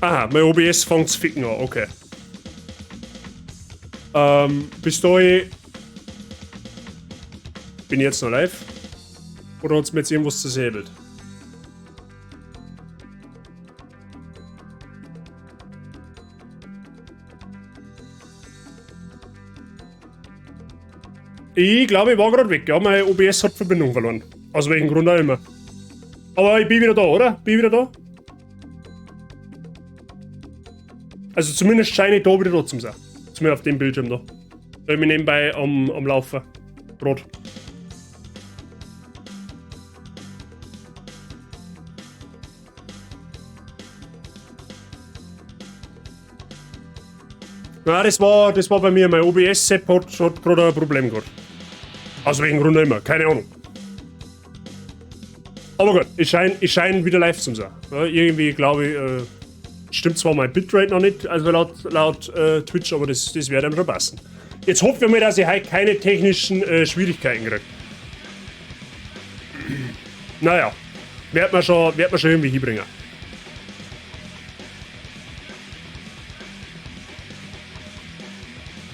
Aha, mein OBS fängt zu ficken an, okay. Bis dahin. Bin ich jetzt noch live? Oder hat's mir jetzt irgendwas zersäbelt? Ich glaube, ich war gerade weg. Ja, mein OBS hat Verbindung verloren. Aus welchem Grund auch immer. Aber ich bin wieder da, oder? Bin ich wieder da? Also zumindest scheine ich da wieder da zu sein. Zumindest auf dem Bildschirm da. Da bin ich nebenbei am Laufen. Brot. Ja, das war bei mir. Mein OBS-Sepp hat gerade ein Problem gehabt. Aus welchem Grund auch immer, keine Ahnung. Aber gut, ich schein wieder live zu sein. Ja, irgendwie glaube ich, stimmt zwar mein Bitrate noch nicht, also laut Twitch, aber das wird einem schon passen. Jetzt hoffen wir mal, dass ich heute keine technischen Schwierigkeiten kriege. Naja, wird man schon irgendwie hinbringen.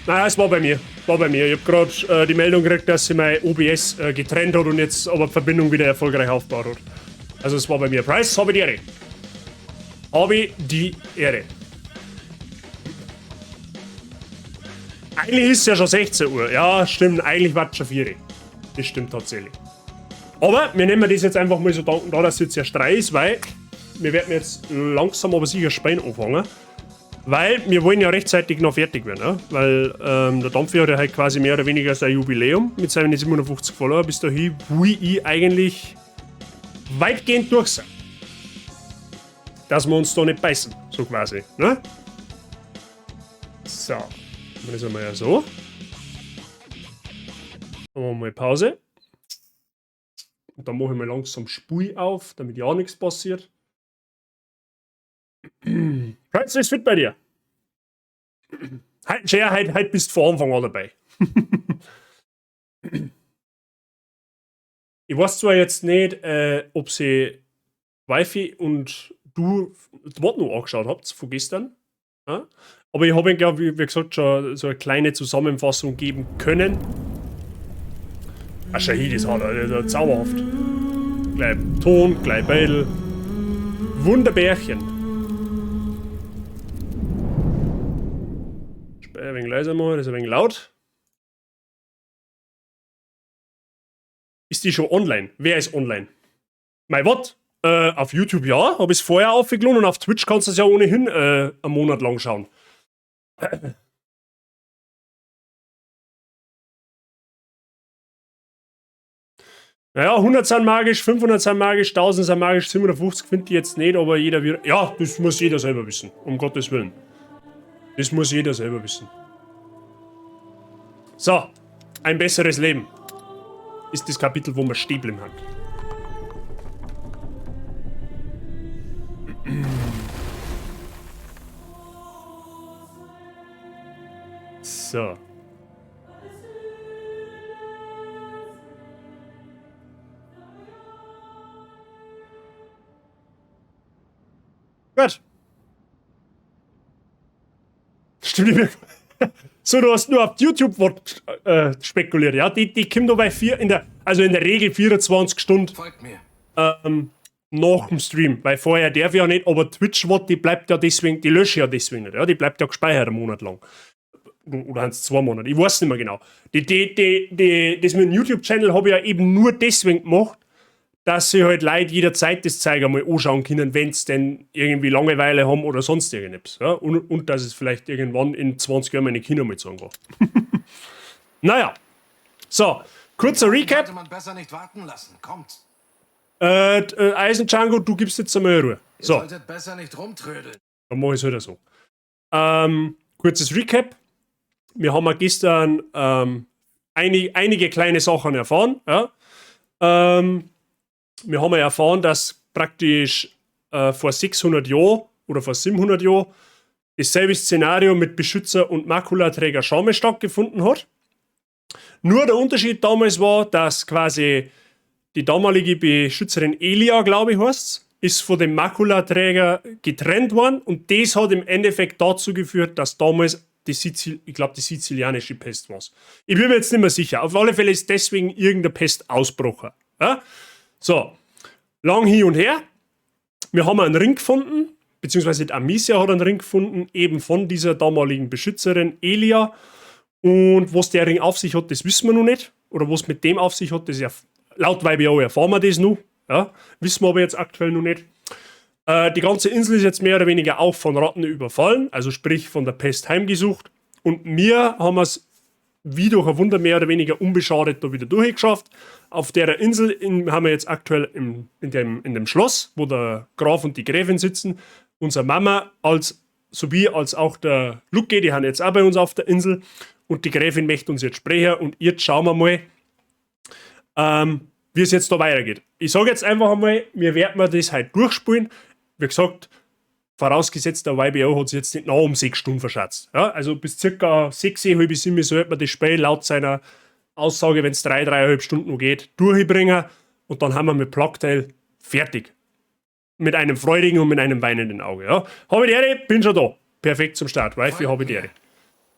Naja, es war bei mir. War bei mir. Ich hab grad die Meldung gekriegt, dass sie mein OBS getrennt hat und jetzt aber die Verbindung wieder erfolgreich aufgebaut hat. Also es war bei mir. Price, habe die Ehre. Habe die Ehre. Eigentlich ist es ja schon 16 Uhr. Ja, stimmt. Eigentlich war es schon 4 Uhr. Das stimmt tatsächlich. Aber wir nehmen das jetzt einfach mal so dankend an, dass es jetzt erst 3 ist, weil wir werden jetzt langsam aber sicher Spielen anfangen. Weil wir wollen ja rechtzeitig noch fertig werden, ne? Weil der Dampfi hat ja halt quasi mehr oder weniger sein Jubiläum mit seinen 750 Follower. Bis dahin will ich eigentlich weitgehend durch sein. Dass wir uns da nicht beißen, so quasi, ne? So, das haben wir ja so. Dann machen wir mal Pause. Und dann mache ich mal langsam Spui auf, damit ja nichts passiert. Price ist fit bei dir. Halt, Cher, halt bist du von Anfang an dabei. Ich weiß zwar jetzt nicht, ob sie Wifi und du das Wort noch angeschaut habt von gestern. Ja? Aber ich habe ihnen, glaub ich, wie gesagt, schon so eine kleine Zusammenfassung geben können. Ach, Shahid ist hart, Alter, zauberhaft. Gleich Ton, gleich Beidel. Wunderbärchen. Ein wenig leiser machen, das ist ein wenig laut. Ist die schon online? Wer ist online? Mein Wort? Auf YouTube ja, hab ich's vorher aufgeladen und auf Twitch kannst du es ja ohnehin einen Monat lang schauen. Naja, 100 sind magisch, 500 sind magisch, 1000 sind magisch, 750 finde ich jetzt nicht, aber jeder wird. Ja, das muss jeder selber wissen, um Gottes Willen. Das muss jeder selber wissen. So, ein besseres Leben ist das Kapitel, wo man stehen geblieben hat. So. Gut. Stimmt nicht mehr. So, du hast nur auf YouTube spekuliert, ja? Die kommt nur bei vier, in der, also in der Regel 24 Stunden Folgt mir. Nach dem Stream, weil vorher darf ich ja nicht, aber Twitch wird, die bleibt ja deswegen, die lösche ich ja deswegen nicht, ja? Die bleibt ja gespeichert einen Monat lang. Oder haben's 2 Monate, ich weiß nicht mehr genau. Das mit dem YouTube-Channel habe ich ja eben nur deswegen gemacht, dass sie halt Leute jederzeit das Zeug einmal anschauen können, wenn's denn irgendwie Langeweile haben oder sonst irgendetwas. Ja? Und dass es vielleicht irgendwann in 20 Jahren meine Kinder mal zeigen kann. Naja. So, kurzer Recap. Sollte man besser nicht warten lassen. Kommt. Eisen Django, du gibst jetzt einmal Ruhe. Ihr So. solltet besser nicht rumtrödeln. Dann mach ich's halt so. Kurzes Recap. Wir haben ja gestern einige kleine Sachen erfahren. Ja? Wir haben ja erfahren, dass praktisch vor 600 Jahren oder vor 700 Jahren dasselbe Szenario mit Beschützer und Makulaträger Schame stattgefunden hat. Nur der Unterschied damals war, dass quasi die damalige Beschützerin Elia, glaube ich, heißt's, ist von dem Makulaträger getrennt worden und das hat im Endeffekt dazu geführt, dass damals die ich glaube, die sizilianische Pest war. Ich bin mir jetzt nicht mehr sicher. Auf alle Fälle ist deswegen irgendeine Pest ausgebrochen. Ja? So, lang hin und her. Wir haben einen Ring gefunden, beziehungsweise die Amicia hat einen Ring gefunden, eben von dieser damaligen Beschützerin Elia. Und was der Ring auf sich hat, das wissen wir noch nicht. Oder was mit dem auf sich hat, das ist laut YBO erfahren wir das noch. Ja, wissen wir aber jetzt aktuell noch nicht. Die ganze Insel ist jetzt mehr oder weniger auch von Ratten überfallen, also sprich von der Pest heimgesucht. Und wir haben es wie durch ein Wunder mehr oder weniger unbeschadet da wieder durchgeschafft. Auf der Insel haben wir jetzt aktuell in dem Schloss, wo der Graf und die Gräfin sitzen, unsere Mama als sowie als auch der Luke, die haben jetzt auch bei uns auf der Insel. Und die Gräfin möchte uns jetzt sprechen und jetzt schauen wir mal, wie es jetzt da weitergeht. Ich sage jetzt einfach einmal, wir werden das heute durchspielen. Wie gesagt, vorausgesetzt, der YBO hat sich jetzt nicht noch um 6 Stunden verschätzt. Ja, also bis circa 6, halb 7 sollte man das Spiel laut seiner Aussage, wenn es 3, 3,5 Stunden noch geht, durchbringen. Und dann haben wir mit Plague Tale fertig. Mit einem freudigen und mit einem weinenden Auge. Ja. Habe die Ehre, bin schon da. Perfekt zum Start. Wifi, habe die Ehre.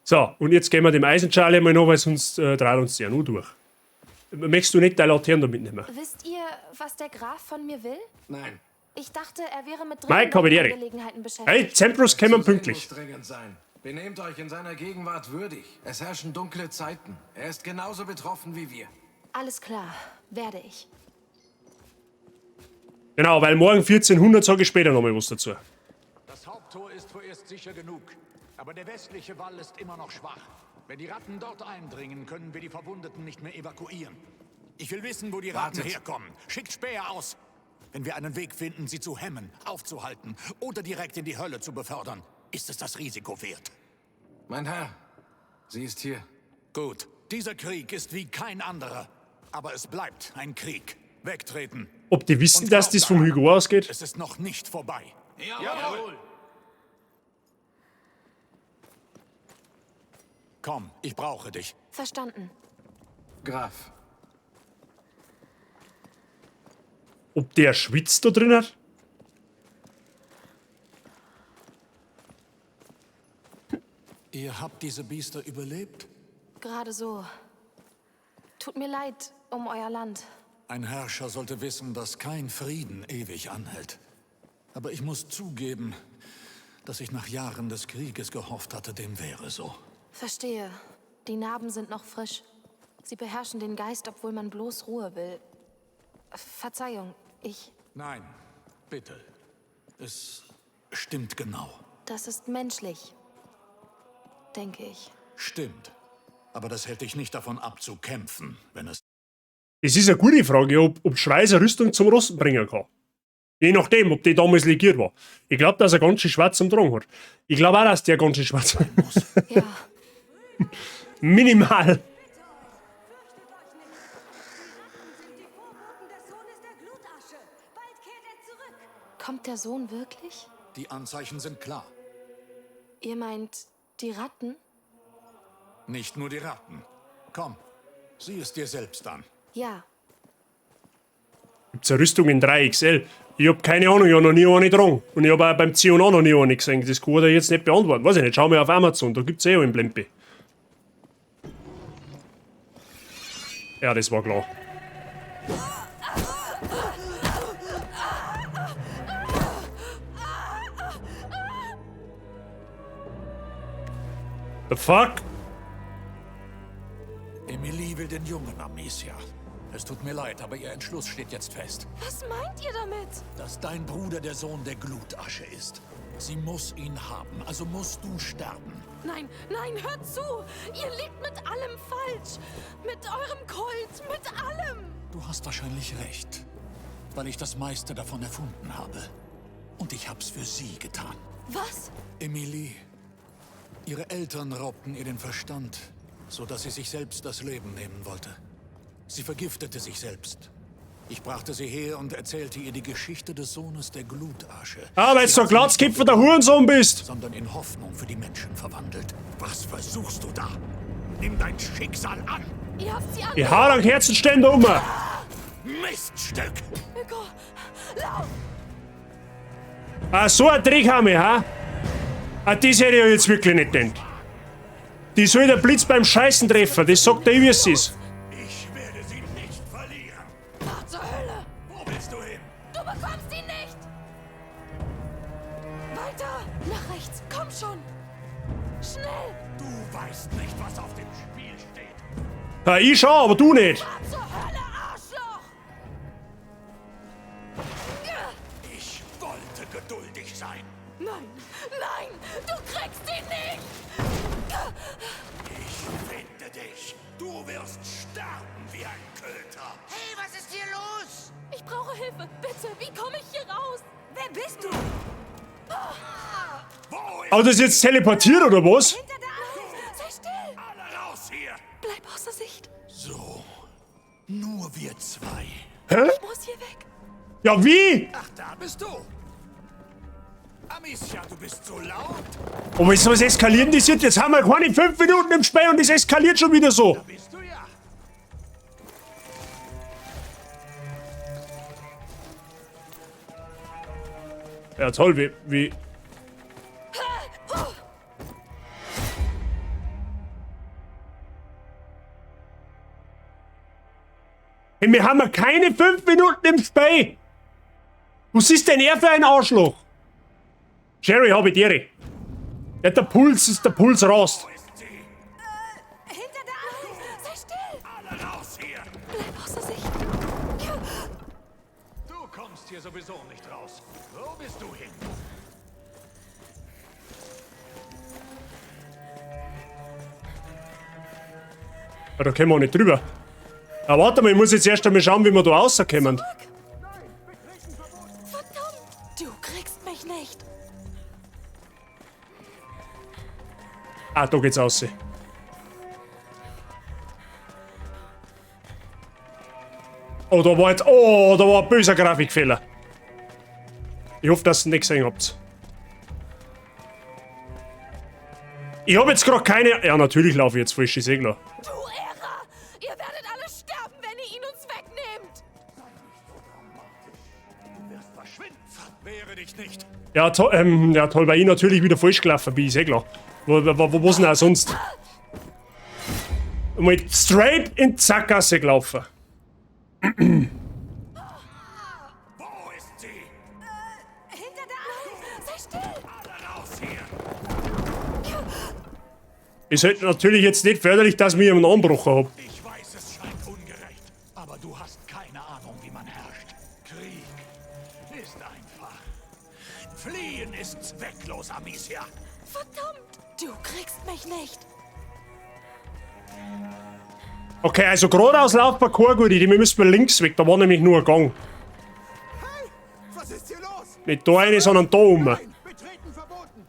So, und jetzt gehen wir dem Eisenschale mal noch, weil sonst dreht uns der nur durch. Möchtest du nicht deine Laterne da mitnehmen? Wisst ihr, was der Graf von mir will? Nein. Ich dachte, er wäre mit Mike, habe die Ehre. Angelegenheiten beschäftigt. Hey, Zemprus kämen pünktlich. Muss dringend sein. Benehmt euch in seiner Gegenwart würdig. Es herrschen dunkle Zeiten. Er ist genauso betroffen wie wir. Alles klar, werde ich. Genau, weil morgen 1400 sage ich später nochmal was dazu. Das Haupttor ist vorerst sicher genug. Aber der westliche Wall ist immer noch schwach. Wenn die Ratten dort eindringen, können wir die Verwundeten nicht mehr evakuieren. Ich will wissen, wo die Ratten Wartet. herkommen. Schickt Späher aus. Wenn wir einen Weg finden, sie zu hemmen, aufzuhalten oder direkt in die Hölle zu befördern, ist es das Risiko wert. Mein Herr, sie ist hier. Gut, dieser Krieg ist wie kein anderer. Aber es bleibt ein Krieg. Wegtreten. Ob die wissen, Und dass glaubt das vom daran, Hugo ausgeht? Es ist noch nicht vorbei. Jawohl. Komm, ich brauche dich. Verstanden. Graf, Ob der schwitzt da drin hat? Ihr habt diese Biester überlebt? Gerade so. Tut mir leid um euer Land. Ein Herrscher sollte wissen, dass kein Frieden ewig anhält. Aber ich muss zugeben, dass ich nach Jahren des Krieges gehofft hatte, dem wäre so. Verstehe. Die Narben sind noch frisch. Sie beherrschen den Geist, obwohl man bloß Ruhe will. Verzeihung, ich. Nein, bitte. Es stimmt genau. Das ist menschlich. Denke ich. Stimmt. Aber das hält dich nicht davon ab, zu kämpfen, wenn es Das ist eine gute Frage, ob Schweizer Rüstung zum Rosten bringen kann. Je nachdem, ob die damals legiert war. Ich glaube, dass er ganz schön schwarz zum Tragen hat. Ich glaube auch, dass der ganz schön schwarz muss. Ja. Minimal. Fürchtet euch nicht. Die Ratten sind die Vorboten des Sohnes der Glutasche. Bald kehrt er zurück. Kommt der Sohn wirklich? Die Anzeichen sind klar. Ihr meint die Ratten? Nicht nur die Ratten. Komm, sieh es dir selbst an. Ja. Gibt's eine Rüstung in 3XL? Ich hab keine Ahnung, ich hab noch nie eine getragen. Und ich hab auch beim C&A noch nie eine gesehen. Das kann ich jetzt nicht beantworten. Weiß ich nicht, schau mal auf Amazon, da gibt's eh auch in Blempe. Ja, das war klar. The fuck? Emilie will den Jungen, Amicia. Es tut mir leid, aber ihr Entschluss steht jetzt fest. Was meint ihr damit? Dass dein Bruder der Sohn der Glutasche ist. Sie muss ihn haben, also musst du sterben. Nein, nein, hört zu! Ihr liegt mit allem falsch! Mit eurem Kult, mit allem! Du hast wahrscheinlich recht, weil ich das meiste davon erfunden habe. Und ich hab's für sie getan. Was? Emilie, ihre Eltern raubten ihr den Verstand, sodass sie sich selbst das Leben nehmen wollte. Sie vergiftete sich selbst. Ich brachte sie her und erzählte ihr die Geschichte des Sohnes der Glutasche. Ah, weil du Sie so ein hat sie nicht Glatzkipfer der Hurensohn bist. sondern in Hoffnung für die Menschen verwandelt. Was versuchst du da? Nimm dein Schicksal an! Ihr habt sie an. Ich hau den Herzenständer um. Miststück! Hugo, lauf! Ah, so ein Dreck haben wir, ha? Ah, das hätte ich ja jetzt wirklich nicht gedacht. Die soll der Blitz beim Scheißen treffen, das sagt der, wie es ist. Ich werde sie nicht verlieren. Fahr zur Hölle! Wo willst du hin? Du bekommst ihn nicht! Weiter! Nach rechts! Komm schon! Schnell! Du weißt nicht, was auf dem Spiel steht. Ja, ich schon, aber du nicht. Fahr zur Hölle, Arschloch! Ich wollte geduldig sein. Nein! Nein! Du kriegst ihn nicht! Ich finde dich. Du wirst sterben wie ein Köter. Hey, was ist hier los? Ich brauche Hilfe! Bitte! Wie komme ich hier raus? Wer bist du? Wo ist Aber das ist jetzt teleportiert oder was? Hinter der Nein! Sei still! alle raus hier? Bleib außer Sicht! So, nur wir zwei. Ich muss hier weg! Ja, wie? Ach, da bist du. Amicia, du bist so laut. Aber jetzt was eskalieren die sind? Jetzt haben wir keine 5 Minuten im Spiel und es eskaliert schon wieder so. Da bist du ja. Ja, toll, wie. Hey, wir haben ja keine 5 Minuten im Spiel. Was ist denn er für ein Arschloch? Sherry, hab ich dir. Ja, der Puls ist der Puls rast. Wo ist sie? Hinter der Nein! Sei still! Alle raus hier. Bleib außer Sicht! Du kommst hier sowieso nicht raus. Wo bist du hin? Ja, da kommen wir auch nicht drüber. Ja, warte mal, ich muss jetzt erst einmal schauen, wie wir da rauskommen. Verdammt! Du kriegst mich nicht! Ah, da geht's raus. Oh, da war jetzt. Oh, da war ein böser Grafikfehler. Ich hoffe, dass ihr nicht gesehen habt. Ich hab jetzt gerade keine. Ja, natürlich laufe ich jetzt falsch, ist eh klar. Du Irrer! Ihr werdet alle sterben, wenn ihr ihn uns wegnehmt! Du wirst verschwinden. Verwehre dich nicht. Ja, ja, toll, weil ich natürlich wieder falsch gelaufen bin, ist eh klar. Wo denn auch sonst? Mal straight in die Sackgasse gelaufen. Wo ist sie? Hinter der Nein! Sei still! Alle raus hier. Ist halt natürlich jetzt nicht förderlich, dass ich einen Anbruch hab. Ich weiß, es scheint ungerecht, aber du hast keine Ahnung, wie man herrscht. Krieg ist einfach. Fliehen ist zwecklos, Amicia. Verdammt! Du kriegst mich nicht! Okay, also geradeaus Laufparcours, gute Idee. Wir müssen mal links weg, da war nämlich nur ein Gang. Hey, was ist hier los? Nicht da eine, sondern da oben. Nein, betreten verboten.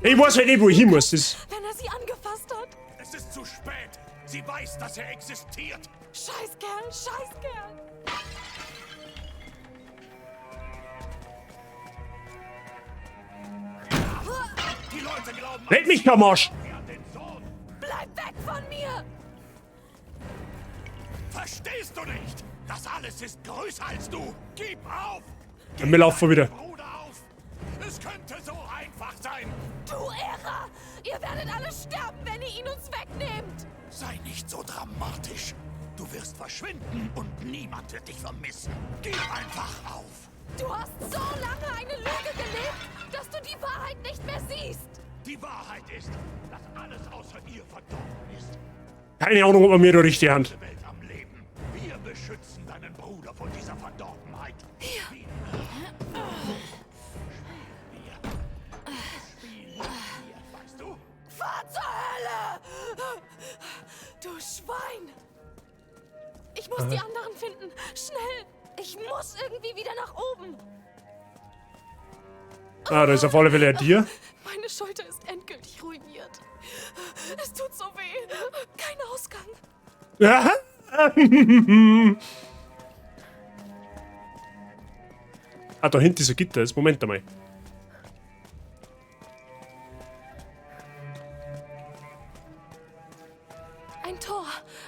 Ich weiß halt nicht, wo ich hin muss. Das Wenn er sie angefasst hat! Es ist zu spät. Sie weiß, dass er existiert. Scheiß Kerl! Scheiß Kerl! Die Leute glauben Leck mich am Arsch! an den Sohn. Bleib weg von mir! Verstehst du nicht? Das alles ist größer als du. Gib auf. Ja, wir laufen wieder. Bruder auf. Es könnte so einfach sein. Du Irrer! Ihr werdet alle sterben, wenn ihr ihn uns wegnehmt! Sei nicht so dramatisch. Du wirst verschwinden und niemand wird dich vermissen. Gib einfach auf. Du hast so lange eine Lüge gelebt, dass du die Wahrheit nicht mehr siehst! Die Wahrheit ist, dass alles außer ihr verdorben ist. Keine Ahnung, ob man mir da richtig hand. Die Welt am Leben. Wir beschützen deinen Bruder vor dieser Verdorbenheit. Hier. Spielen wir. Spielen wir, weißt du? Fahr zur Hölle! Du Schwein! Ich muss die anderen finden. Schnell! Ich muss irgendwie wieder nach oben. Ah, da ist auf alle Fälle ein Tier. Meine Schulter ist endgültig ruiniert. Es tut so weh. Kein Ausgang. Ah, da hinten ist ein Gitter. Jetzt Moment einmal. Ein Tor.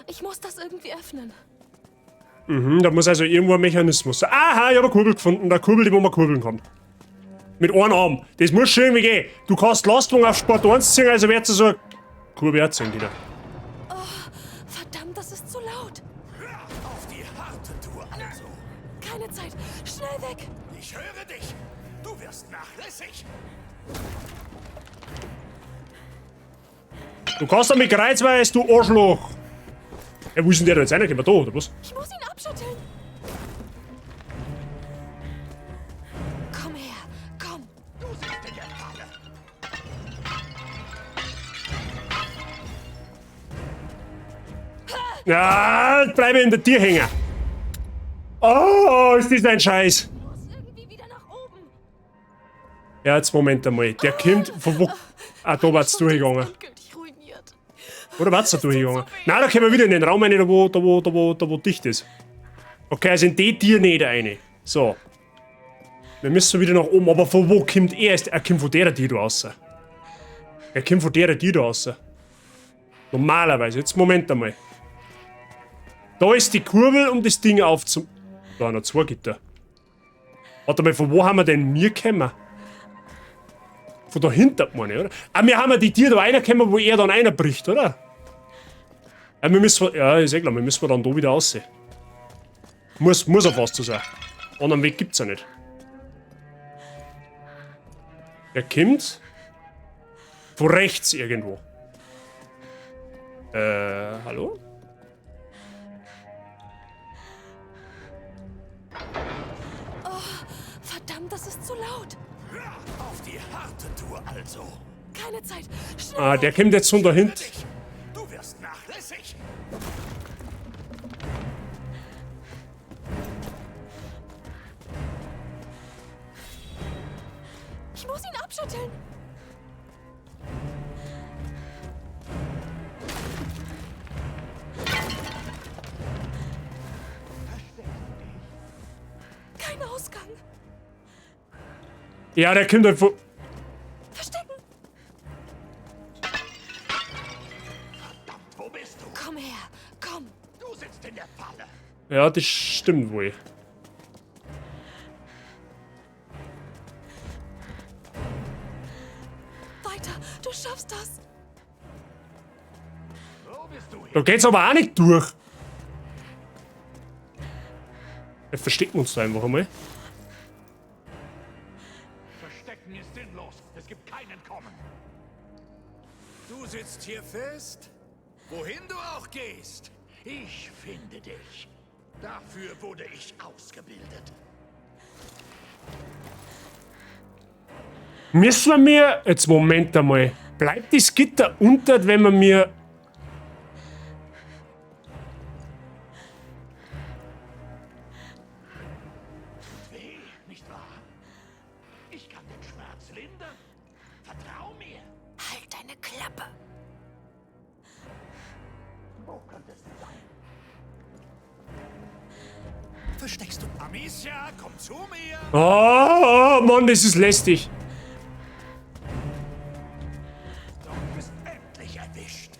Ich muss das irgendwie öffnen. Mhm, da muss also irgendwo ein Mechanismus sein. Aha, ich hab eine Kurbel gefunden. Eine Kurbel, die wo man kurbeln kann. Mit einem Arm. Das muss schon irgendwie gehen. Du kannst Lastwagen auf Sport 1 ziehen, also wird so eine Kurbel auch ziehen können. Oh, verdammt, das ist zu laut. Auf die harte Tour also. Keine Zeit. Schnell weg. Ich höre dich. Du wirst nachlässig. Du kannst damit kreuzweis, du Arschloch. Ja, wo ist denn der da jetzt reingekommen? Da, oder was? Ich muss ihn abschütteln. Komm her, komm. Du sitzt in der Falle. Ja, bleib in der Tür hängen. Oh, ist das ein Scheiß. Ich muss irgendwie wieder nach oben. Ja, jetzt Moment einmal. Der kommt von wo? Ah, da war's durchgegangen. Endgültig ruiniert. Oder war's da durchgegangen? Nein, da kommen wir wieder in den Raum rein, da wo dicht ist. Okay, also in die Tür nicht rein. So. Wir müssen wieder nach oben. Aber von wo kommt er? Er kommt von der Tür da raus. Er kommt von der Tür da raus. Normalerweise. Jetzt Moment einmal. Da ist die Kurbel, um das Ding aufzu... Da noch zwei Gitter. Warte mal, von wo haben wir denn mir gekommen? Von dahinter, meine ich, oder? Ah, wir haben ja die Tür da reingekommen, wo er dann reinbricht, oder? Ja, wir müssen... Ja, ist eh klar, wir müssen dann da wieder raus. Muss ja fast so sein. Anderen Weg gibt's ja nicht. Der kommt von rechts irgendwo. Hallo? Oh, verdammt, das ist zu laut. Auf die harte Tour also. Keine Zeit. Schnell. Ah, der kommt jetzt von dahinten. Du wirst nachlässig. Ich muss ihn abschütteln. Kein Ausgang. Ja, der kommt halt von... Verstecken. Verdammt, wo bist du? Komm her, komm. Du sitzt in der Falle. Ja, das stimmt wohl. Weiter, du schaffst das. Wo bist du Da geht's aber auch nicht durch. Wir verstecken uns da einfach einmal. Verstecken ist sinnlos. Es gibt kein Entkommen. Du sitzt hier fest. Wohin du auch gehst, ich finde dich. Dafür wurde ich ausgebildet. Müssen wir mir... Jetzt Moment einmal. Bleibt das Gitter unter, wenn wir mir... Weh, nicht wahr? Ich kann den Schmerz lindern. Vertrau mir. Halt deine Klappe. Wo könntest du sein? Versteckst du? Amicia, komm zu mir! Oh, oh Mann, das ist lästig. Du bist endlich erwischt.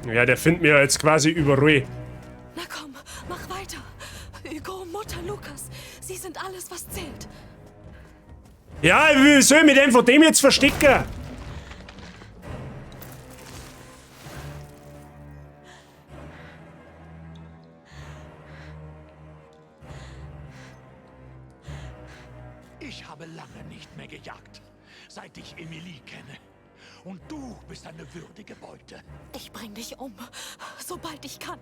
Ja, der findet mir jetzt quasi überall. Na komm, mach weiter. Hugo, Mutter, Lukas, sie sind alles, was zählt. Ja, wie soll ich mich denn von dem jetzt verstecken? Ich habe lange nicht mehr gejagt, seit ich Emilie kenne. Und du bist eine würdige Beute. Ich bring dich um, sobald ich kann.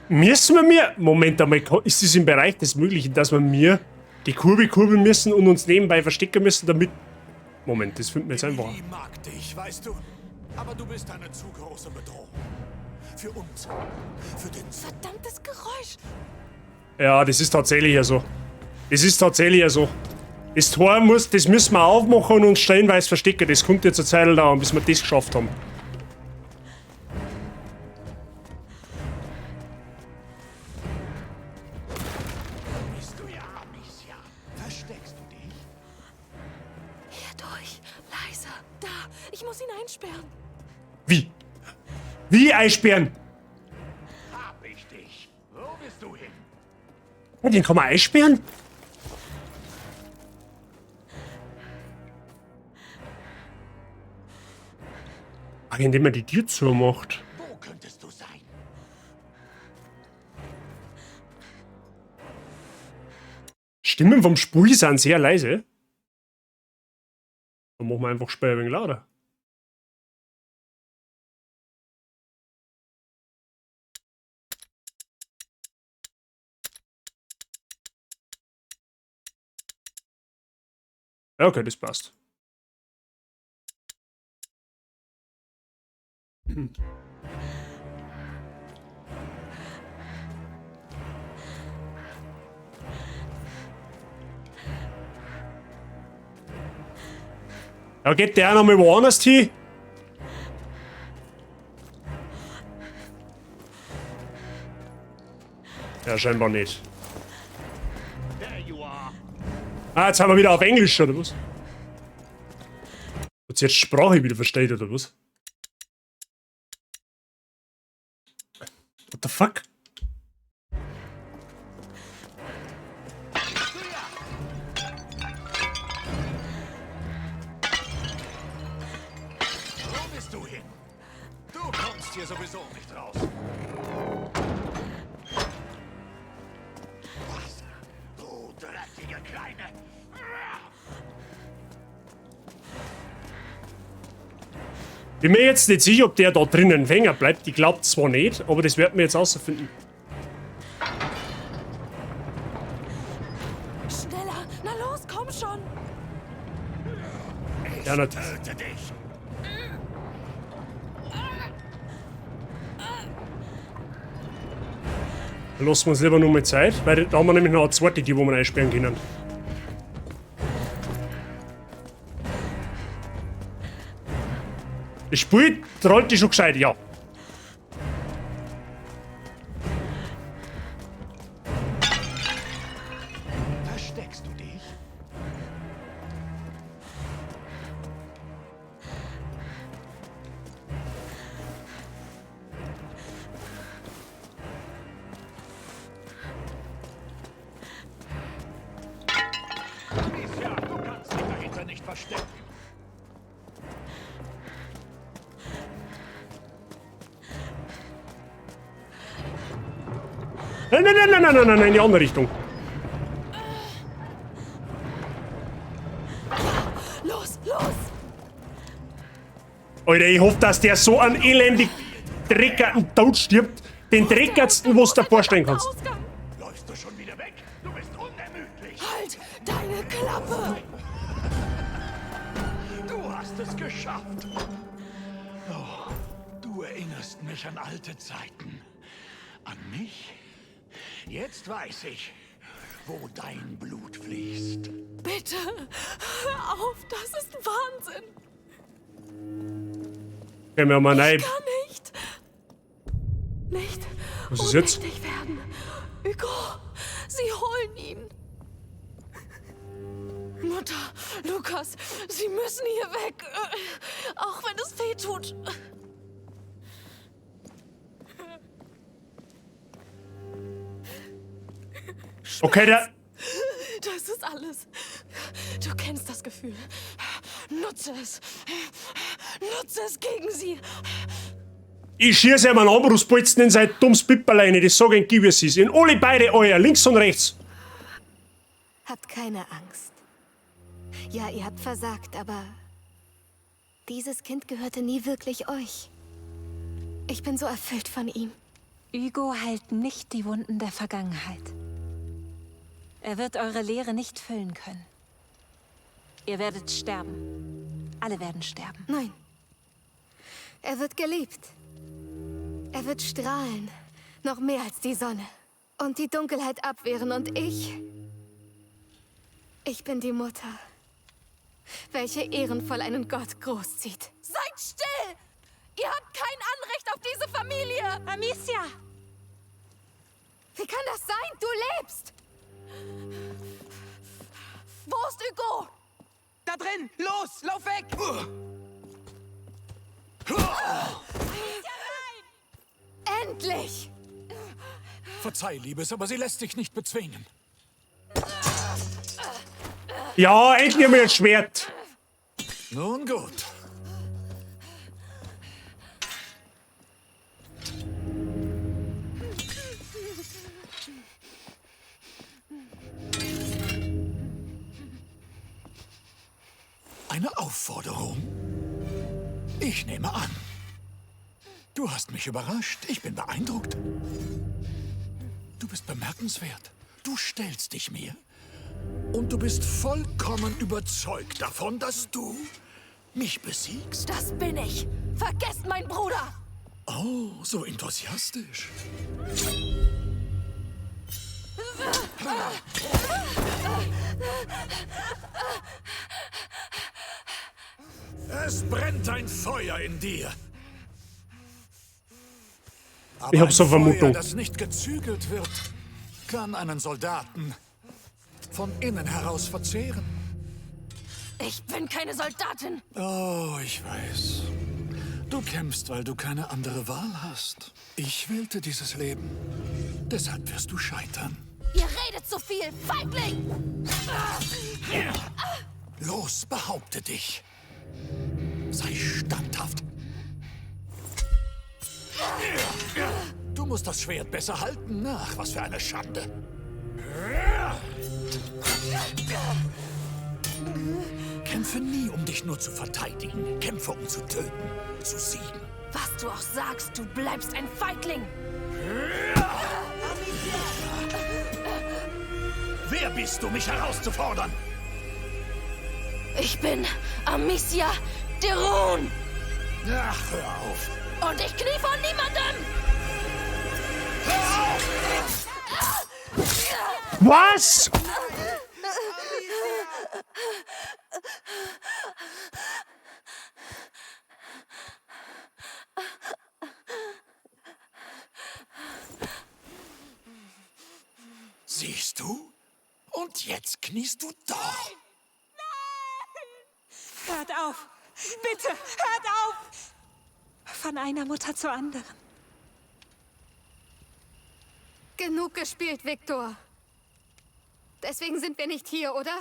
Müssen wir mir... Moment einmal, ist es im Bereich des Möglichen, dass wir mir die Kurbel kurbeln müssen und uns nebenbei verstecken müssen, damit... Moment, das finden wir jetzt einfach. Emilie mag dich, weißt du? Aber du bist eine zu große Bedrohung. Für uns. Für den Sohn. Verdammtes Geräusch. Ja, das ist tatsächlich ja so. Das ist tatsächlich ja so. Das Tor muss, das müssen wir aufmachen und uns stellenweise verstecken. Das kommt jetzt eine Zeit dauern, bis wir das geschafft haben. muss ihn einsperren. Wie? Wie einsperren? Hab ich dich. Wo bist du hin? Ja, den kann man einsperren? Ach, indem man die Tür zumacht. Wo könntest du sein? Stimmen vom Spiel sind sehr leise. Dann machen wir einfach Spiel ein wenig lauter. Ja, okay, das passt. Ja, geht der nochmal woanders hin? Ja, scheinbar nicht. Ah, jetzt haben wir wieder auf Englisch, oder was? Hat sie jetzt Sprache wieder versteht, oder was? What the fuck? Wo bist du hin? Du kommst hier sowieso nicht raus. Was? Du dreckige Kleine! Bin mir jetzt nicht sicher, ob der da drinnen Fänger bleibt. Ich glaub zwar nicht, aber das werden wir jetzt rausfinden. Schneller! Na los, komm schon! Ja, natürlich. Töte dich! Dann lassen wir uns lieber nur mal Zeit, weil da haben wir nämlich noch eine zweite, die wo wir einsperren können. Das Spiel trollt die schon gescheit, ja. Versteckst du dich? Amicia, du kannst dich dahinter nicht verstecken. Nein, nein, nein, nein, nein, nein, nein, in die andere Richtung. Los, los! Alter, ich hoffe, dass der so einen elendig dreckerten Tod stirbt. Den dreckertsten, was du dir vorstellen kannst. Ausgang. Läufst du schon wieder weg? Du bist unermüdlich. Halt deine Klappe! Du hast es geschafft. Oh, du erinnerst mich an alte Zeiten. An mich? Jetzt weiß ich, wo dein Blut fließt. Bitte, hör auf, das ist Wahnsinn! Gehen wir mal rein. Ich kann nicht! Nicht Was ist jetzt? ohnmächtig werden. Hugo, sie holen ihn. Mutter, Lukas, sie müssen hier weg. Auch wenn es weh tut. Okay, der. Das ist alles. Du kennst das Gefühl. Nutze es. Nutze es gegen sie. Ich schieße ihm einen Armbrustbolzen in sein dummes Pipperlein. Das sag ich, wie es ist. In alle beide Eier, links und rechts. Habt keine Angst. Ja, ihr habt versagt, aber dieses Kind gehörte nie wirklich euch. Ich bin so erfüllt von ihm. Hugo heilt nicht die Wunden der Vergangenheit. Er wird eure Leere nicht füllen können. Ihr werdet sterben. Alle werden sterben. Nein. Er wird geliebt. Er wird strahlen. Noch mehr als die Sonne. Und die Dunkelheit abwehren. Und ich... Ich bin die Mutter, welche ehrenvoll einen Gott großzieht. Seid still! Ihr habt kein Anrecht auf diese Familie! Amicia! Wie kann das sein? Du lebst! Wo ist Hugo? Da drin! Los! Lauf weg! Endlich! Verzeih, Liebes, aber sie lässt sich nicht bezwingen. Ja, endlich einmal ein Schwert. Nun gut. Eine Aufforderung? Ich nehme an. Du hast mich überrascht. Ich bin beeindruckt. Du bist bemerkenswert. Du stellst dich mir. Und du bist vollkommen überzeugt davon, dass du mich besiegst. Das bin ich! Vergesst meinen Bruder! Oh, so enthusiastisch. Es brennt ein Feuer in dir. Aber Ich hab so ein Feuer, Vermutung. das nicht gezügelt wird, kann einen Soldaten von innen heraus verzehren. Ich bin keine Soldatin! Oh, ich weiß. Du kämpfst, weil du keine andere Wahl hast. Ich wählte dieses Leben. Deshalb wirst du scheitern. Ihr redet zu viel, Feigling! Los, behaupte dich. Sei standhaft. Du musst das Schwert besser halten. Ach, was für eine Schande. Kämpfe nie, um dich nur zu verteidigen. Kämpfe, um zu töten, zu siegen. Was du auch sagst, du bleibst ein Feigling! Wer bist du, mich herauszufordern? Ich bin Amicia de Rune! Ach, hör auf. Und ich knie vor niemandem! Was? Siehst du? Und jetzt kniest du doch. Hört auf! Bitte, hört auf! Von einer Mutter zur anderen. Genug gespielt, Viktor. Deswegen sind wir nicht hier, oder?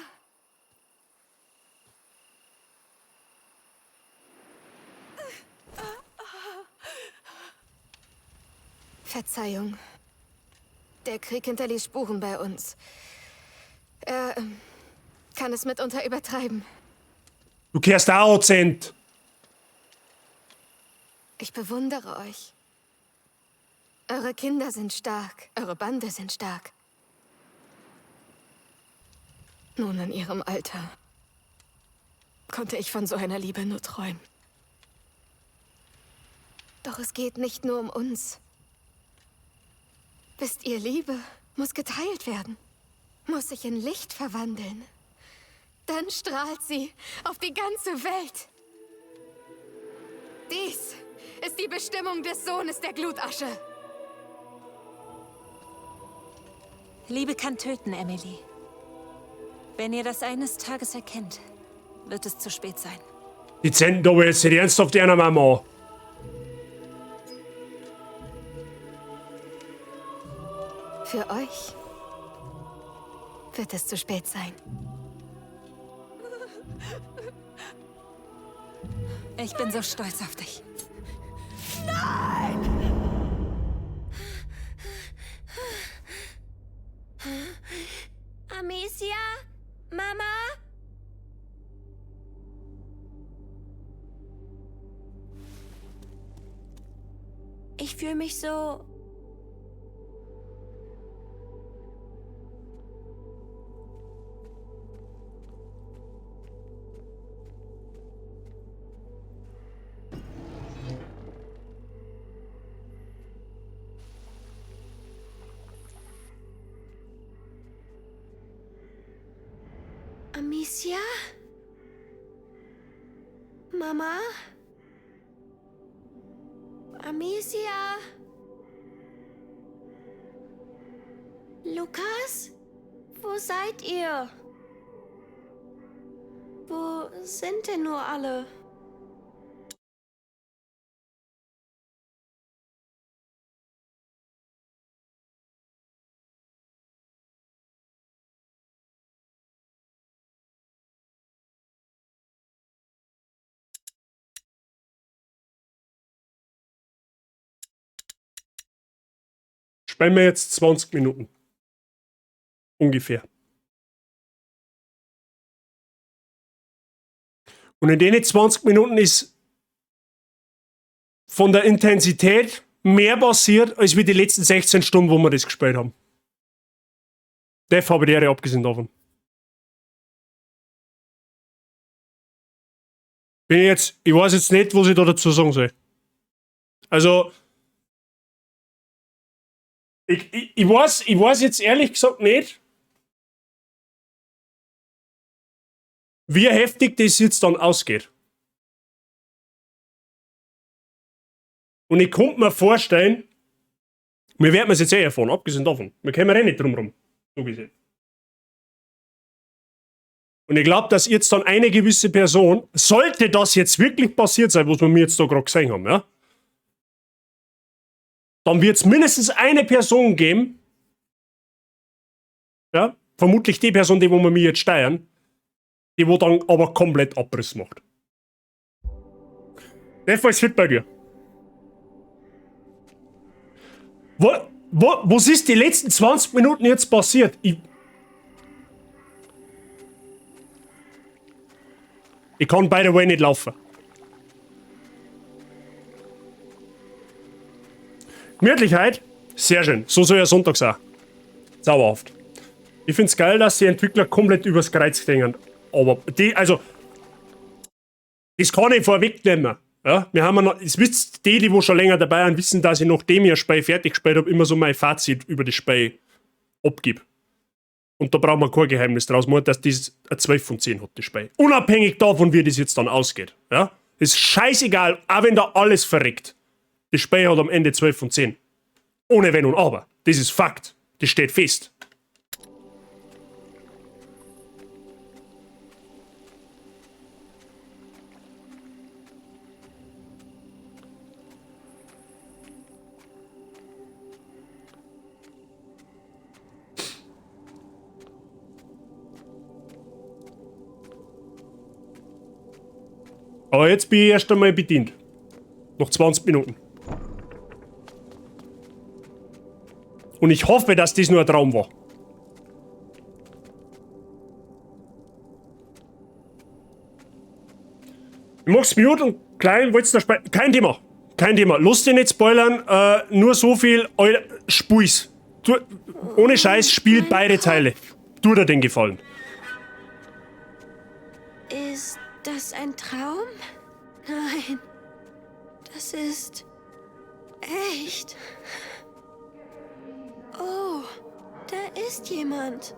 Verzeihung. Der Krieg hinterließ Spuren bei uns. Er kann es mitunter übertreiben. Du kehrst auch Zent. Ich bewundere euch. Eure Kinder sind stark, eure Bande sind stark. Nun in ihrem Alter konnte ich von so einer Liebe nur träumen. Doch es geht nicht nur um uns. Wisst ihr, Liebe muss geteilt werden, muss sich in Licht verwandeln. Dann strahlt sie auf die ganze Welt. Dies ist die Bestimmung des Sohnes der Glutasche. Liebe kann töten, Emily. Wenn ihr das eines Tages erkennt, wird es zu spät sein. Die Zenten aber jetzt nicht ernsthaft einer Mama. Für euch wird es zu spät sein. Ich bin so stolz auf dich. Amicia? Mama? Ich fühle mich so... Amicia? Mama? Amicia? Lukas? Wo seid ihr? Wo sind denn nur alle? Spielen wir jetzt 20 Minuten. Ungefähr. Und in den 20 Minuten ist von der Intensität mehr passiert, als wie die letzten 16 Stunden, wo wir das gespielt haben. Def habe die Ehre, abgesehen davon. Bin ich jetzt, ich weiß jetzt nicht, was ich da dazu sagen soll. Also, ich weiß jetzt ehrlich gesagt nicht, wie heftig das jetzt dann ausgeht. Und ich konnte mir vorstellen, wir werden es jetzt eh erfahren, abgesehen davon. Wir kommen eh nicht drum rum. So gesehen. Und ich glaube, dass jetzt dann eine gewisse Person, sollte das jetzt wirklich passiert sein, was wir mir jetzt da gerade gesehen haben, ja, dann wird es mindestens eine Person geben, ja, vermutlich die Person, die wo wir mir jetzt steuern, die wo dann aber komplett Abriss macht. Der ist fit bei dir. Was ist die letzten 20 Minuten jetzt passiert? Ich kann by the way nicht laufen. Gemütlichkeit? Sehr schön. So soll ja Sonntag sein. Zauberhaft. Ich find's geil, dass die Entwickler komplett übers Kreuz gehen. Aber die, also, das kann ich vorwegnehmen. Ja, wir haben ja noch, es wisst die, die wo schon länger dabei sind, wissen, dass ich nachdem ich ein Spiel fertig gespielt habe, immer so mein Fazit über das Spiel abgib. Und da braucht man kein Geheimnis draus machen, dass das eine 12 von 10 hat, das Spiel. Unabhängig davon, wie das jetzt dann ausgeht. Ja? Ist scheißegal, auch wenn da alles verreckt. Das Spiel hat am Ende 12 von 10. Ohne Wenn und Aber. Das ist Fakt. Das steht fest. Aber jetzt bin ich erst einmal bedient. Noch 20 Minuten. Und ich hoffe, dass das nur ein Traum war. Ich mach's mute und klein, wollt's noch spe-, kein Thema. Kein Thema. Lass dich nicht spoilern, nur so viel, Alter, spiel's. Du, ohne Scheiß, spiel beide Teile. Tu dir den Gefallen. Ist das ein Traum? Nein. Das ist echt. Oh, da ist jemand.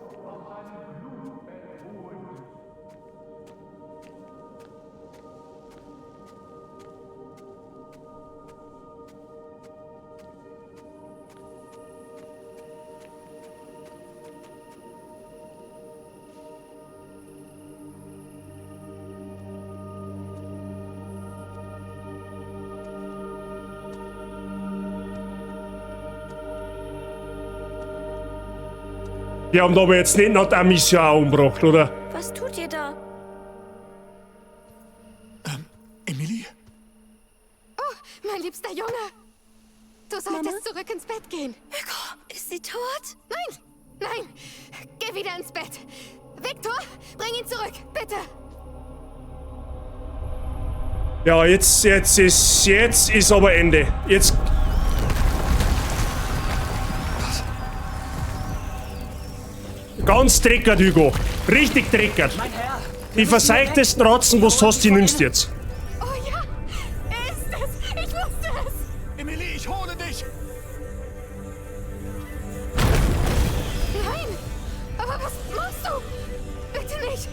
Die haben aber jetzt nicht noch Amicia umgebracht, oder? Was tut ihr da? Emilie? Oh, mein liebster Junge. Du solltest Mama? Zurück ins Bett gehen. Hugo, ist sie tot? Nein, nein. Geh wieder ins Bett. Victor, bring ihn zurück, bitte. Ja, jetzt ist aber Ende. Jetzt. Ganz dreckert, Hugo. Richtig dreckert. Die verseuchtesten Ratzen, was du hast, die nimmst du jetzt. Oh ja, er ist es. Ich wusste es. Emilie, ich hole dich. Nein, aber was machst du? Bitte nicht.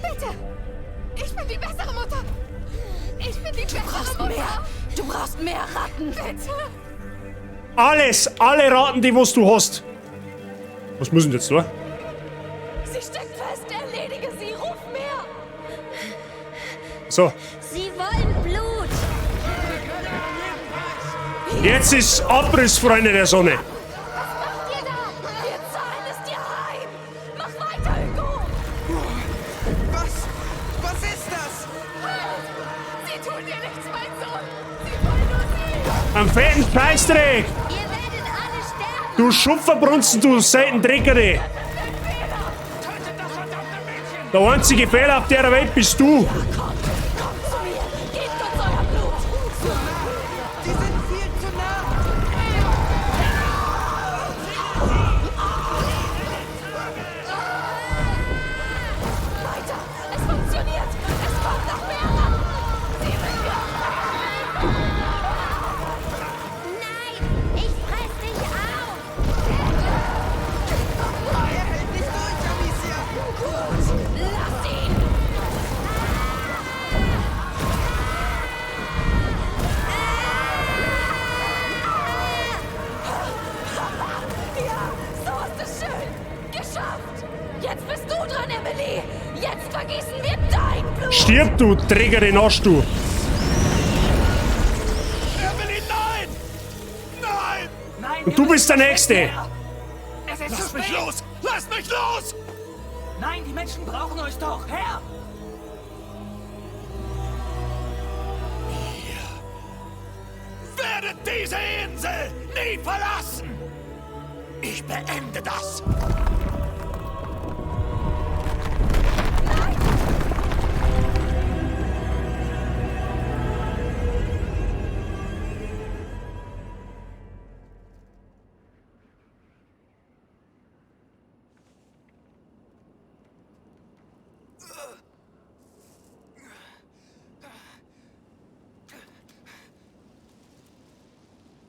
Bitte. Ich bin die bessere Mutter. Ich bin die bessere Mutter. Mehr. Du brauchst mehr Ratten. Bitte. Alles, alle Ratten, die was du hast. Was müssen jetzt da? Sie steckt fest, erledige sie, ruf mehr! So. Sie wollen Blut! Jetzt ist Abriss, Freunde der Sonne! Was macht ihr da? Wir zahlen es dir heim! Mach weiter, Hugo! Was? Was ist das? Halt! Sie tun dir nichts, mein Sohn! Sie wollen nur sie! Am fetten Scheißdreck! Ihr werdet alle sterben! Du Schupferbrunzen, du Seitendreckere! Der einzige Fehler auf der Welt bist du! Kommt, kommt zu mir! Gebt uns euer Blut! Die sind viel zu nah! Weiter! Es funktioniert! Es kommt noch mehr ran! Sie sind Nein, ich fress dich auf! Er hält nicht durch, Amicia! Gut! Lass ihn! Ja, so ist es schön! Geschafft! Jetzt bist du dran, Emily! Jetzt vergießen wir dein Blut! Stirb, du Trägerin Arsch, du! Emily, nein! Nein! Nein, Und du bist der Nächste! Es ist Lass zu mich spät! los! Lass mich los! Nein, die Menschen brauchen euch doch! Herr! Werdet diese Insel nie verlassen! Ich beende das!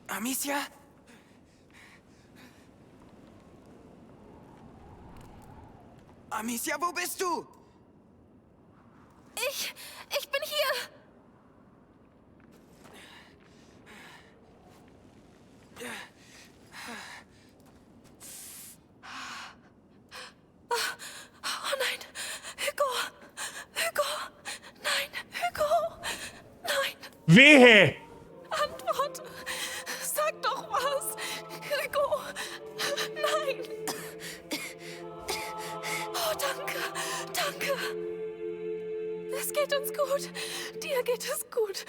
Amicia? Amicia, wo bist du? Ich. Ich bin hier! Oh nein! Hugo! Hugo! Nein! Hugo! Nein! Wehe! Antwort! Sag doch was! Hugo! Nein! Oh, danke! Danke! Es geht uns gut! Dir geht es gut!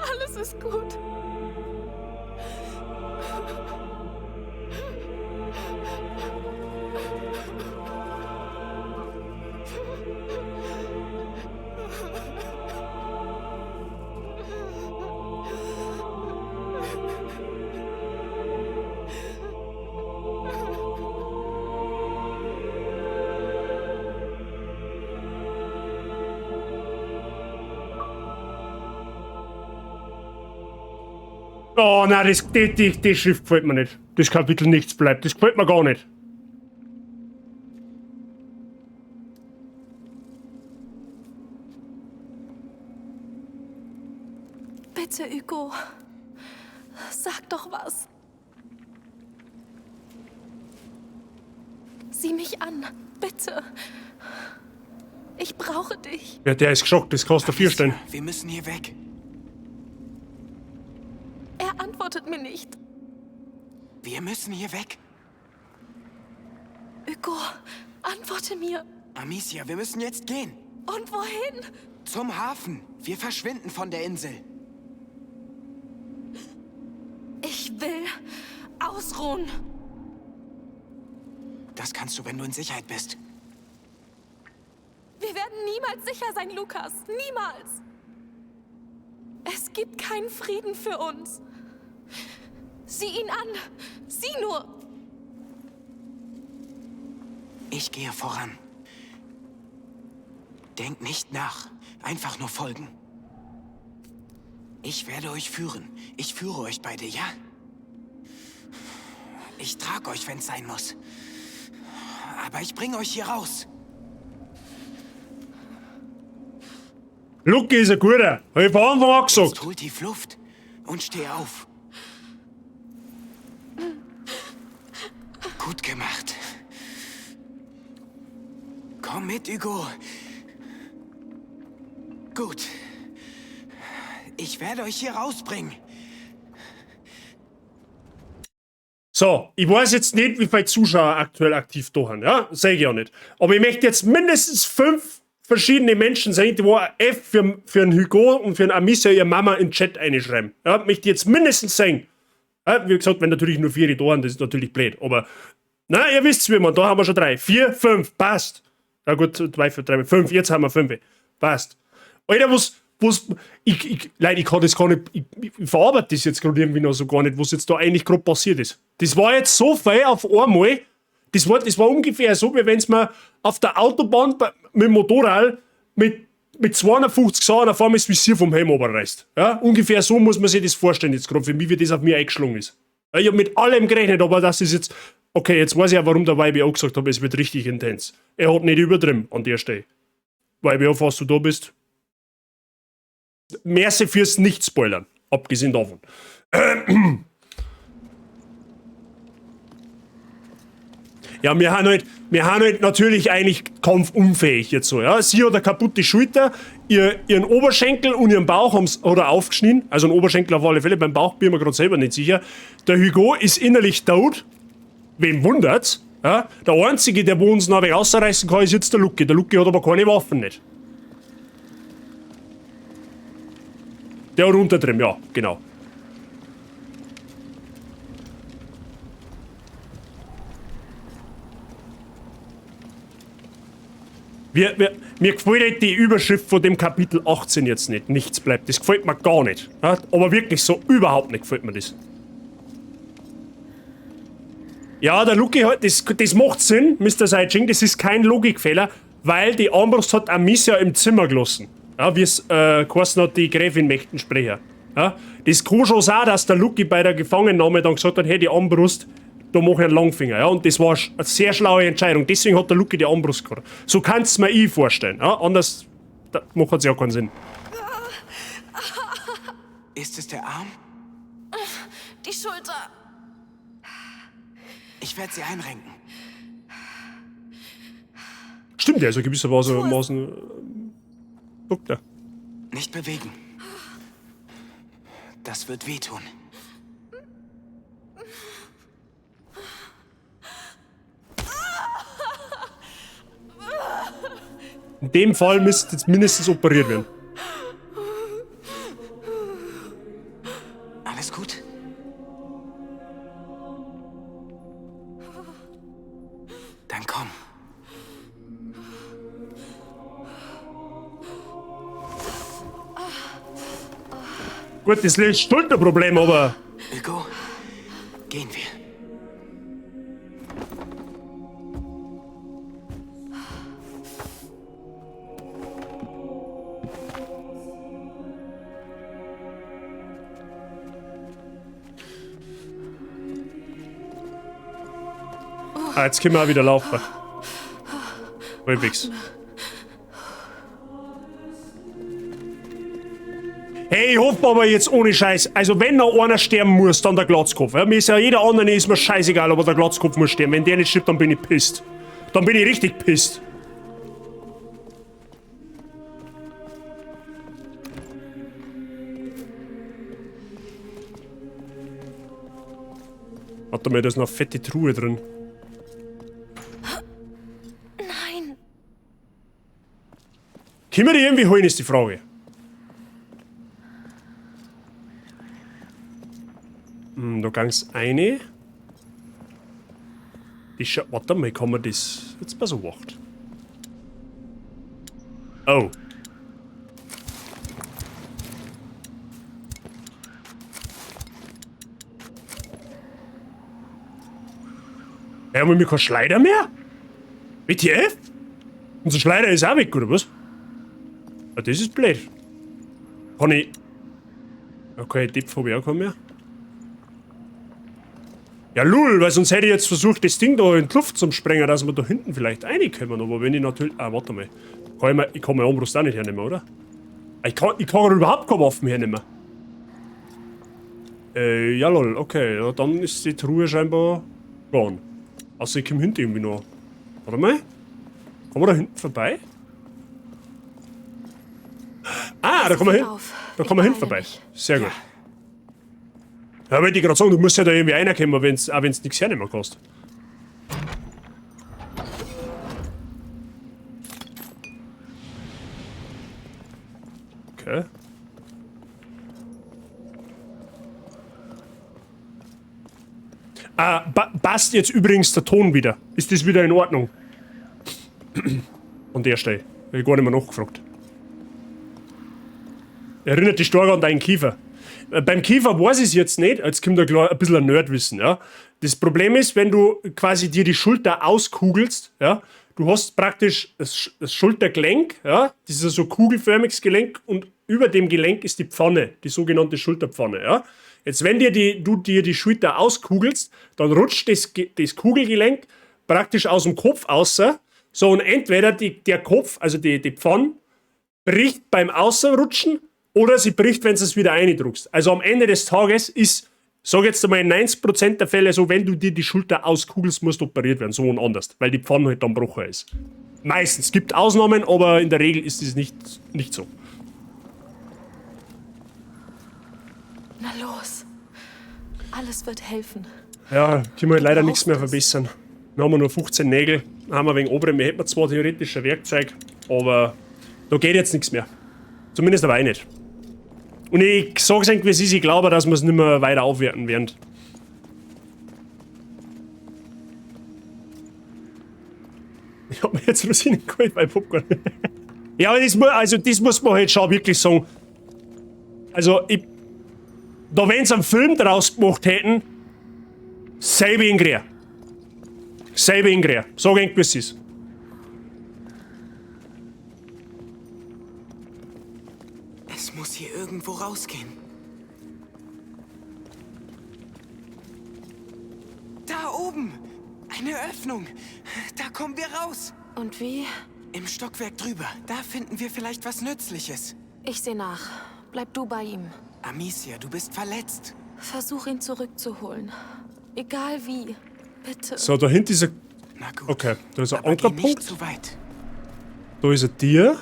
Alles ist gut! Oh nein, das, die, die, die Schrift gefällt mir nicht. Das Kapitel nichts bleibt. Das gefällt mir gar nicht. Bitte, Hugo. Sag doch was. Sieh mich an, bitte. Ich brauche dich. Ja, der ist geschockt. Das kostet vier Steine. Wir müssen hier weg. Er antwortet mir nicht. Wir müssen hier weg. Hugo, antworte mir. Amicia, wir müssen jetzt gehen. Und wohin? Zum Hafen. Wir verschwinden von der Insel. Ich will ausruhen. Das kannst du, wenn du in Sicherheit bist. Wir werden niemals sicher sein, Lukas. Niemals. Es gibt keinen Frieden für uns. Sieh ihn an. Sieh nur. Ich gehe voran. Denk nicht nach. Einfach nur folgen. Ich werde euch führen. Ich führe euch beide, ja? Ich trage euch, wenn's sein muss. Aber ich bringe euch hier raus. Lucky ist ein guter. Hab ich von Anfang an gesagt. Jetzt hol tief Luft und steh auf. Gut gemacht. Komm mit, Hugo. Gut. Ich werde euch hier rausbringen. So, ich weiß jetzt nicht, wie viele Zuschauer aktuell aktiv da sind, ja? Sag ich ja nicht. Aber ich möchte jetzt mindestens 5 verschiedene Menschen sehen, die wo ein F für einen Hugo und für einen Amicia ihre Mama in den Chat einschreiben. Ja, möchte ich jetzt mindestens sehen. Wie gesagt, wenn natürlich nur 4 da sind, das ist natürlich blöd. Aber, na, ihr wisst's, wie man, da haben wir schon 3, 4, 5, passt. Ja gut, 2, 4, 3, 5, jetzt haben wir 5. Passt. Alter, was, ich, Leute, ich kann das gar nicht, ich verarbeite das jetzt gerade irgendwie noch so gar nicht, was jetzt da eigentlich gerade passiert ist. Das war jetzt so viel auf einmal, das war ungefähr so, wie wenn's mir auf der Autobahn mit dem Motorrad mit 250 Sachen auf einmal das Visier vom Helm runterreißt. Ja, ungefähr so muss man sich das vorstellen jetzt gerade, für mich, wie das auf mir eingeschlagen ist. Ja, ich hab mit allem gerechnet, aber das ist jetzt, okay, jetzt weiß ich ja, warum der YBO gesagt hat, es wird richtig intens. Er hat nicht übertrieben an der Stelle. YBO, falls du da bist, merci fürs Nicht-Spoilern, abgesehen davon. Ja, wir haben halt natürlich eigentlich kampfunfähig jetzt so, ja. Sie hat eine kaputte Schulter, ihren Oberschenkel und ihren Bauch haben's, hat er aufgeschnitten. Also einen Oberschenkel auf alle Fälle, beim Bauch bin ich mir grad selber nicht sicher. Der Hugo ist innerlich tot. Wem wundert's? Ja? Der Einzige, der wo uns noch rausreißen kann, ist jetzt der Lucky. Der Lucky hat aber keine Waffen nicht. Der hat untertrieben, ja, genau. Mir gefällt halt die Überschrift von dem Kapitel 18 jetzt nicht. Nichts bleibt. Das gefällt mir gar nicht. Ja, aber wirklich so überhaupt nicht gefällt mir das. Ja, der Lucky hat, das macht Sinn, Mister Saijing, das ist kein Logikfehler, weil die Armbrust hat Amicia im Zimmer gelassen. Ja, wie es geheißen hat, die Gräfin möchten sprechen. Ja, das kann schon sein, dass der Lucky bei der Gefangennahme dann gesagt hat, hey, die Armbrust, da mach ich einen Langfinger. Ja, und das war eine sehr schlaue Entscheidung. Deswegen hat der Lucky die Armbrust gehabt. So kannst du mir eh vorstellen. Ja, anders da macht es ja keinen Sinn. Ist es der Arm? Die Schulter. Ich werde sie einrenken. Stimmt ja, also gewissermaßen. Doktor. Nicht bewegen. Das wird wehtun. In dem Fall müsste jetzt mindestens operiert werden. Alles gut? Dann komm. Gut, das löst Schulterproblem, aber... Hugo, gehen wir. Ah, jetzt können wir auch wieder laufen. Halbwegs. Hey, ich hoffe aber jetzt ohne Scheiß. Also wenn noch einer sterben muss, dann der Glatzkopf. Ja, mir ist ja jeder andere ist mir scheißegal, aber der Glatzkopf muss sterben. Wenn der nicht stirbt, dann bin ich pisst. Dann bin ich richtig pisst. Warte mal, da ist noch eine fette Truhe drin. Nein. Können wir die irgendwie holen, ist die Frage. Hm, da ging's eine. Die warte mal, kann man das... Jetzt pass auf. Oh. Ja, haben wir keinen Schleider mehr? WTF? Unser Schleider ist auch weg, oder was? Ah, das ist blöd. Kann ich... Okay, Depf hab ich auch keinen mehr. Ja, lul, weil sonst hätte ich jetzt versucht, das Ding da in die Luft zu sprengen, dass wir da hinten vielleicht reinkommen. Aber wenn ich natürlich... Ah, warte mal. Kann ich, mir, ich kann meine Armbrust auch nicht hernehmen, oder? Ich kann überhaupt keine Waffen hernehmen. Ja, lol, okay. Ja, dann ist die Truhe scheinbar gone. Außer ich komme hinten irgendwie noch. Warte mal. Kommen wir da hinten vorbei? Ah, da kommen wir hin. Da kommen wir hinten vorbei. Sehr gut. Ja, wollte ich gerade sagen, du musst ja da irgendwie reinkommen, auch wenn's nichts hernehmen kannst. Okay. Passt jetzt übrigens der Ton wieder? Ist das wieder in Ordnung? An der Stelle. Hab ich gar nicht mehr nachgefragt. Erinnert dich stark an deinen Kiefer. Beim Kiefer weiß ich es jetzt nicht, jetzt kommt da klar ein bisschen ein Nerdwissen, ja. Das Problem ist, wenn du quasi dir die Schulter auskugelst, ja, du hast praktisch das Schultergelenk, ja, das ist so ein kugelförmiges Gelenk und über dem Gelenk ist die Pfanne, die sogenannte Schulterpfanne, ja. Jetzt, wenn du dir die Schulter auskugelst, dann rutscht das Kugelgelenk praktisch aus dem Kopf außer. So, und entweder der Kopf, also die Pfanne, bricht beim Außerrutschen oder sie bricht, wenn du es wieder eindrückst. Also am Ende des Tages ist, sag jetzt einmal, in 90% der Fälle so, wenn du dir die Schulter auskugelst, musst du operiert werden, so und anders, weil die Pfanne halt dann gebrochen ist. Meistens. Gibt Ausnahmen, aber in der Regel ist es nicht so. Na los. Alles wird helfen. Ja, können wir halt leider nichts mehr verbessern. Wir haben nur 15 Nägel, haben wir wegen oberen, wir hätten zwar theoretisch ein Werkzeug, aber da geht jetzt nichts mehr. Zumindest aber auch nicht. Und ich sag's eigentlich, wie es ist, ich glaube, dass wir es nicht mehr weiter aufwerten werden. Ich hab mir jetzt Rosinen geholt bei Popcorn. Ja, aber das muss man halt schon wirklich sagen. Also, da wenn sie einen Film draus gemacht hätten, selbe in Grea. Selbe in Grea. Sag eigentlich, wie es ist. Es muss hier irgendwo rausgehen. Da oben! Eine Öffnung! Da kommen wir raus! Und wie? Im Stockwerk drüber. Da finden wir vielleicht was Nützliches. Ich seh nach. Bleib du bei ihm. Amicia, du bist verletzt. Versuch ihn zurückzuholen. Egal wie. Bitte. So, da hinten ist ein... Na gut. Okay, da ist ein Aber geh Ankerpunkt. nicht zu weit. Da ist ein Tier.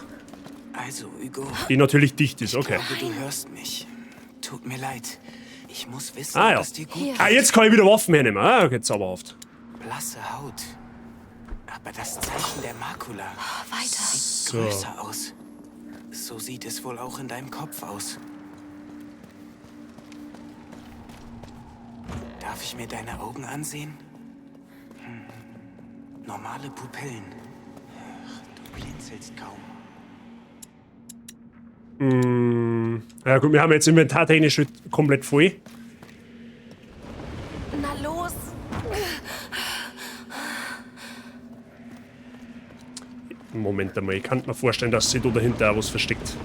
Also, Hugo. Die natürlich dicht ist, okay. Ich glaube, du hörst mich. Tut mir leid. Ich muss wissen, Ah, ja. ob es dir gut geht. Ah, jetzt kann ich wieder Waffen hernehmen. Ah, okay, zauberhaft. Blasse Haut. Aber das Zeichen der Makula weiter. sieht So. größer aus. So sieht es wohl auch in deinem Kopf aus. Darf ich mir deine Augen ansehen? Hm. Normale Pupillen. Ach, du blinzelst kaum. Ja gut, wir haben jetzt inventartechnisch komplett voll. Na los! Moment einmal, ich kann mir vorstellen, dass sie da dahinter auch was versteckt.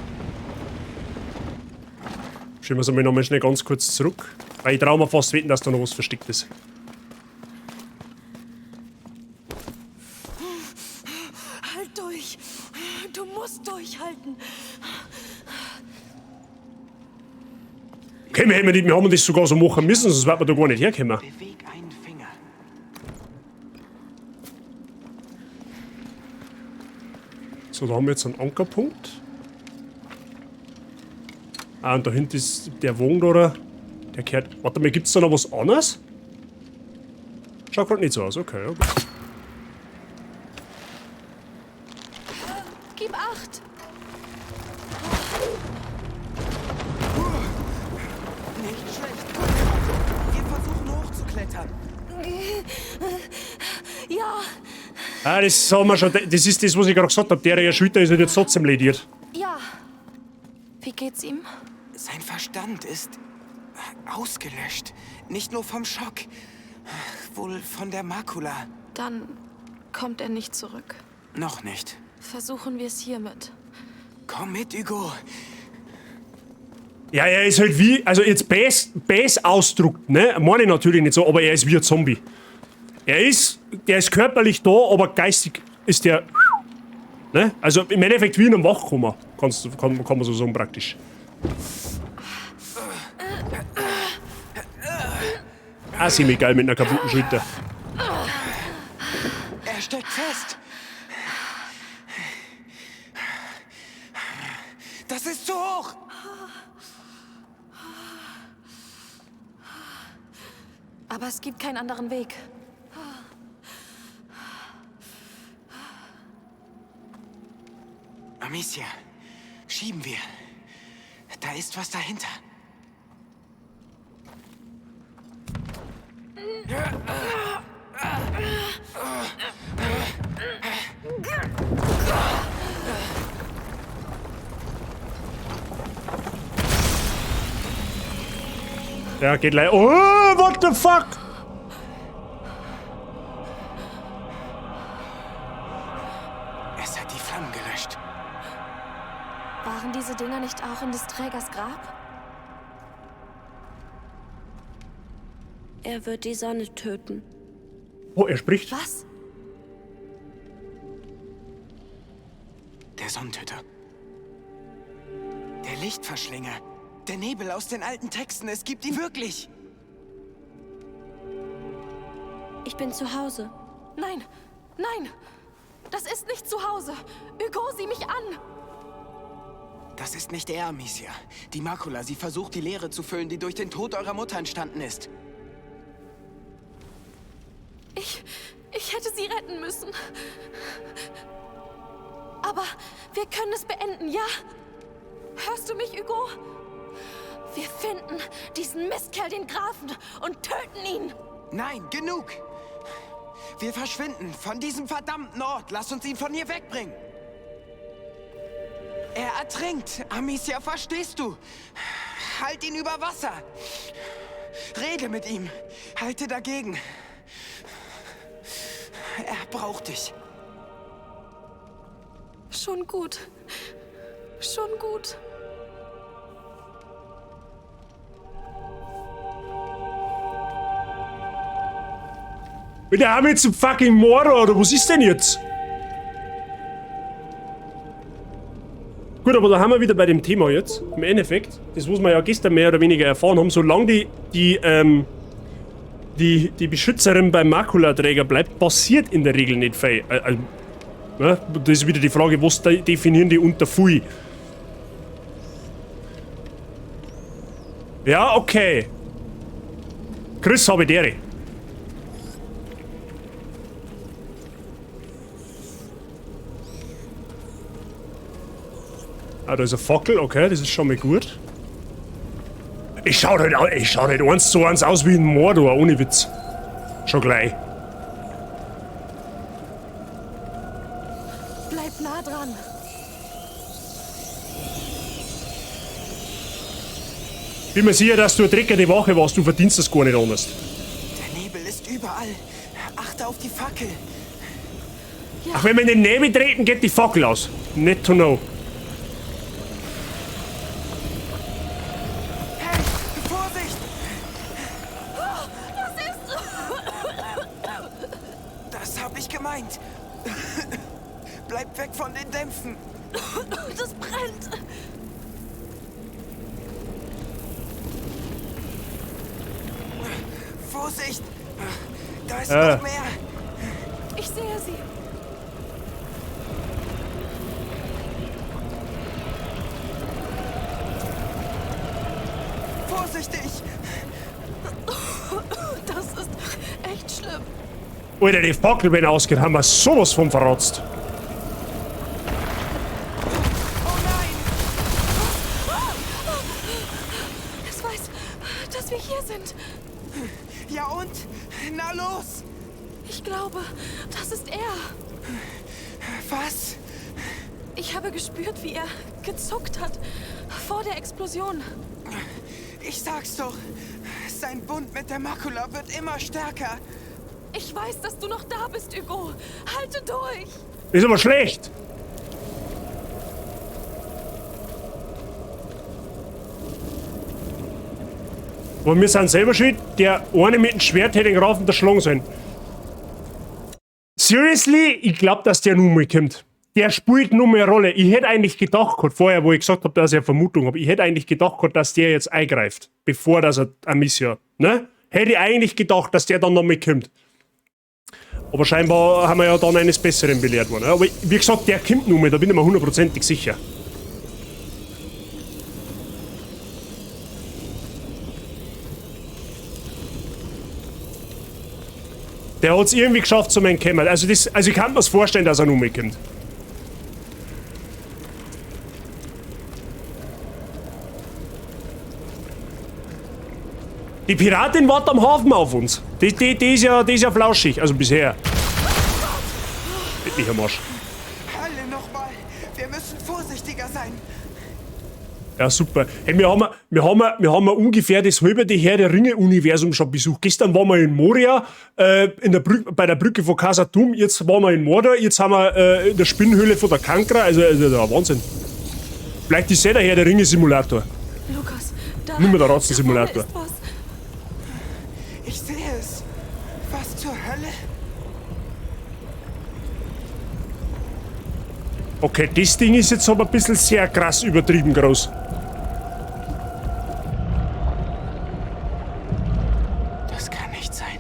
Schieben wir es einmal nochmal schnell ganz kurz zurück. Weil ich traue mir fast wetten, dass da noch was versteckt ist. Halt durch! Du musst durchhalten! Okay, wir haben das sogar so machen müssen, sonst wären wir da gar nicht herkommen. Beweg einen Finger. So, da haben wir jetzt einen Ankerpunkt. Ah, und da hinten ist der Wagen da, oder? Der kehrt. Warte mal, gibt's da noch was anderes? Schaut grad nicht so aus, okay, okay. Gib acht! Nicht schlecht. Gut gemacht. Wir versuchen hochzuklettern. Ja! Ah, das haben wir schon. Das ist das, was ich gerade gesagt habe. Der Schulter ist halt jetzt trotzdem lediert. Ja. Wie geht's ihm? Sein Verstand ist ausgelöscht. Nicht nur vom Schock. Wohl von der Makula. Dann kommt er nicht zurück. Noch nicht. Versuchen wir es hiermit. Komm mit, Hugo. Ja, er ist halt wie, also jetzt Base ausdruckt, ne? Meine ich natürlich nicht so, aber er ist wie ein Zombie. Der ist körperlich da, aber geistig ist der, ne? Also im Endeffekt wie in einem Wachkoma, kann man so sagen praktisch. Ah, ziemlich geil mit einer kaputten Schulter. Er steckt fest. Das ist zu hoch. Aber es gibt keinen anderen Weg. Amicia, schieben wir. Da ist was dahinter. Ja, geht leider. Oh, what the fuck? Es hat die Flammen gelöscht. Waren diese Dinger nicht auch in des Trägers Grab? Er wird die Sonne töten. Oh, er spricht. Was? Der Sonnentöter. Der Lichtverschlinger. Der Nebel aus den alten Texten. Es gibt ihn wirklich. Ich bin zu Hause. Nein, nein! Das ist nicht zu Hause! Hugo, sieh mich an! Das ist nicht er, Amicia. Die Makula, sie versucht, die Leere zu füllen, die durch den Tod eurer Mutter entstanden ist. Ich hätte sie retten müssen. Aber wir können es beenden, ja? Hörst du mich, Hugo? Wir finden diesen Mistkerl, den Grafen, und töten ihn. Nein, genug! Wir verschwinden von diesem verdammten Ort. Lass uns ihn von hier wegbringen. Er ertrinkt. Amicia, verstehst du? Halt ihn über Wasser. Rede mit ihm. Halte dagegen. Er braucht dich. Schon gut. Schon gut. Wir haben jetzt einen fucking Mordor, oder was ist denn jetzt? Gut, aber da haben wir wieder bei dem Thema jetzt. Im Endeffekt, das muss man ja gestern mehr oder weniger erfahren haben, solange die Beschützerin beim Makulaträger bleibt, passiert in der Regel nicht viel. Ne? Das ist wieder die Frage, was definieren die unter viel? Ja, okay. Chris, habe ich dere. Ah, da ist eine Fackel, okay, das ist schon mal gut. Ich schau halt eins zu eins aus wie ein Mordor, ohne Witz. Schon gleich. Bleib nah dran. Bin mir sicher, dass du eine dreckige Wache warst, du verdienst das gar nicht anders. Der Nebel ist überall. Achte auf die Fackel. Ja. Ach, wenn wir in den Nebel treten, geht die Fackel aus. Net to know. Bleib weg von den Dämpfen. Das brennt. Vorsicht! Da ist noch mehr. Ich sehe sie. Vorsichtig! Das ist echt schlimm. Alter, die Fackel, wenn ausgeht, haben wir sowas von verrotzt. Oh nein! Es weiß, dass wir hier sind. Ja und? Na los! Ich glaube, das ist er. Was? Ich habe gespürt, wie er gezuckt hat vor der Explosion. Ich sag's doch. Sein Bund mit der Makula wird immer stärker. Ich weiß, dass du noch da bist, Hugo. Halte durch. Ist aber schlecht. Aber wir sind selber schuld, der eine mit dem Schwert hätte den Grafen erschlagen sollen. Seriously? Ich glaub, dass der nun mal kommt. Der spielt nur mehr Rolle. Ich hätte eigentlich gedacht, grad vorher, wo ich gesagt hab, dass ich eine Vermutung hab, ich hätte eigentlich gedacht, grad, dass der jetzt eingreift, bevor das er Amicia, ne? Hätte ich eigentlich gedacht, dass der dann noch mal kommt. Aber scheinbar haben wir ja dann eines Besseren belehrt worden. Aber wie gesagt, der kommt nun mal, da bin ich mir hundertprozentig sicher. Der hat's irgendwie geschafft zu meinem Kämmer. Also ich kann mir's vorstellen, dass er nun mal kommt. Die Piratin wartet am Hafen auf uns. Die ist ja flauschig, also bisher. Leck mich am Arsch. Alle nochmal. Wir müssen vorsichtiger sein. Ja, super. Hey, wir haben ungefähr das halbe Herr der Ringe-Universum schon besucht. Gestern waren wir in Moria, in der bei der Brücke von Khazad-dûm, jetzt waren wir in Mordor, jetzt sind wir in der Spinnenhöhle von der Kankra. Also der Wahnsinn. Vielleicht ist der Herr der Ringe-Simulator. Lukas, da. Nimm mir der Ratzensimulator. Da vorne ist was. Ich sehe es. Was zur Hölle? Okay, das Ding ist jetzt aber ein bisschen sehr krass übertrieben groß. Das kann nicht sein.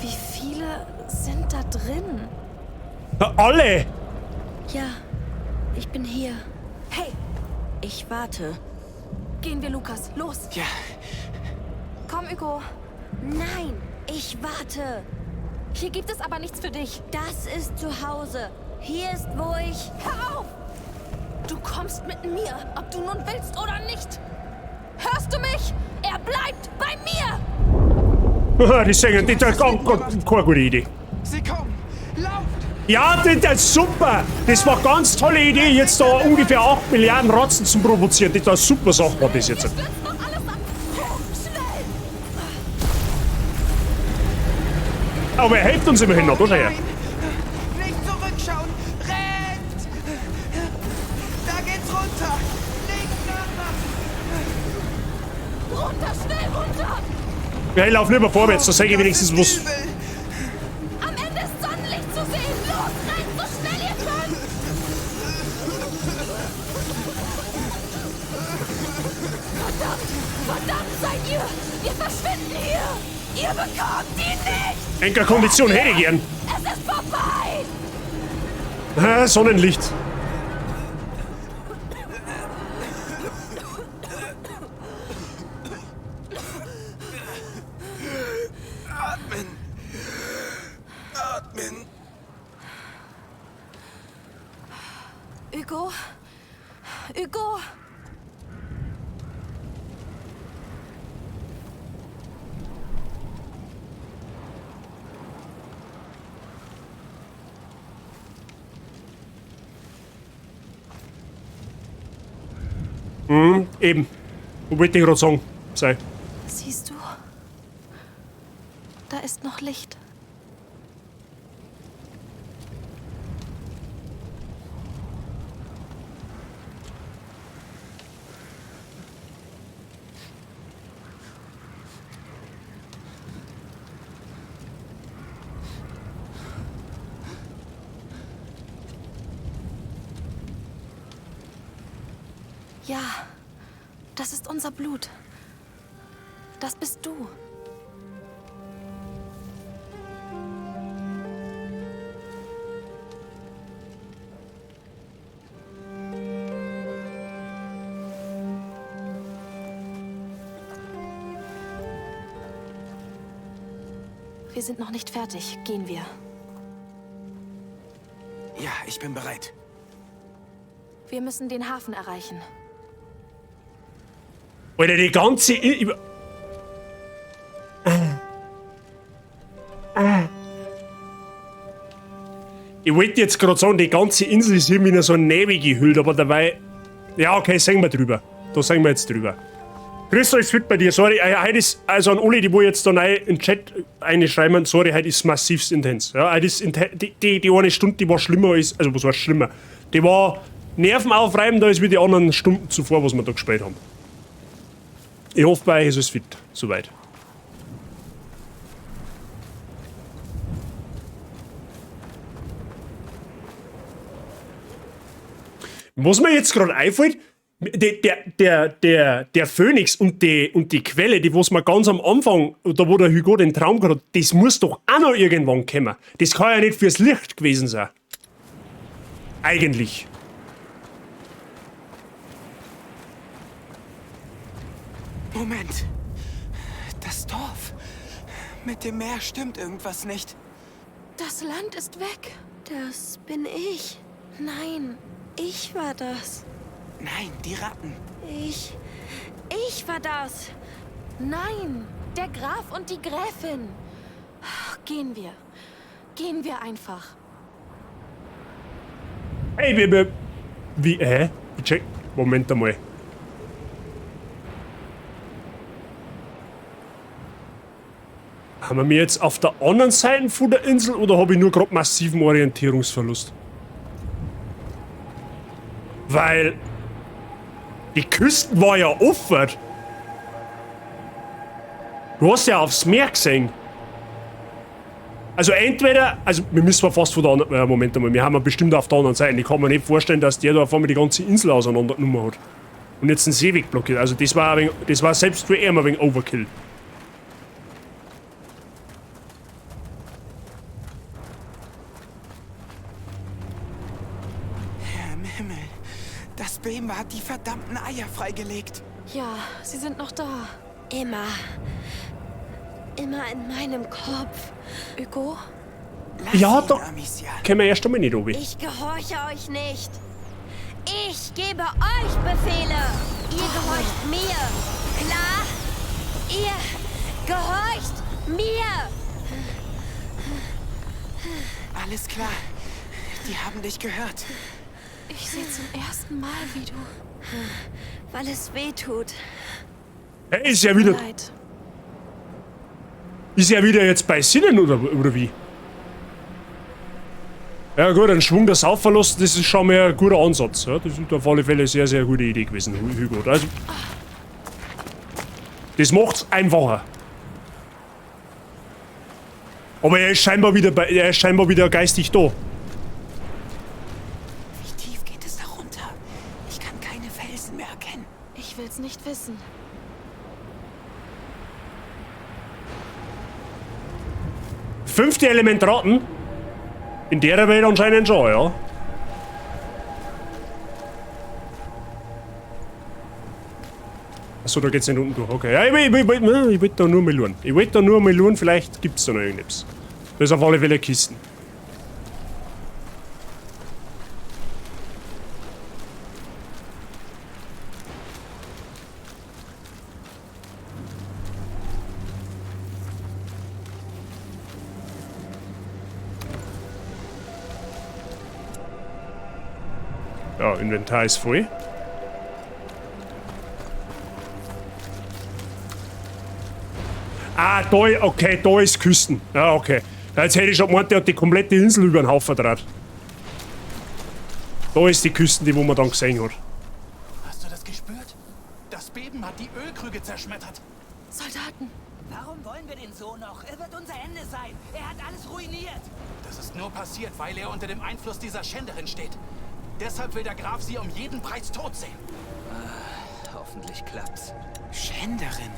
Wie viele sind da drin? Na, alle! Ja, ich bin hier. Hey! Ich warte. Gehen wir, Lukas. Los! Ja. Komm, Hugo. Nein, ich warte. Hier gibt es aber nichts für dich. Das ist zu Hause. Hier ist, wo ich... Hör auf! Du kommst mit mir, ob du nun willst oder nicht. Hörst du mich? Er bleibt bei mir! Die singen, die das ist keine gute Idee. Sie kommen! Lauft! Ja, das ist super! Das war ganz tolle Idee, jetzt da ungefähr 8 Milliarden Ratzen zu provozieren. Das ist eine super Sache, war das jetzt. Aber er hilft uns immerhin noch, oder? Nein. Nicht zurückschauen! Rennt! Da geht's runter! Nicht nachmachen! Runter, schnell runter! Ja, ich lauf lieber vorwärts, da seh ich wenigstens was. Am Ende ist Sonnenlicht zu sehen! Los, rennt so schnell ihr könnt! Verdammt! Verdammt seid ihr! Wir verschwinden hier! Ihr bekommt ihn nicht! Enker Kondition hätte ich gern. Es ist vorbei! Ah, Sonnenlicht. Atmen. Atmen. Hugo? Hugo? Mhm, eben. Wo wollte ich gerade sagen? Sei. Siehst du? Da ist noch Licht. Ja, das ist unser Blut. Das bist du. Wir sind noch nicht fertig. Gehen wir. Ja, ich bin bereit. Wir müssen den Hafen erreichen. Alter, die ganze... Ich wollte jetzt gerade sagen, die ganze Insel ist irgendwie in so einen Nebel gehüllt, aber dabei... Ja, okay, singen wir drüber. Da singen wir jetzt drüber. Christo ist fit bei dir, sorry. Heute ist, also an alle, die wo jetzt da neu in den Chat reinschreiben, sorry, heute ist massivst intens. Ja, heute ist die eine Stunde, die war schlimmer als... Also, was war schlimmer? Die war nervenaufreibender als wie die anderen Stunden zuvor, was wir da gespielt haben. Ich hoffe, bei euch ist es fit, soweit. Was mir jetzt gerade einfällt, der Phönix und die Quelle, die was man ganz am Anfang, da wo der Hugo den Traum gehabt hat, das muss doch auch noch irgendwann kommen. Das kann ja nicht fürs Licht gewesen sein. Eigentlich. Moment. Das Dorf. Mit dem Meer stimmt irgendwas nicht. Das Land ist weg. Das bin ich. Nein. Ich war das. Nein, die Ratten. Ich war das. Nein, der Graf und die Gräfin. Gehen wir. Gehen wir einfach. Hey, wie, hä? Ich check. Moment einmal. Haben wir jetzt auf der anderen Seite von der Insel oder habe ich nur gerade massiven Orientierungsverlust? Weil die Küsten war ja offen. Du hast ja aufs Meer gesehen. Also entweder, also wir müssen fast von der anderen, Moment einmal, wir haben ja bestimmt auf der anderen Seite. Ich kann mir nicht vorstellen, dass der da auf einmal die ganze Insel auseinandergenommen hat. Und jetzt einen Seeweg blockiert. Also das war, ein wenig, das war selbst für ihn ein wenig Overkill. Herr im Himmel, das Beben hat die verdammten Eier freigelegt. Ja, sie sind noch da. Immer. Immer in meinem Kopf. Hugo? Lass Ja, ihn, doch. Amicia. Können wir erst einmal nicht, Obi. Ich gehorche euch nicht. Ich gebe euch Befehle. Ihr gehorcht mir. Klar? Ihr gehorcht mir. Alles klar. Die haben dich gehört. Ich sehe zum ersten Mal, wie du... Weil es weh tut. Hey, ist ja wieder, Leid. ist ja wieder jetzt bei Sinnen oder wie? Ja gut, ein Schwung der Saufverlust, das ist schon mal ein guter Ansatz. Ja? Das ist auf alle Fälle eine sehr, sehr gute Idee gewesen, Hugo. Also, das macht's einfacher. Aber er ist scheinbar wieder bei, er ist scheinbar wieder geistig da. Wie tief geht es da runter? Ich kann keine Felsen mehr erkennen. Ich will's nicht wissen. Fünfte Element raten? In der Welt anscheinend schon, ja. Achso, da geht's nicht unten durch. Okay. Ja, ich will da nur mal schauen. Ich will da nur mal schauen, vielleicht gibt's da noch irgendetwas. Da ist auf alle Fälle Kisten. Ja, Inventar ist voll. Ah, da, okay, da ist Küsten. Ja, okay. Ja, jetzt hätte ich schon gemeint, der hat die komplette Insel über den Haufen gedreht. Da ist die Küsten, die wo man dann gesehen hat. Hast du das gespürt? Das Beben hat die Ölkrüge zerschmettert. Soldaten. Warum wollen wir den Sohn noch? Er wird unser Ende sein. Er hat alles ruiniert. Das ist nur passiert, weil er unter dem Einfluss dieser Schänderin steht. Deshalb will der Graf sie um jeden Preis tot sehen. Ah, hoffentlich klappt's. Schänderin?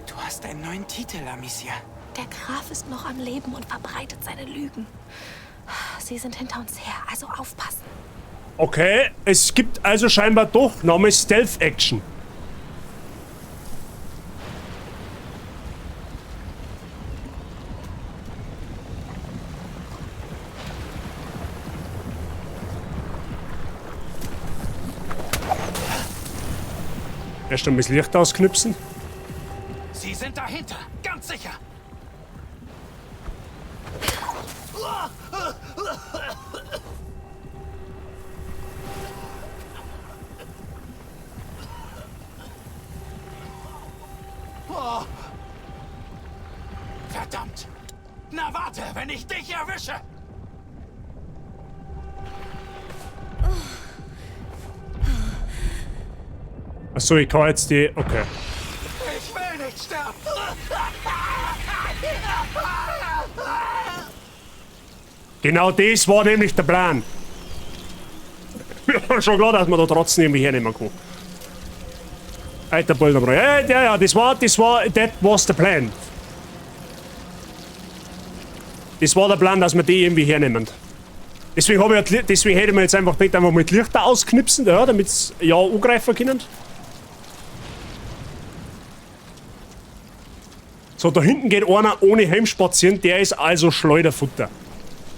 Du hast einen neuen Titel, Amicia. Der Graf ist noch am Leben und verbreitet seine Lügen. Sie sind hinter uns her, also aufpassen. Okay, es gibt also scheinbar doch nochmal Stealth-Action. Erst einmal das Licht ausknipsen. Sie sind dahinter, ganz sicher. Oh. Verdammt! Na warte, wenn ich dich erwische! Achso, ich kann jetzt die... Okay. Ich will nicht sterben! Genau das war nämlich der Plan. Mir war schon klar, dass man da trotzdem irgendwie hernehmen kann. Alter Bolderbrei. Ja, ja, ja, das war, that was the plan. Das war der Plan, dass wir die irgendwie hernehmen. Deswegen hab ich ja, deswegen hätte ich mir jetzt einfach gedacht, einfach mal die Lichter ausknipsen, ja, damit's ja angreifen können. So, da hinten geht einer ohne Helm spazieren, der ist also Schleuderfutter.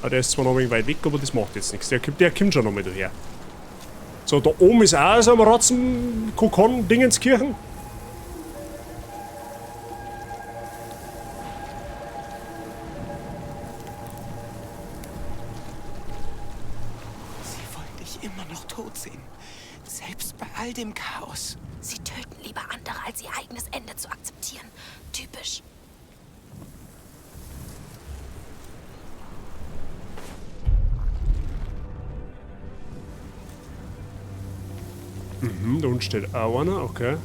Ah, der ist zwar noch ein wenig weit weg, aber das macht jetzt nichts. Der kommt schon noch mal daher. So, da oben ist auch so ein Ratzen-Kokon-Dingenskirchen. Sie wollen dich immer noch tot sehen. Selbst bei all dem Chaos. Sie töten lieber andere, als ihr eigenes Ende zu akzeptieren. Typisch. Mhm, da unten steht auch einer, okay.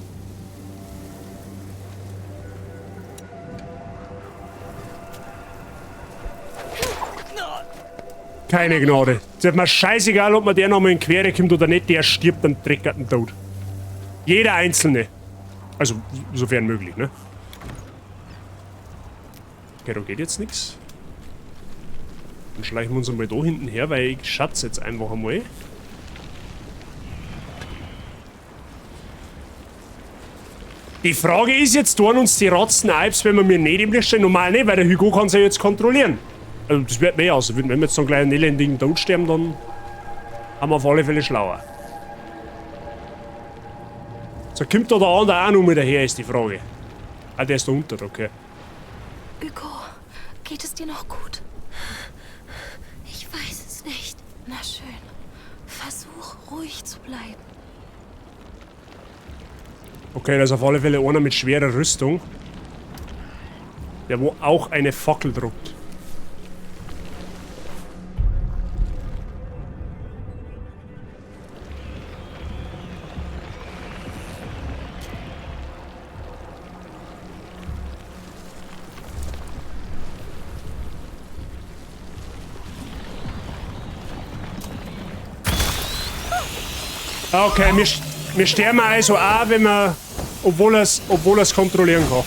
Keine Gnade. Es ist mir scheißegal, ob man der nochmal in Quere kommt oder nicht, der stirbt am dreckigen Tod. Jeder Einzelne. Also, sofern möglich, ne? Okay, da geht jetzt nichts. Dann schleichen wir uns einmal da hinten her, weil ich schatze jetzt einfach einmal. Die Frage ist jetzt, tun uns die Ratzen Alps, wenn wir mir nicht im Licht stehen? Normal nicht, weil der Hugo kann sie ja jetzt kontrollieren. Also das wird mehr aus. Wenn wir jetzt dann gleich einen elendigen Tod sterben, dann haben wir auf alle Fälle schlauer. So, kommt da der andere auch noch mit daher, ist die Frage. Ah, der ist da unten, okay. Hugo, geht es dir noch gut? Ich weiß es nicht. Na schön. Versuch, ruhig zu bleiben. Okay, da ist auf alle Fälle einer mit schwerer Rüstung. Der wo auch eine Fackel druckt. Okay, wir sterben also auch, wenn wir, obwohl er's kontrollieren kann.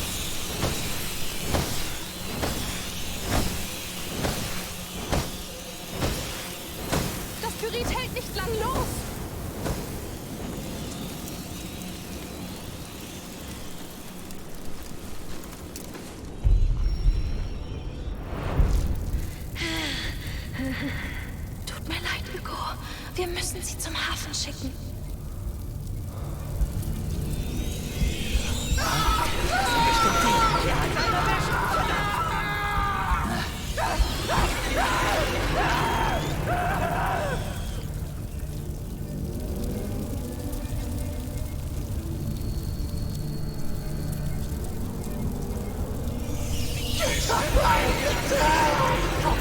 Das Pyrit hält nicht lang los. Tut mir leid, Hugo. Wir müssen sie zum Hafen schicken.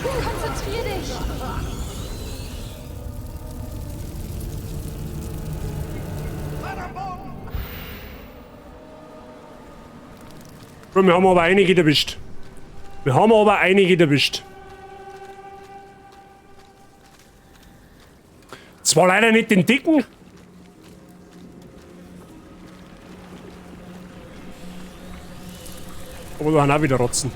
Konzentrier dich! Wir haben aber einige erwischt. Wir haben aber einige erwischt. Zwar leider nicht den Dicken. Aber da haben auch wieder Rotzen.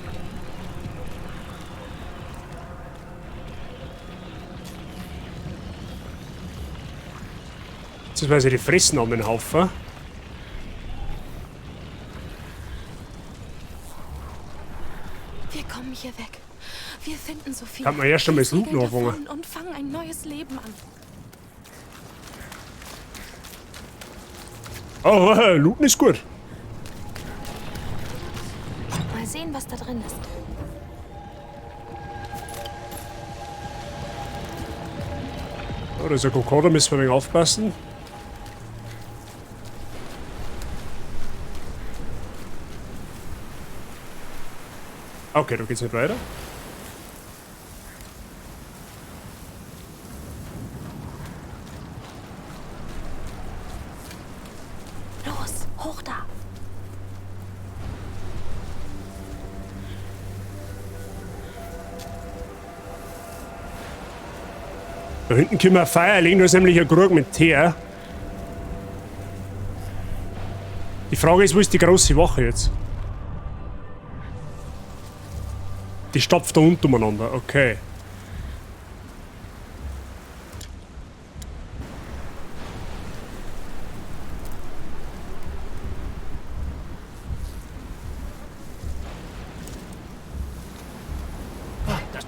Beziehungsweise die fressen an den Haufen. Wir kommen hier weg. Wir finden Sophia. Kann man erst einmal das Wir Looten segeln anfangen. davon und fangen ein neues Leben an. Oh, Looten ist gut. Mal sehen, was da drin ist. Oh, da ist ein Kokon, da müssen wir ein wenig aufpassen. Okay, da geht's nicht weiter. Los, hoch da. Da hinten können wir Feuer legen, da ist nämlich ein Krug mit Teer. Die Frage ist, wo ist die große Wache jetzt? Die stapft da unten umeinander, okay.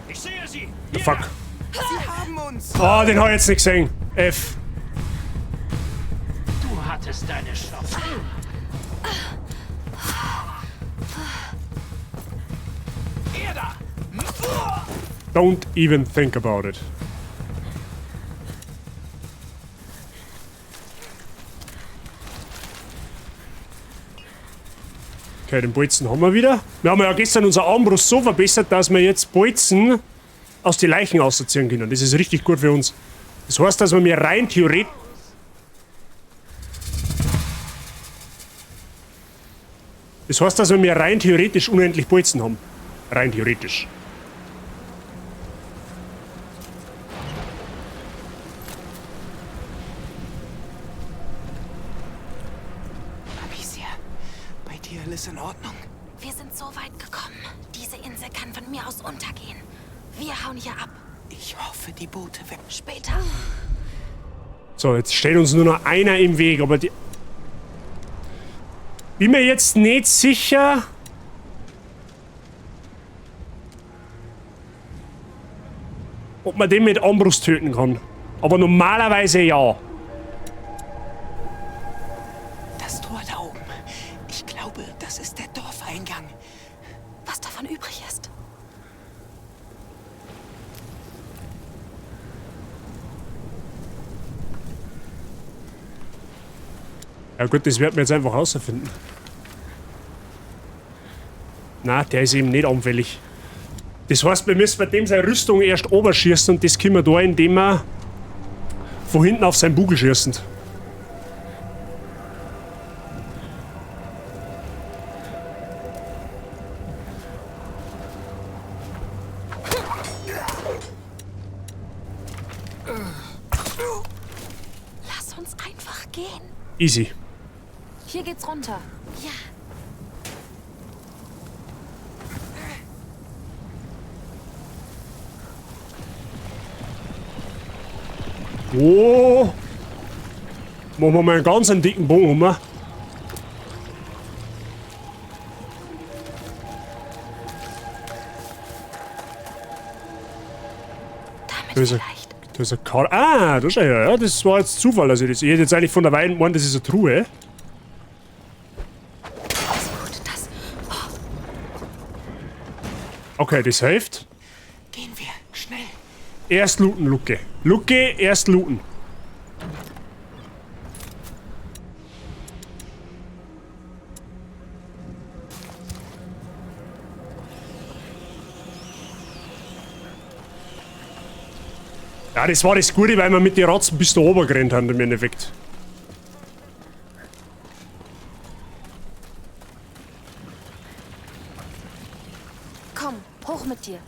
Ich sehe sie! The fuck? Sie haben uns! Oh, den hab ich jetzt nicht gesehen. F. Du hattest deine Chance. Er da! Don't even think about it. Okay, den Bolzen haben wir wieder. Wir haben ja gestern unser Armbrust so verbessert, dass wir jetzt Bolzen aus den Leichen rausziehen können. Das ist richtig gut für uns. Das heißt, dass wir mir rein theoretisch... Das heißt, dass wir rein theoretisch unendlich Bolzen haben. Rein theoretisch. Amicia, bei dir alles in Ordnung? Wir sind so weit gekommen. Diese Insel kann von mir aus untergehen. Wir hauen hier ab. Ich hoffe, die Boote werden... Später. So, jetzt steht uns nur noch einer im Weg, aber die... Bin mir jetzt nicht sicher... ob man den mit Armbrust töten kann. Aber normalerweise ja. Das Tor da oben. Ich glaube, das ist der Dorfeingang. Was davon übrig ist. Ja gut, das werden wir jetzt einfach rausfinden. Na, der ist eben nicht anfällig. Das heißt, wir müssen bei dem seine Rüstung erst oberschießen und das können wir da, indem wir von hinten auf seinen Bugel schießen. Lass uns einfach gehen. Easy. Hier geht's runter. Ja. Oh. Machen wir mal einen ganz dicken Bogen um. Damit vielleicht. Da ist ein Kar. Ah, da schau her. Ja, das war jetzt Zufall, dass ich das. Ich hätte jetzt eigentlich von der Weile gemeint, das ist eine Truhe. Gut, das. Okay, das hilft. Gehen wir, schnell. Erst looten, Lucke. Lucke, erst looten. Ja, das war das Gute, weil wir mit den Ratzen bis da oben gerannt haben im Endeffekt. Komm, hoch mit dir.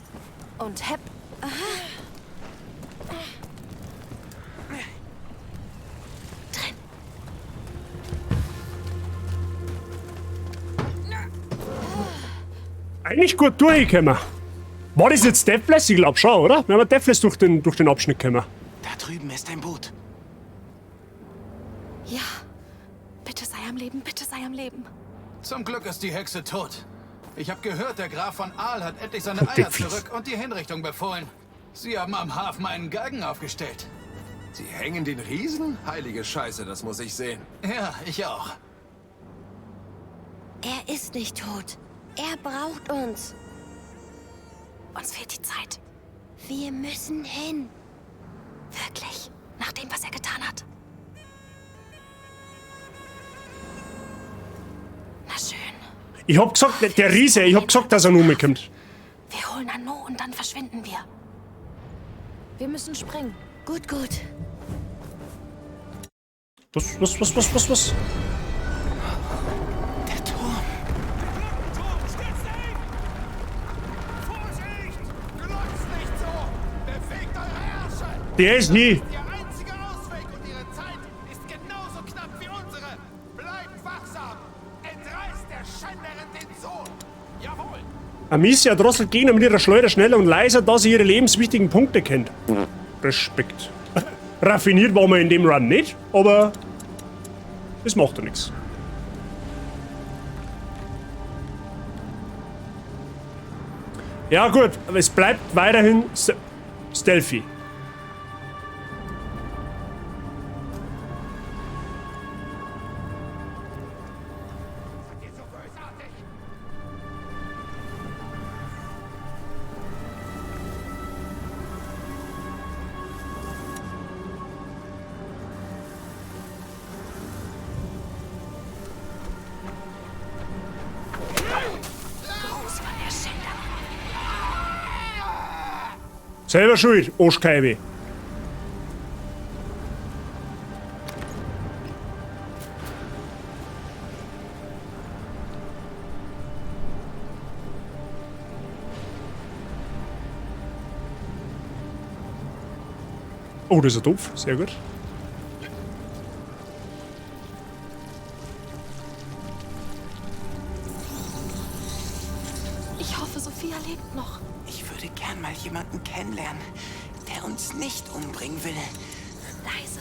Und hepp. Aha. Drin. Eigentlich gut durchgekommen. War das jetzt Deathless? Ich glaub schon, oder? Wir haben Deathless durch den Abschnitt gekommen. Da drüben ist ein Boot. Ja. Bitte sei am Leben, bitte sei am Leben. Zum Glück ist die Hexe tot. Ich habe gehört, der Graf von Ahl hat endlich seine Eier zurück und die Hinrichtung befohlen. Sie haben am Hafen einen Galgen aufgestellt. Sie hängen den Riesen? Heilige Scheiße, das muss ich sehen. Ja, ich auch. Er ist nicht tot. Er braucht uns. Uns fehlt die Zeit. Wir müssen hin. Wirklich? Nach dem, was er getan hat? Na schön. Ich hab gesagt, der Riese, ich hab gesagt, dass er nur mitkommt. Wir holen Arnaud und dann verschwinden wir. Wir müssen springen. Gut, gut. Was? Der Turm. Vorsicht! Glotzt nicht so! Bewegt eure Ärsche! Der ist nie. Ihr einziger Ausweg und ihre Zeit ist genauso knapp wie unsere. Bleibt wachsam! Entreißt der Schänderin den Sohn! Jawohl! Amicia drosselt Gegner mit ihrer Schleuder schneller und leiser, da sie ihre lebenswichtigen Punkte kennt. Respekt. Raffiniert waren wir in dem Run nicht, aber das macht ja nichts. Ja gut, aber es bleibt weiterhin stealthy. Selber schuld, Oschkeibe. Oh, das ist ein Topf. Sehr gut. Ich hoffe, Sophia lebt noch. Ich würde gern mal jemanden kennenlernen, der uns nicht umbringen will. Leise.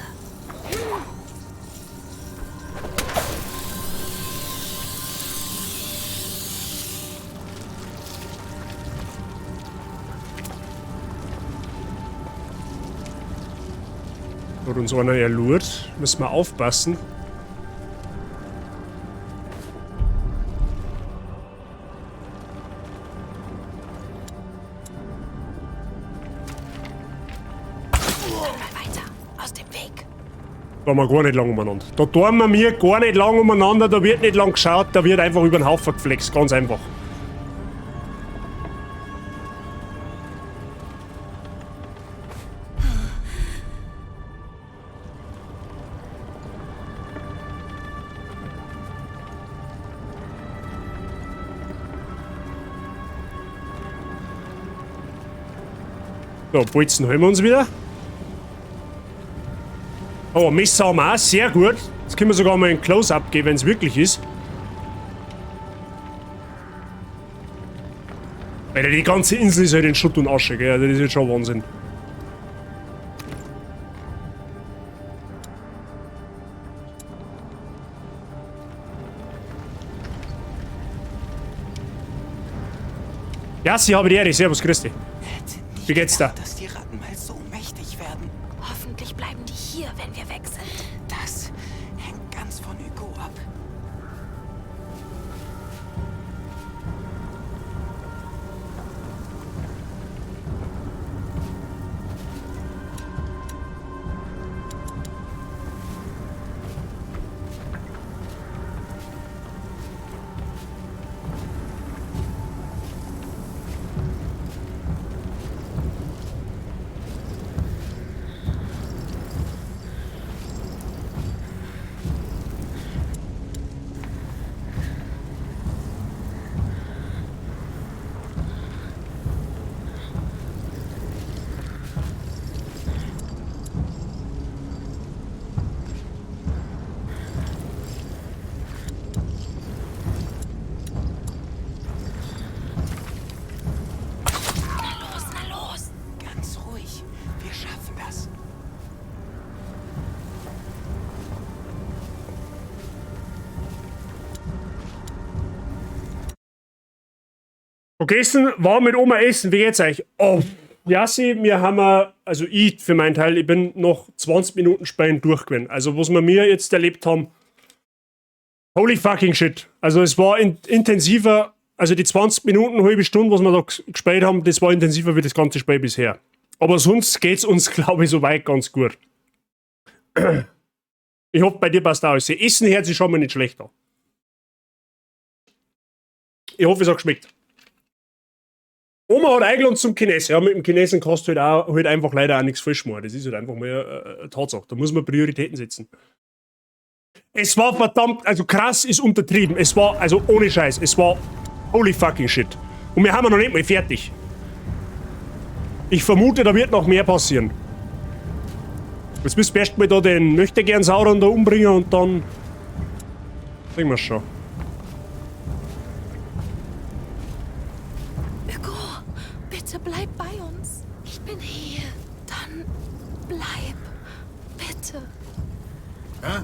Hat uns einer erlurt. Müssen wir aufpassen. Dann mal weiter. Aus dem Weg. Da haben wir gar nicht lang umeinander. Da tun wir mir gar nicht lang umeinander, da wird nicht lang geschaut, da wird einfach über den Haufen geflext, ganz einfach. So, Bolzen holen wir uns wieder. Oh, Messer haben wir auch, sehr gut. Jetzt können wir sogar mal ein Close-Up geben, wenn es wirklich ist. Alter, die ganze Insel ist halt in Schutt und Asche, gell? Also das ist jetzt schon Wahnsinn. Ja, sie habe die Ehre. Servus, grüß dich. Wie geht's da? Dass die Ratten mal so mächtig werden. Hoffentlich bleiben die hier, wenn wir weg sind. Das hängt ganz von Hugo ab. Na los, na los. Ganz ruhig. Wir schaffen das. Vergessen, war mit Oma essen. Wie geht's euch? Oh, Jassi, wir haben, also ich für meinen Teil, ich bin noch 20 Minuten Spielen durch gewesen. Also was wir mir jetzt erlebt haben, holy fucking shit. Also es war intensiver, also die 20 Minuten, halbe Stunde, was wir da gespielt haben, das war intensiver wie das ganze Spiel bisher. Aber sonst geht's uns, glaube ich, soweit ganz gut. Ich hoffe, bei dir passt auch alles. Essen hört sich schon mal nicht schlecht an. Ich hoffe, es hat geschmeckt. Oma hat eingeladen zum Chinesen. Ja, mit dem Chinesen kannst du halt, auch, halt einfach leider auch nichts falsch machen. Das ist halt einfach mal eine Tatsache. Da muss man Prioritäten setzen. Es war verdammt, also krass ist untertrieben. Es war, also ohne Scheiß, es war holy fucking shit. Und wir haben noch nicht mal fertig. Ich vermute, da wird noch mehr passieren. Jetzt müssen wir erstmal da den Möchtegern Sauron da umbringen und dann kriegen wir's schon. Hugo, bitte bleib bei uns. Ich bin hier. Dann bleib. Bitte. Hä?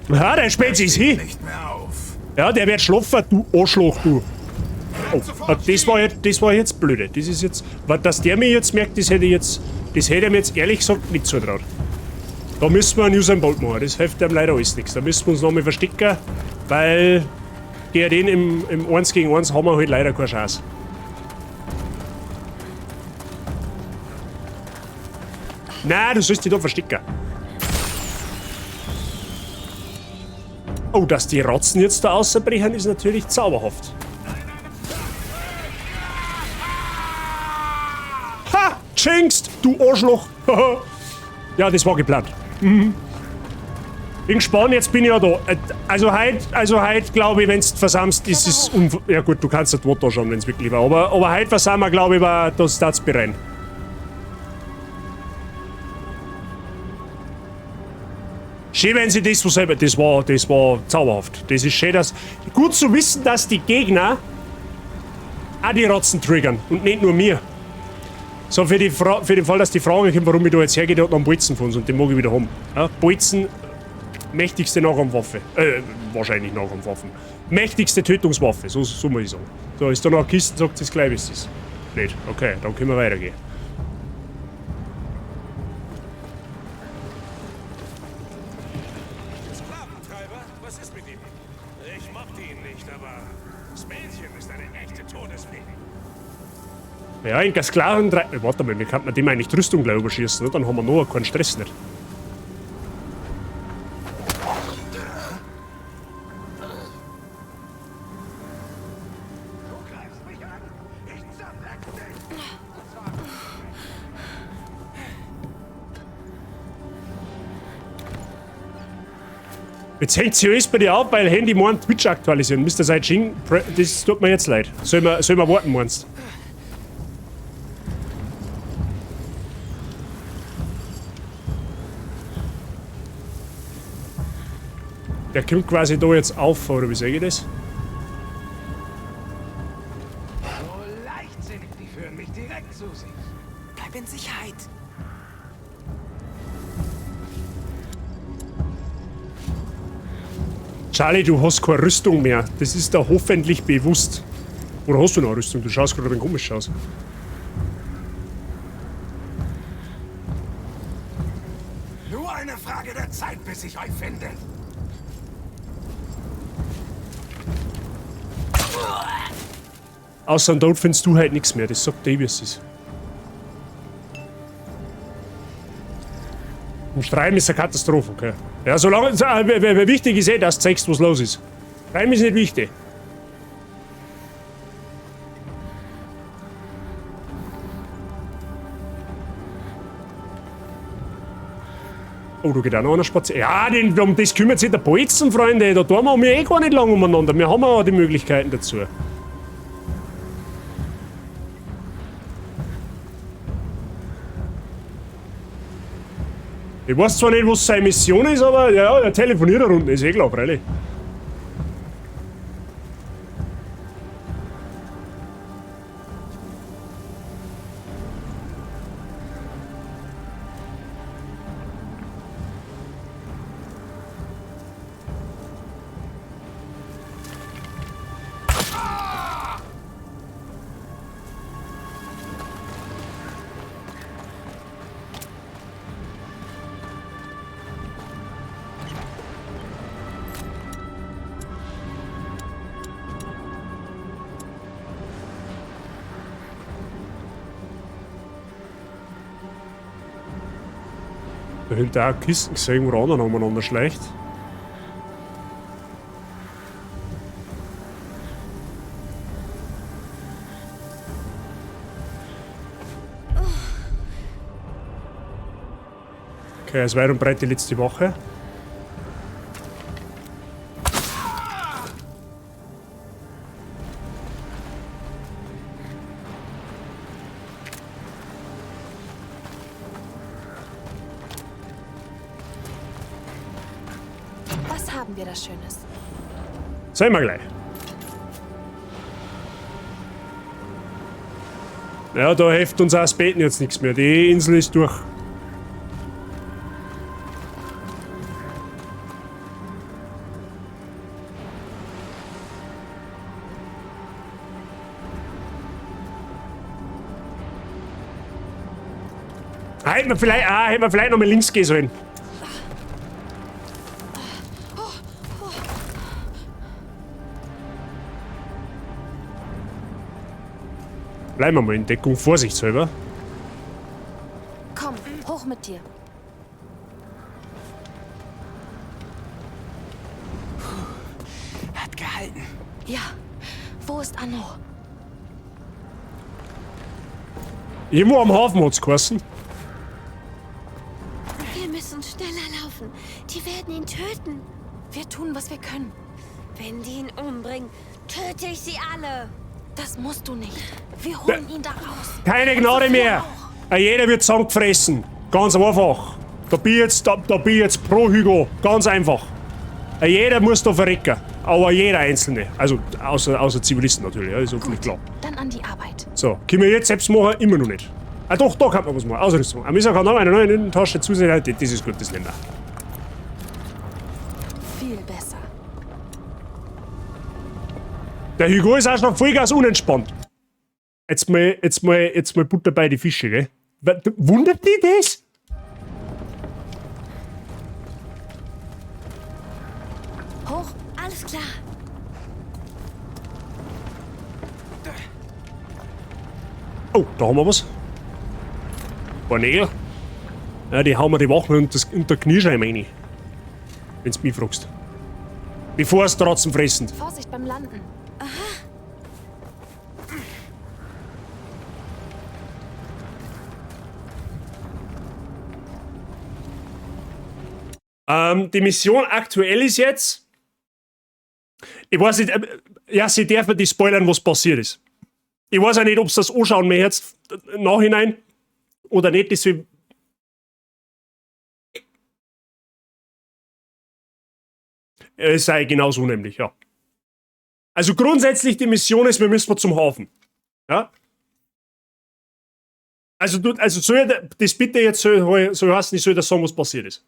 Ja, der Spezi ist hin. Nicht mehr auf. Ja, der wird schlafen, du Arschloch, du. Oh, das war jetzt blöde. Das ist jetzt, dass der mir jetzt merkt, das hätte ich jetzt, das hätte er mir jetzt ehrlich gesagt nicht zutraut. Da müssen wir einen Usain Bolt machen. Das hilft einem leider alles nichts. Da müssen wir uns nochmal verstecken, weil gegen den im 1 gegen 1 haben wir halt leider keine Chance. Nein, du sollst dich da verstecken. Oh, dass die Ratzen jetzt da rausbrechen, ist natürlich zauberhaft. Ha! Jinxed, du Arschloch! Ja, das war geplant. Mhm. Bin gespannt, jetzt bin ich ja da. Also heute glaube ich, wenn du versammst, ist es ja gut, du kannst das Wort da schauen, wenn es wirklich war. Aber heute versammeln, glaube ich, war das darf's bereuen. Schön, wenn sie das so selber. Das war zauberhaft. Das ist schön, dass. Gut zu wissen, dass die Gegner auch die Rotzen triggern und nicht nur mir. So, für den Fall, dass die Frage kommt, warum ich da jetzt hergehe, der hat noch einen Bolzen von uns und den mag ich wieder haben. Ja, Bolzen, mächtigste Nahkampfwaffe. Wahrscheinlich Nahkampfwaffen. Mächtigste Tötungswaffe, so muss ich sagen. So, ist da noch eine Kiste, sagt es gleich, wie es ist. Nicht. Okay, dann können wir weitergehen. Sklaventreiber? Was ist mit ihm? Ich mochte ihn nicht, aber das Mädchen ist eine echte Todesfee. Ja, in der Sklaventreiber. Warte mal, wir könnten dem eigentlich die Rüstung gleich überschießen, ne? Dann haben wir noch keinen Stress nicht. Du greifst mich an! Ich zerfleck dich! Jetzt hängt sich alles bei dir auf, weil Handy morgen Twitch aktualisieren. Mr. Saijing, das tut mir jetzt leid. Sollen wir warten, meinst du? Der kommt quasi da jetzt auf, oder wie sehe ich das? So leichtsinnig, die führen mich direkt zu sich. Bleib in Sicherheit. Charlie, du hast keine Rüstung mehr. Das ist da hoffentlich bewusst. Oder hast du noch eine Rüstung? Du schaust gerade ein wenig komisch aus. Nur eine Frage der Zeit, bis ich euch finde. Außer dort findest du halt nichts mehr. Das sagt dir, wie es ist. Und Streiben ist eine Katastrophe, okay. Ja, solange. Wichtig ist eh, dass du zeigst, was los ist. Streiben ist nicht wichtig. Oh, da geht auch noch einer spazieren. Ja, um das kümmert sich der Bolzen, Freunde. Da tun wir mir eh gar nicht lange umeinander. Wir haben ja die Möglichkeiten dazu. Ich weiß zwar nicht, was seine Mission ist, aber ja, er telefoniert da unten, ist eh klar, freilich. Da hinten auch Kisten gesehen, wo der anderen umeinander schleicht. Okay, es weit und breit die letzte Woche. Was haben wir da Schönes? Sehen wir gleich. Ja, da hilft uns auch das Beten jetzt nichts mehr. Die Insel ist durch. Ah, hätten wir vielleicht noch mal links gehen sollen. Bleiben wir mal in Deckung, vorsichtshalber. Komm, hoch mit dir. Puh, hat gehalten. Ja, wo ist Anno? Irgendwo am Hafen hat's geheißen. Wir müssen schneller laufen. Die werden ihn töten. Wir tun, was wir können. Wenn die ihn umbringen, töte ich sie alle. Das musst du nicht. Wir holen ihn da raus. Keine Gnade mehr. Jeder wird zusammengefressen. Ganz einfach. Da bin ich jetzt, da bin ich jetzt pro Hugo. Ganz einfach. Jeder muss da verrecken. Aber jeder Einzelne. Also außer Zivilisten natürlich, ja, ist hoffentlich klar. Dann an die Arbeit. So, können wir jetzt selbst machen? Immer noch nicht. Ah doch, da kann man was machen. Ausrüstung. Amicia kann noch eine neue Innentasche zusätzlich. Das ist gut, das nehmen wir. Viel besser. Der Hugo ist auch schon Vollgas unentspannt. Jetzt mal Butter bei die Fische, gell? Wundert dich das? Hoch, alles klar. Oh, da haben wir was. Ein paar Nägel. Ja, die hauen wir die Wachen und das unter Kniescheibe rein. Wenn's mich fragst. Bevor es trotzdem fressen. Vorsicht beim Landen. Aha. Die Mission aktuell ist jetzt. Ich weiß nicht, ja, sie dürfen die spoilern, was passiert ist. Ich weiß auch nicht, ob sie das anschauen mir jetzt im Nachhinein oder nicht, deswegen. Es sei genauso nämlich, ja. Also grundsätzlich die Mission ist, wir müssen zum Hafen. Ja? Also, soll das bitte jetzt soll heißen, ich soll das sagen, was passiert ist.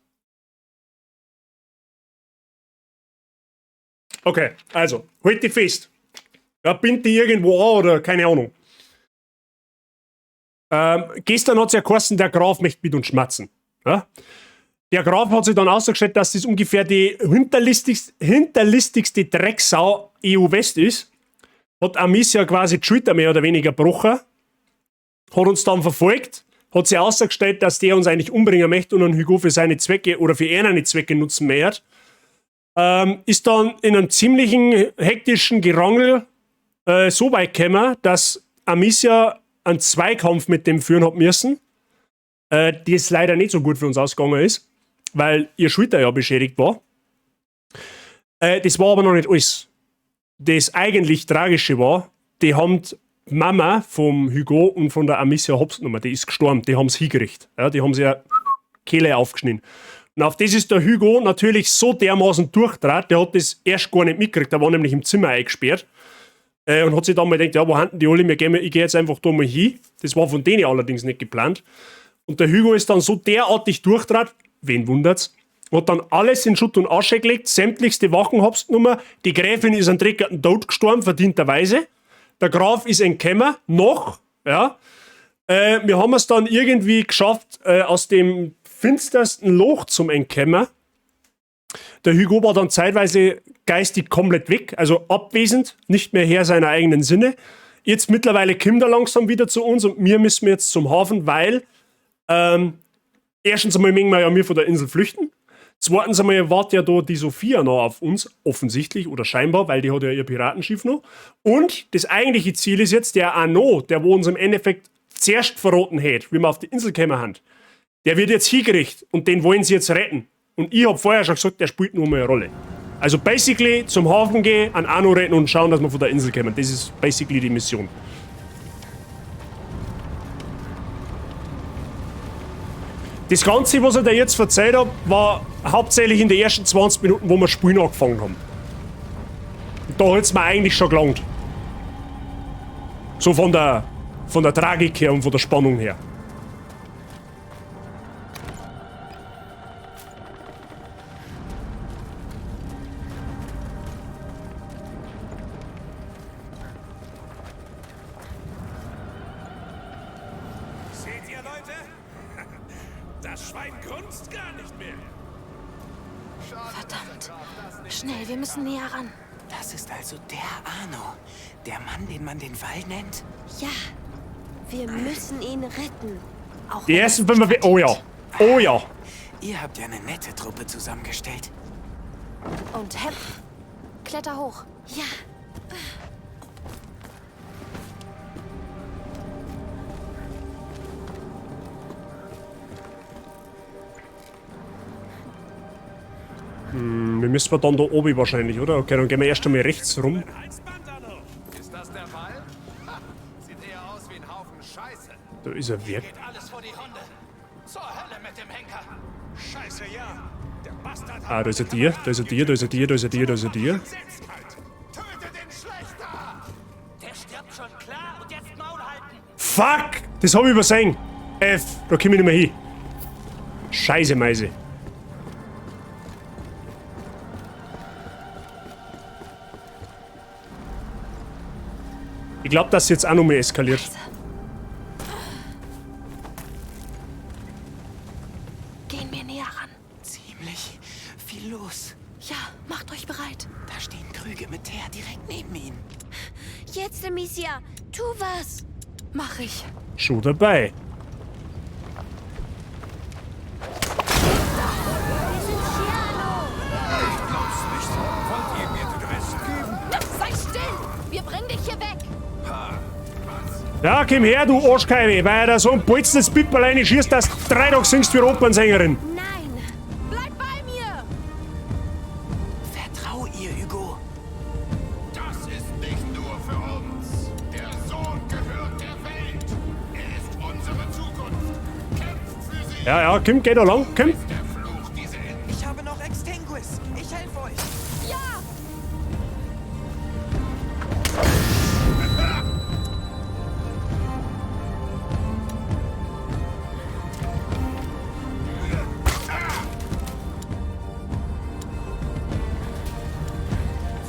Okay, also, halt dich fest. Ja, bind die irgendwo an oder keine Ahnung. Gestern hat es ja geheißen, der Graf möchte mit uns schmatzen. Ja? Der Graf hat sich dann ausgestellt, dass das ungefähr die hinterlistigste Drecksau EU West ist. Hat Amicia quasi die Schulter mehr oder weniger gebrochen. Hat uns dann verfolgt. Hat sich ausgestellt, dass der uns eigentlich umbringen möchte und einen Hugo für seine Zwecke oder für eine Zwecke nutzen möchte. Ist dann in einem ziemlichen hektischen Gerangel so weit gekommen, dass Amicia einen Zweikampf mit dem führen hat müssen, das leider nicht so gut für uns ausgegangen ist, weil ihr Schulter ja beschädigt war. Das war aber noch nicht alles. Das eigentlich Tragische war, die haben die Mama vom Hugo und von der Amicia hops genommen, die ist gestorben, die haben sie hingerichtet. Ja, die haben sie ja Kehle aufgeschnitten. Und auf das ist der Hugo natürlich so dermaßen durchdraht, der hat das erst gar nicht mitgekriegt, der war nämlich im Zimmer eingesperrt. Und hat sich dann mal gedacht, ja, wo haben die alle, ich geh jetzt einfach da mal hin. Das war von denen allerdings nicht geplant. Und der Hugo ist dann so derartig durchdraht, wen wundert's, hat dann alles in Schutt und Asche gelegt, sämtlichste Wachen hops genommen, die Gräfin ist an dreckigen Tod gestorben, verdienterweise. Der Graf ist entkommen, noch, ja. Wir haben es dann irgendwie geschafft, aus dem finstersten Loch zum Entkommen. Der Hugo war dann zeitweise geistig komplett weg, also abwesend, nicht mehr Herr seiner eigenen Sinne. Jetzt mittlerweile kommt er langsam wieder zu uns und wir müssen jetzt zum Hafen, weil erstens einmal mögen wir ja wir von der Insel flüchten. Zweitens einmal wartet ja da die Sophia noch auf uns, offensichtlich oder scheinbar, weil die hat ja ihr Piratenschiff noch. Und das eigentliche Ziel ist jetzt der Arnaud, der wo uns im Endeffekt zuerst verraten hat, wie wir auf die Insel gekommen haben. Der wird jetzt hingerichtet und den wollen sie jetzt retten. Und ich hab vorher schon gesagt, der spielt nur mal eine Rolle. Also basically zum Hafen gehen, an Arnaud retten und schauen, dass wir von der Insel kommen. Das ist basically die Mission. Das Ganze, was ich dir jetzt erzählt hab, war hauptsächlich in den ersten 20 Minuten, wo wir Spielen angefangen haben. Und da hat's mir eigentlich schon gelangt. So von der Tragik her und von der Spannung her. Seht ihr, Leute? Das Schwein grunzt gar nicht mehr. Verdammt. Schnell, wir müssen näher ran. Das ist also der Arno. Der Mann, den man den Wall nennt? Ja. Wir müssen ihn retten. Auch Die ersten 5. Oh ja. Oh ja. Ihr habt ja eine nette Truppe zusammengestellt. Und hepp. Kletter hoch. Ja. Wir müssen dann da oben wahrscheinlich, oder? Okay, dann gehen wir erst einmal rechts rum. Ist das der Wall? Ha, sieht eher aus wie ein Haufen Scheiße. Da ist er weg. Geht alles vor die Hunde. Zur Hölle mit dem Henker. Scheiße, ja. Der Bastard Ah, da ist ein Tier, da ist ein Tier, da ist ein Tier, da ist ein Tier, da ist ein Tier. Töte den Schlechter! Der stirbt schon klar und jetzt Maul halten. Fuck! Das hab ich übersehen. F, da komm ich nicht mehr hin. Scheiße, Meise. Ich glaube, dass jetzt auch noch mehr eskaliert. Gehen wir näher ran. Ziemlich viel los. Ja, macht euch bereit. Da stehen Krüge mit Teer direkt neben ihnen. Jetzt, Amicia, tu was. Mach ich. Schon dabei. Ich glaub's nicht. Wollt ihr mir den Rest geben? Sei still! Wir bringen dich hier weg! Ja, komm her, du Arschkeile, weil da so ein bolzendes Pipperl rein schießt, dass du 3 Tage singst wie Opernsängerin. Nein. Bleib bei mir! Vertrau ihr, Hugo. Das ist nicht nur für uns. Der Sohn gehört der Welt. Er ist unsere Zukunft. Kämpft für sie. Ja, ja, komm, geh da lang, komm. Der Fluch diese Insel. Ich habe noch Extinguis. Ich helfe euch. Ja!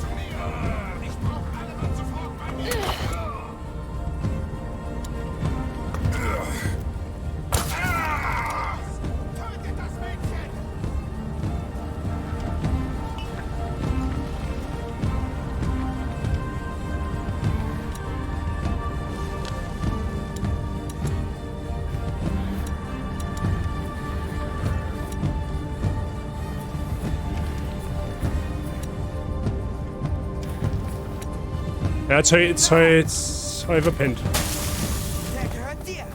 Zu mir. Ich brauche alle Mann sofort bei mir. Tötet das Mädchen! Ja, jetzt hab ich verpennt. Der gehört dir.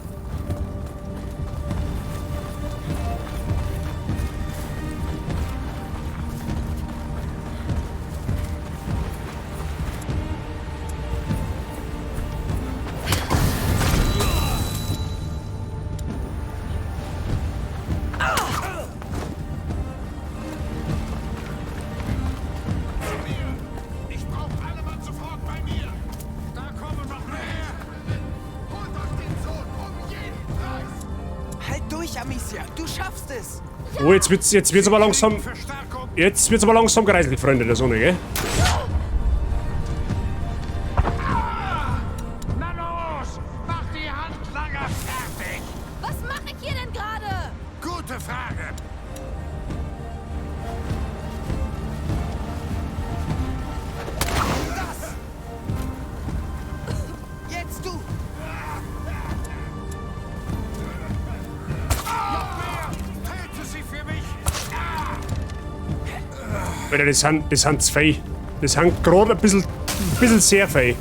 Zu mir! Ich brauche alle Mann sofort bei mir! Da kommen noch mehr! Holt euch den Sohn um jeden Preis! Halt durch, Amicia. Du schaffst es. Oh, jetzt wird's aber langsam. Verstärkung! Jetzt wird's aber langsam kreislig, Freunde der Sonne, gell? Na los! Mach die Handlanger fertig! Was mache ich hier denn gerade? Gute Frage! Das. Jetzt du. Noch mehr! Töte sie für mich! Alter, das sind zu viel. Das sind gerade ein bisschen sehr viel.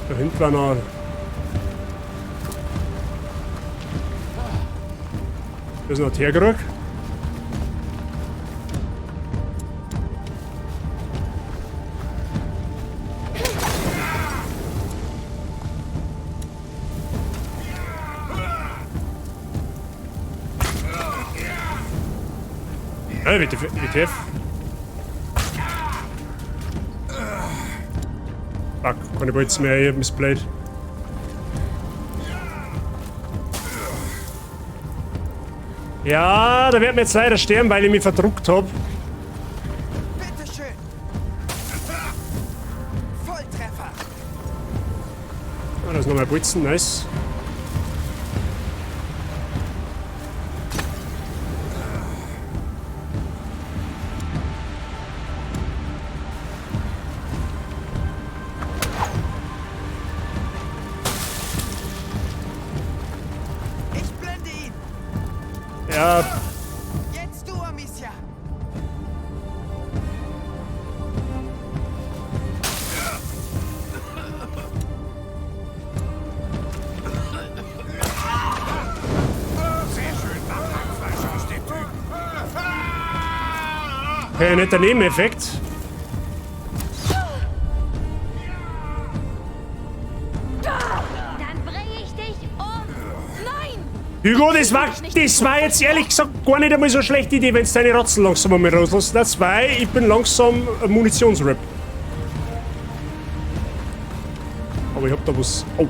Da hinten war noch. Da ist noch ein Teerkrug. WTF, WTF. Fuck, keine Bolzen mehr, ich hab missplayed. Ja, da werden wir jetzt leider sterben, weil ich mich verdruckt hab. Bitte schön. Volltreffer. Ah, da ist nochmal Bolzen, nice. Ich blende ihn. Ja. Jetzt du, Amicia. Sehr schön, mach Hackfleisch aus dem Typen. Okay, netter Nebeneffekt. Dann bring ich dich um. Hugo, das war jetzt ehrlich gesagt gar nicht einmal so eine schlechte Idee, wenn du deine Ratzen langsam einmal rauslässt. Das weil ich bin langsam ein Munitionsrip. Aber ich hab da was. Oh.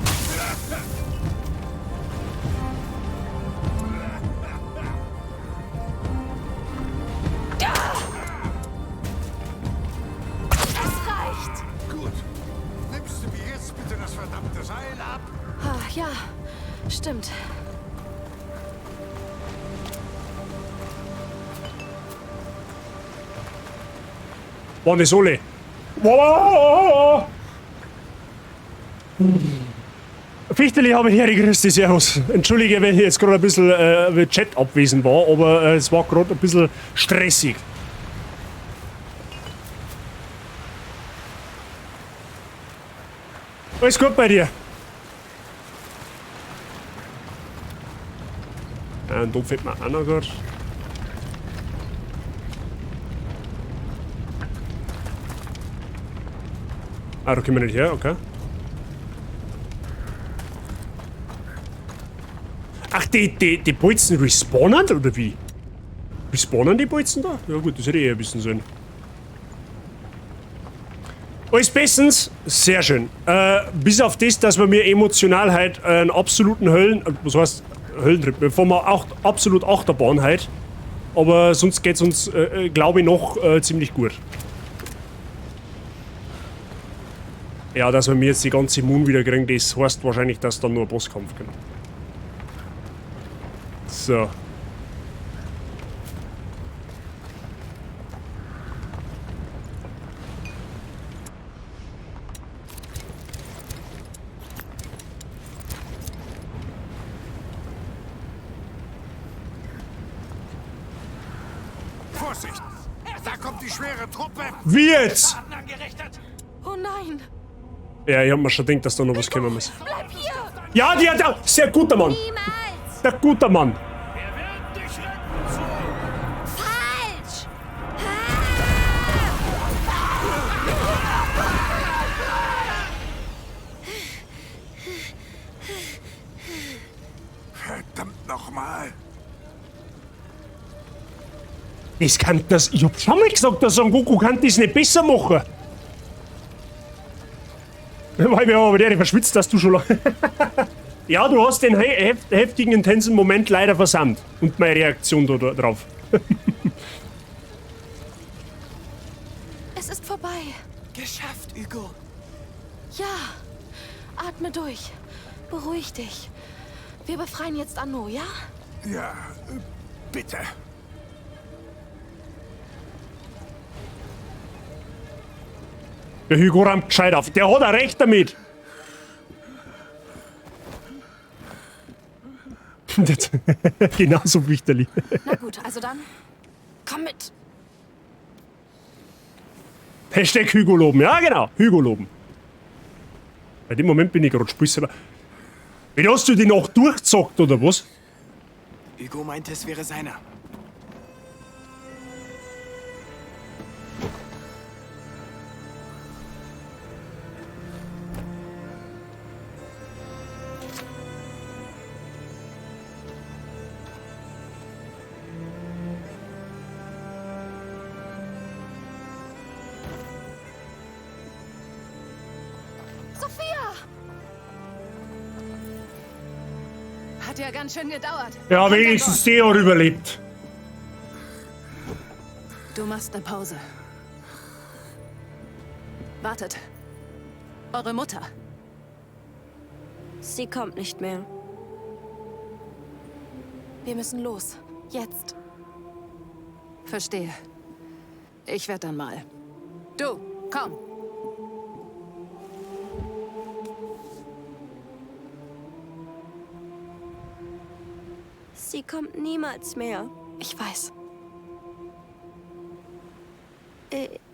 Es reicht! Gut. Nimmst du mir jetzt bitte das verdammte Seil ab? Ah, ja, stimmt. Waren das alle? Wow! Fichteli habe ich her, grüß dich, servus. Entschuldige, wenn ich jetzt gerade ein bisschen Chat abwesend war, aber es war gerade ein bisschen stressig. Alles gut bei dir? Und da fällt mir auch noch grad. Ah, da kommen wir nicht her, okay. Ach, die Bolzen respawnen, oder wie? Respawnen die Bolzen da? Ja gut, das hätte ich eher wissen sollen. Alles bestens, sehr schön. Bis auf das, dass wir mir emotional halt einen absoluten Höllen... Was heißt Höllentrip? Wir fahren auch absolut Achterbahn halt. Aber sonst geht's uns, glaube ich, noch ziemlich gut. Ja, dass wir mir jetzt die ganze Moon wieder kriegen, das heißt wahrscheinlich, dass dann nur ein Bosskampf kommt. So. Vorsicht! Da kommt die schwere Truppe! Wie jetzt? Oh nein! Ja, ich hab mir schon gedacht, dass da noch was kommen muss. Bleib hier! Ja, die hat ja. Sehr guter Mann! Niemals! Der guter Mann! Falsch! Verdammt nochmal! Das kann das. Ich hab schon mal gesagt, dass Son Goku kann das nicht besser machen. Weil wir aber der verschwitzt, dass du schon lange. Ja, du hast den heftigen, intensen Moment leider versandt. Und meine Reaktion da drauf. Es ist vorbei. Geschafft, Hugo. Ja. Atme durch. Beruhig dich. Wir befreien jetzt Arnaud, ja? Ja, bitte. Der Hugo rammt gescheit auf. Der hat auch recht damit. Genauso wichterlich. Na gut, also dann. Komm mit. Hashtag Hugo loben. Ja, genau. Hugo loben. Bei dem Moment bin ich gerade spitz. Aber wie hast du die noch durchgezockt, oder was? Hugo meinte, es wäre seiner. Hat ja ganz schön gedauert. Ja, wenigstens der hat überlebt. Du machst eine Pause. Wartet. Eure Mutter. Sie kommt nicht mehr. Wir müssen los. Jetzt. Verstehe. Ich werde dann mal. Du, komm. Sie kommt niemals mehr. Ich weiß.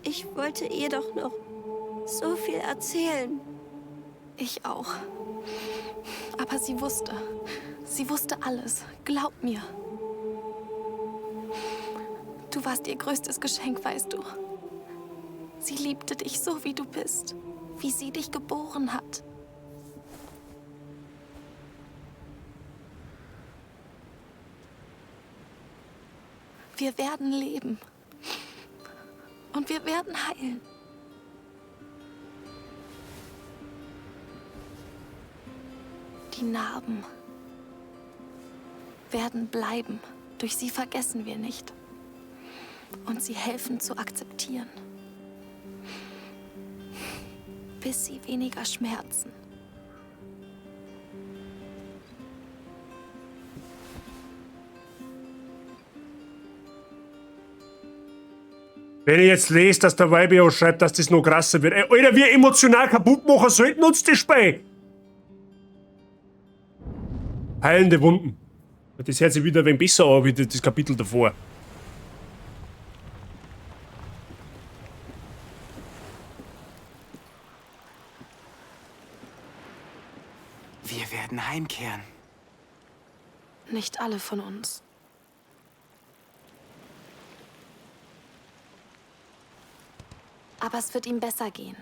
Ich wollte ihr doch noch so viel erzählen. Ich auch. Aber sie wusste. Sie wusste alles. Glaub mir. Du warst ihr größtes Geschenk, weißt du. Sie liebte dich so, wie du bist. Wie sie dich geboren hat. Wir werden leben. Und wir werden heilen. Die Narben werden bleiben. Durch sie vergessen wir nicht. Und sie helfen zu akzeptieren. Bis sie weniger schmerzen. Wenn ich jetzt lese, dass der YBO schreibt, dass das noch krasser wird. Ey, Alter, wir emotional kaputt machen sollten uns das Spiel. Heilende Wunden. Das hört sich wieder ein wenig besser an, wie das Kapitel davor. Wir werden heimkehren. Nicht alle von uns. Aber es wird ihm besser gehen.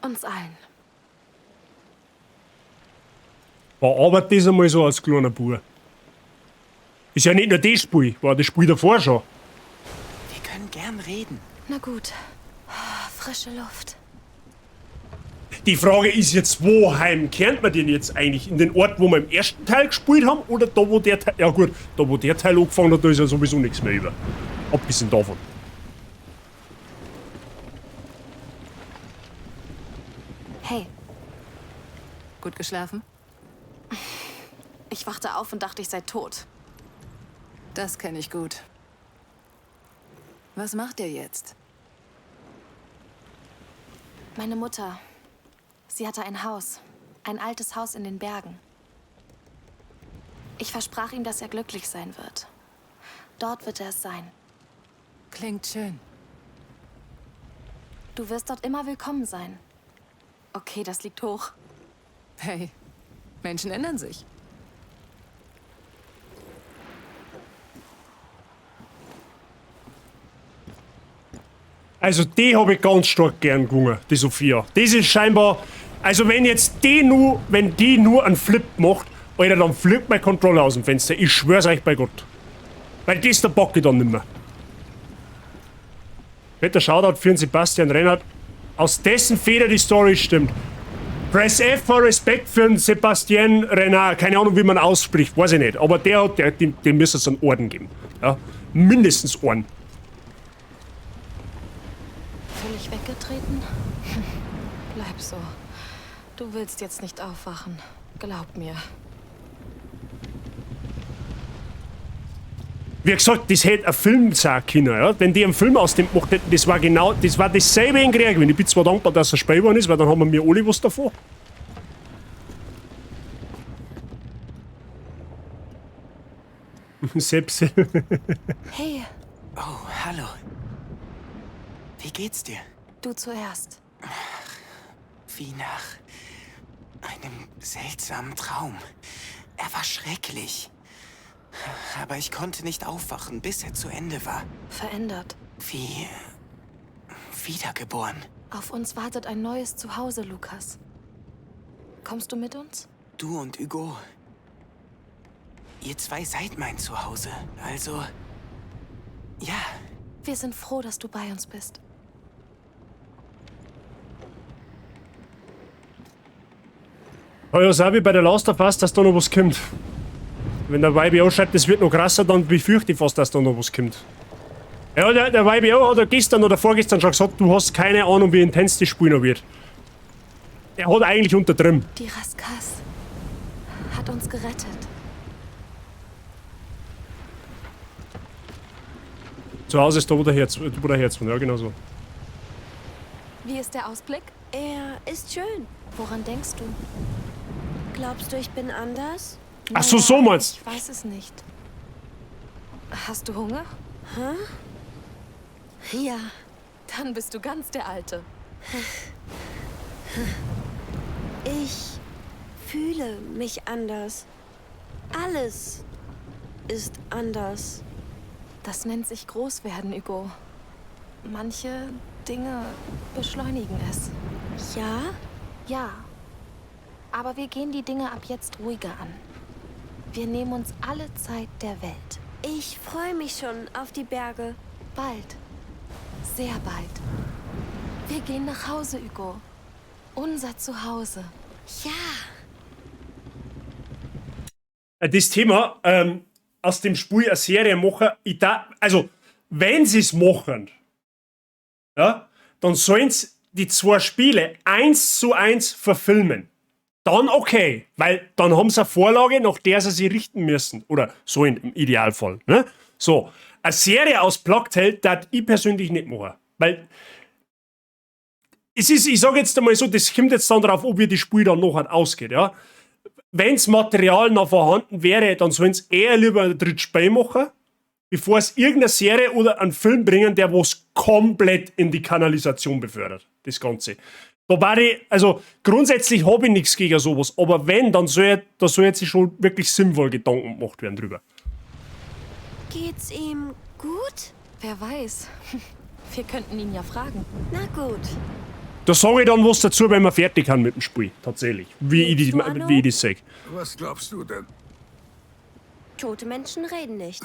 Uns allen. War aber das einmal so als kleiner Bub. Ist ja nicht nur das Spiel, war das Spiel davor schon. Wir können gern reden. Na gut. Frische Luft. Die Frage ist jetzt, wo heim kehrt man denn jetzt eigentlich? In den Ort, wo wir im ersten Teil gespielt haben, oder da, wo der Teil. Ja gut, da wo der Teil angefangen hat, da ist ja sowieso nichts mehr über. Abgesehen davon. Hey. Gut geschlafen? Ich wachte auf und dachte, ich sei tot. Das kenne ich gut. Was macht ihr jetzt? Meine Mutter. Sie hatte ein Haus. Ein altes Haus in den Bergen. Ich versprach ihm, dass er glücklich sein wird. Dort wird er es sein. Klingt schön. Du wirst dort immer willkommen sein. Okay, das liegt hoch. Hey, Menschen ändern sich. Also die habe ich ganz stark gern gewonnen, die Sophia. Das ist scheinbar. Also wenn jetzt die nur, wenn die nur einen Flip macht, Alter, dann fliegt mein Controller aus dem Fenster. Ich schwör's euch bei Gott. Weil das der bock ich dann nimmer. Fetter Shoutout für den Sebastian Rennert. Aus dessen Feder die Story stimmt. Press F for Respect für den Sebastian Renard. Keine Ahnung, wie man ausspricht, weiß ich nicht. Aber der hat, der, dem, dem müsste es einen Orden geben. Ja? Mindestens einen. Völlig weggetreten? Bleib so. Du willst jetzt nicht aufwachen. Glaub mir. Wie gesagt, das hätte ein Film sein können, ja? Wenn die einen Film aus dem gemacht hätten, das war genau, das war dasselbe in Krieg. Ich bin zwar dankbar, dass er Spiel geworden ist, weil dann haben wir alle was davon. Selbst. Hey. Oh, hallo. Wie geht's dir? Du zuerst. Ach, wie nach einem seltsamen Traum. Er war schrecklich. Aber ich konnte nicht aufwachen, bis er zu Ende war. Verändert. Wie wiedergeboren. Auf uns wartet ein neues Zuhause, Lukas. Kommst du mit uns? Du und Hugo. Ihr zwei seid mein Zuhause. Also, ja. Wir sind froh, dass du bei uns bist. Ja, Sabi, bei der Last of Us, dass da noch was kommt. Wenn der YBO schreibt, das wird noch krasser, dann befürchte ich fast, dass da noch was kommt. Ja, der YBO hat ja gestern oder vorgestern schon gesagt, du hast keine Ahnung, wie intens das Spiel noch wird. Er hat eigentlich untertrieben. Die Raskas hat uns gerettet. Zu Hause ist da, wo der Herz, wo der Herz von, ja, genau so. Wie ist der Ausblick? Er ist schön. Woran denkst du? Glaubst du, ich bin anders? Ach so, so meinst du? Ich weiß es nicht. Hast du Hunger? Hä? Ja. Dann bist du ganz der Alte. Ich fühle mich anders. Alles ist anders. Das nennt sich Großwerden, Hugo. Manche Dinge beschleunigen es. Ja? Ja. Aber wir gehen die Dinge ab jetzt ruhiger an. Wir nehmen uns alle Zeit der Welt. Ich freue mich schon auf die Berge. Bald. Sehr bald. Wir gehen nach Hause, Hugo. Unser Zuhause. Ja. Das Thema aus dem Spiel eine Serie machen, ich da, also, wenn sie es machen, ja, dann sollen sie die zwei Spiele 1:1 verfilmen. Dann okay, weil dann haben sie eine Vorlage, nach der sie sich richten müssen. Oder so im Idealfall. Ne? So, eine Serie aus Plague Tale darf ich persönlich nicht machen. Weil es ist, ich sag jetzt einmal so, das kommt jetzt dann darauf, ob ihr das Spiel dann noch ausgeht, ja. Wenn's Material noch vorhanden wäre, dann sollen sie eher lieber ein drittes Spiel machen, bevor es irgendeine Serie oder einen Film bringen, der was komplett in die Kanalisation befördert, das Ganze. Da war ich, also grundsätzlich habe ich nichts gegen sowas, aber wenn, dann soll, da soll jetzt schon wirklich sinnvoll Gedanken gemacht werden drüber. Geht's ihm gut? Wer weiß. Wir könnten ihn ja fragen. Na gut. Da sage ich dann was dazu, wenn wir fertig sind mit dem Spiel, tatsächlich. Wie ich das sehe. Was glaubst du denn? Tote Menschen reden nicht.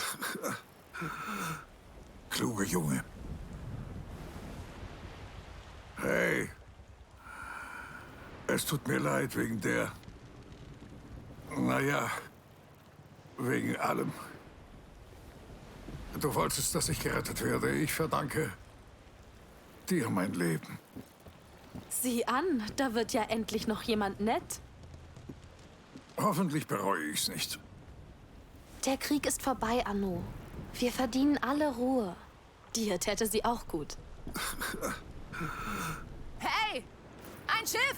Kluge Junge. Hey. Es tut mir leid wegen der... Naja, wegen allem. Du wolltest, dass ich gerettet werde. Ich verdanke dir mein Leben. Sieh an, da wird ja endlich noch jemand nett. Hoffentlich bereue ich's nicht. Der Krieg ist vorbei, Arno. Wir verdienen alle Ruhe. Dir täte sie auch gut. Hey! Ein Schiff!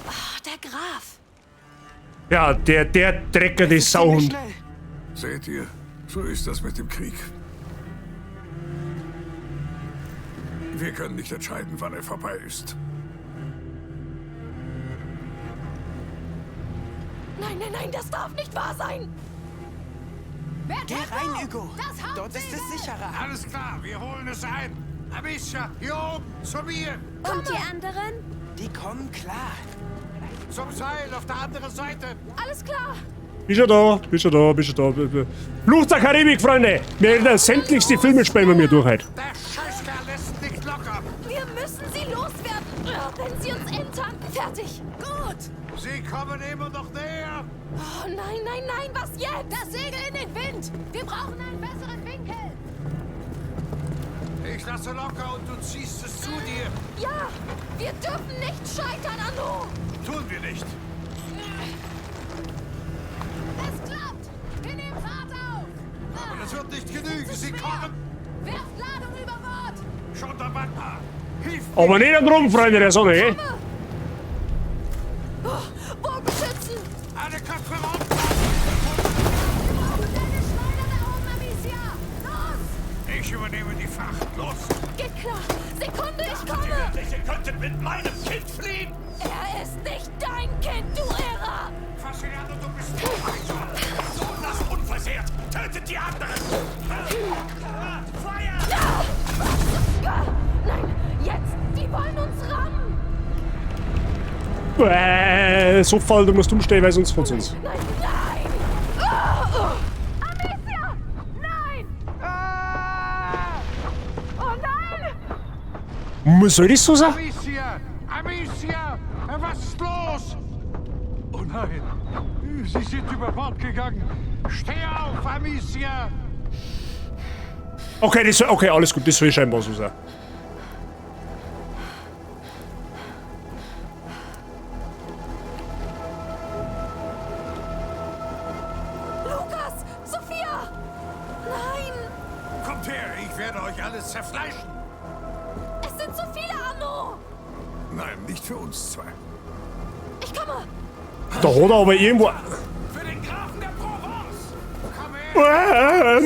Oh, der Graf! Ja, der dreckige Sauhund. Seht ihr, so ist das mit dem Krieg. Wir können nicht entscheiden, wann er vorbei ist. Nein, nein, nein, das darf nicht wahr sein! Geh rein, Hugo! Dort ist es sicherer. Alles klar, wir holen es ein. Amicia, hier oben, zu mir! Und die anderen? Die kommen klar. Zum Seil auf der anderen Seite. Alles klar. Bist schon da, bist schon da, bist schon da. Fluch der Karibik, Freunde! Wir werden sämtlichste Filme spielen wir mir durch heute. Der Scheißkerl lässt nicht locker. Wir müssen sie loswerden. Wenn sie uns entern. Fertig. Gut. Sie kommen immer noch näher. Oh nein, nein, nein, was jetzt? Das Segel in den Wind. Wir brauchen einen besseren Winkel. Ich lasse locker und du ziehst es zu dir. Ja, wir dürfen nicht scheitern, Arno. Tun wir nicht. Es klappt. Wir nehmen Fahrt auf. Aber das wird nicht genügen. Sie kommen. Werft Ladung über Bord. Schon der Wandler. Hilf mir. Aber nicht am Rum, Freunde der Sonne, eh? Oh, Bogenschützen. Alle Köpfe runter. Wir brauchen deine Schleuder da oben, Amicia. Los. Ich übernehme die Fracht. Los. Geht klar. Sekunde, ich komme. Ihr könntet mit meinem Kind fliehen. Er ist nicht dein Kind, du Irrer. Faszinando, du bist tot. So lasst unversehrt. Tötet die anderen. Feuer! Nein, jetzt. Die wollen uns rammen. So Fall, du musst umstehen, weil sonst von uns. Nein, nein! Oh, oh. Amicia! Nein! Oh nein! Soll das so sein? Amicia! Amicia! Was ist los? Oh nein! Sie sind über Bord gegangen! Steh auf, Amicia! Okay, das, okay, alles gut, das soll scheinbar so sein. Lukas! Sophia! Nein! Kommt her, ich werde euch alles zerfleischen! Es sind zu viele, Arno! Nein, nicht für uns zwei. Ich komme! Da hat er aber irgendwo... Für den Grafen der Provence! Komm her!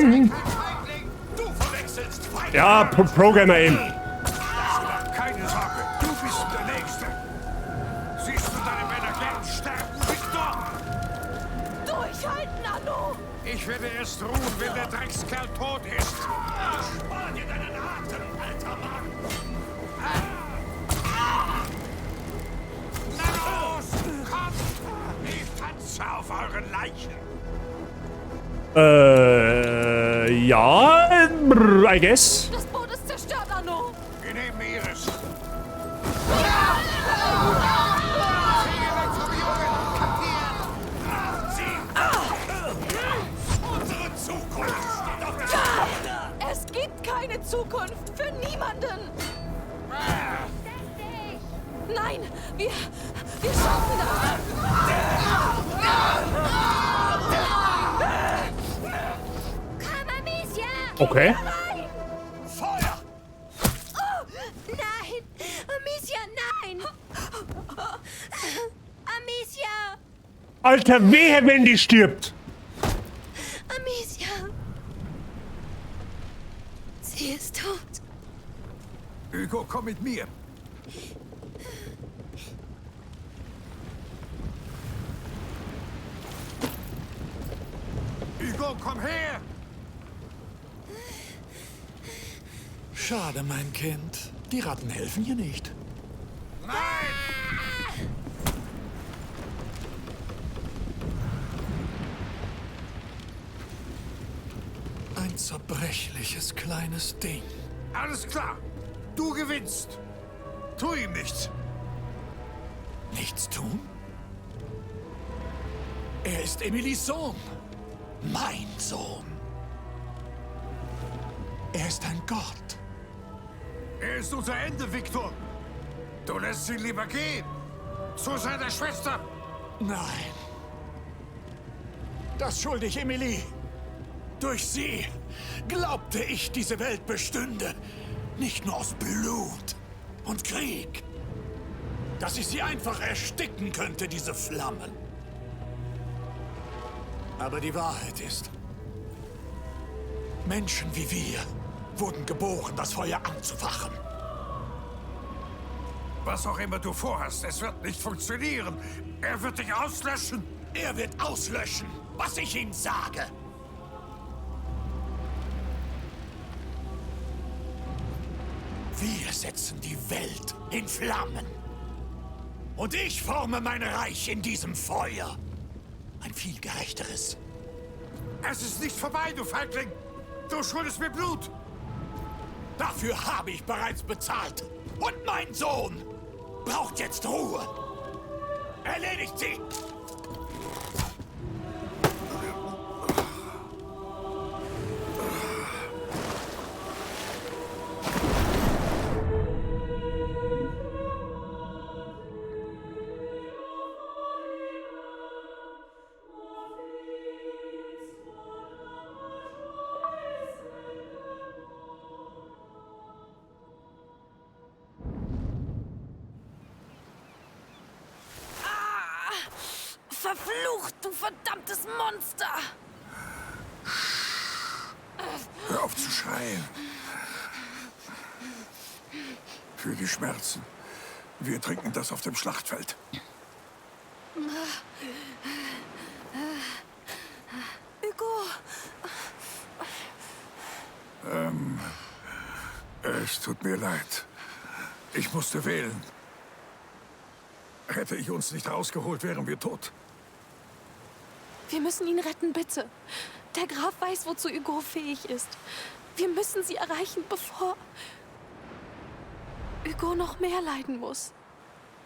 Du verwechselst Feinde! Ja, Programmer eben. Keine Sorge, du bist der Nächste. Siehst du deine Männer gern sterben, Victor? Durchhalten, Arno! Ich werde erst ruhen, wenn der Dreckskerl tot ist. Spar dir deinen Atem, alter Mann! Na los, kommt! Ich tanze auf euren Leichen. Ja, I guess. Das Boot ist zerstört, Arno. Wir nehmen Iris. Unsere Zukunft steht auf dem Spiel! Es gibt keine Zukunft für niemanden. Nein, wir schaffen das. Komm, Amicia! Okay. Feuer! Oh, nein! Amicia, nein! Amicia! Alter, wehe, wenn die stirbt! Amicia! Sie ist tot. Hugo, komm mit mir. Hugo, komm her! Schade, mein Kind. Die Ratten helfen hier nicht. Nein! Ein zerbrechliches kleines Ding. Alles klar. Du gewinnst. Tu ihm nichts. Nichts tun? Er ist Emilies Sohn. Mein Sohn. Er ist ein Gott. Er ist unser Ende, Victor. Du lässt ihn lieber gehen. Zu seiner Schwester. Nein. Das schulde ich Emilie. Durch sie glaubte ich, diese Welt bestünde. Nicht nur aus Blut und Krieg. Dass ich sie einfach ersticken könnte, diese Flammen. Aber die Wahrheit ist, Menschen wie wir wurden geboren, das Feuer anzufachen. Was auch immer du vorhast, es wird nicht funktionieren. Er wird dich auslöschen. Er wird auslöschen, was ich ihm sage. Wir setzen die Welt in Flammen. Und ich forme mein Reich in diesem Feuer. Ein viel gerechteres. Es ist nicht vorbei, du Feigling. Du schuldest mir Blut. Dafür habe ich bereits bezahlt. Und mein Sohn braucht jetzt Ruhe. Erledigt sie! Verflucht, du verdammtes Monster! Hör auf zu schreien. Für die Schmerzen. Wir trinken das auf dem Schlachtfeld. Hugo! Es tut mir leid. Ich musste wählen. Hätte ich uns nicht rausgeholt, wären wir tot. Wir müssen ihn retten, bitte. Der Graf weiß, wozu Hugo fähig ist. Wir müssen sie erreichen, bevor Hugo noch mehr leiden muss.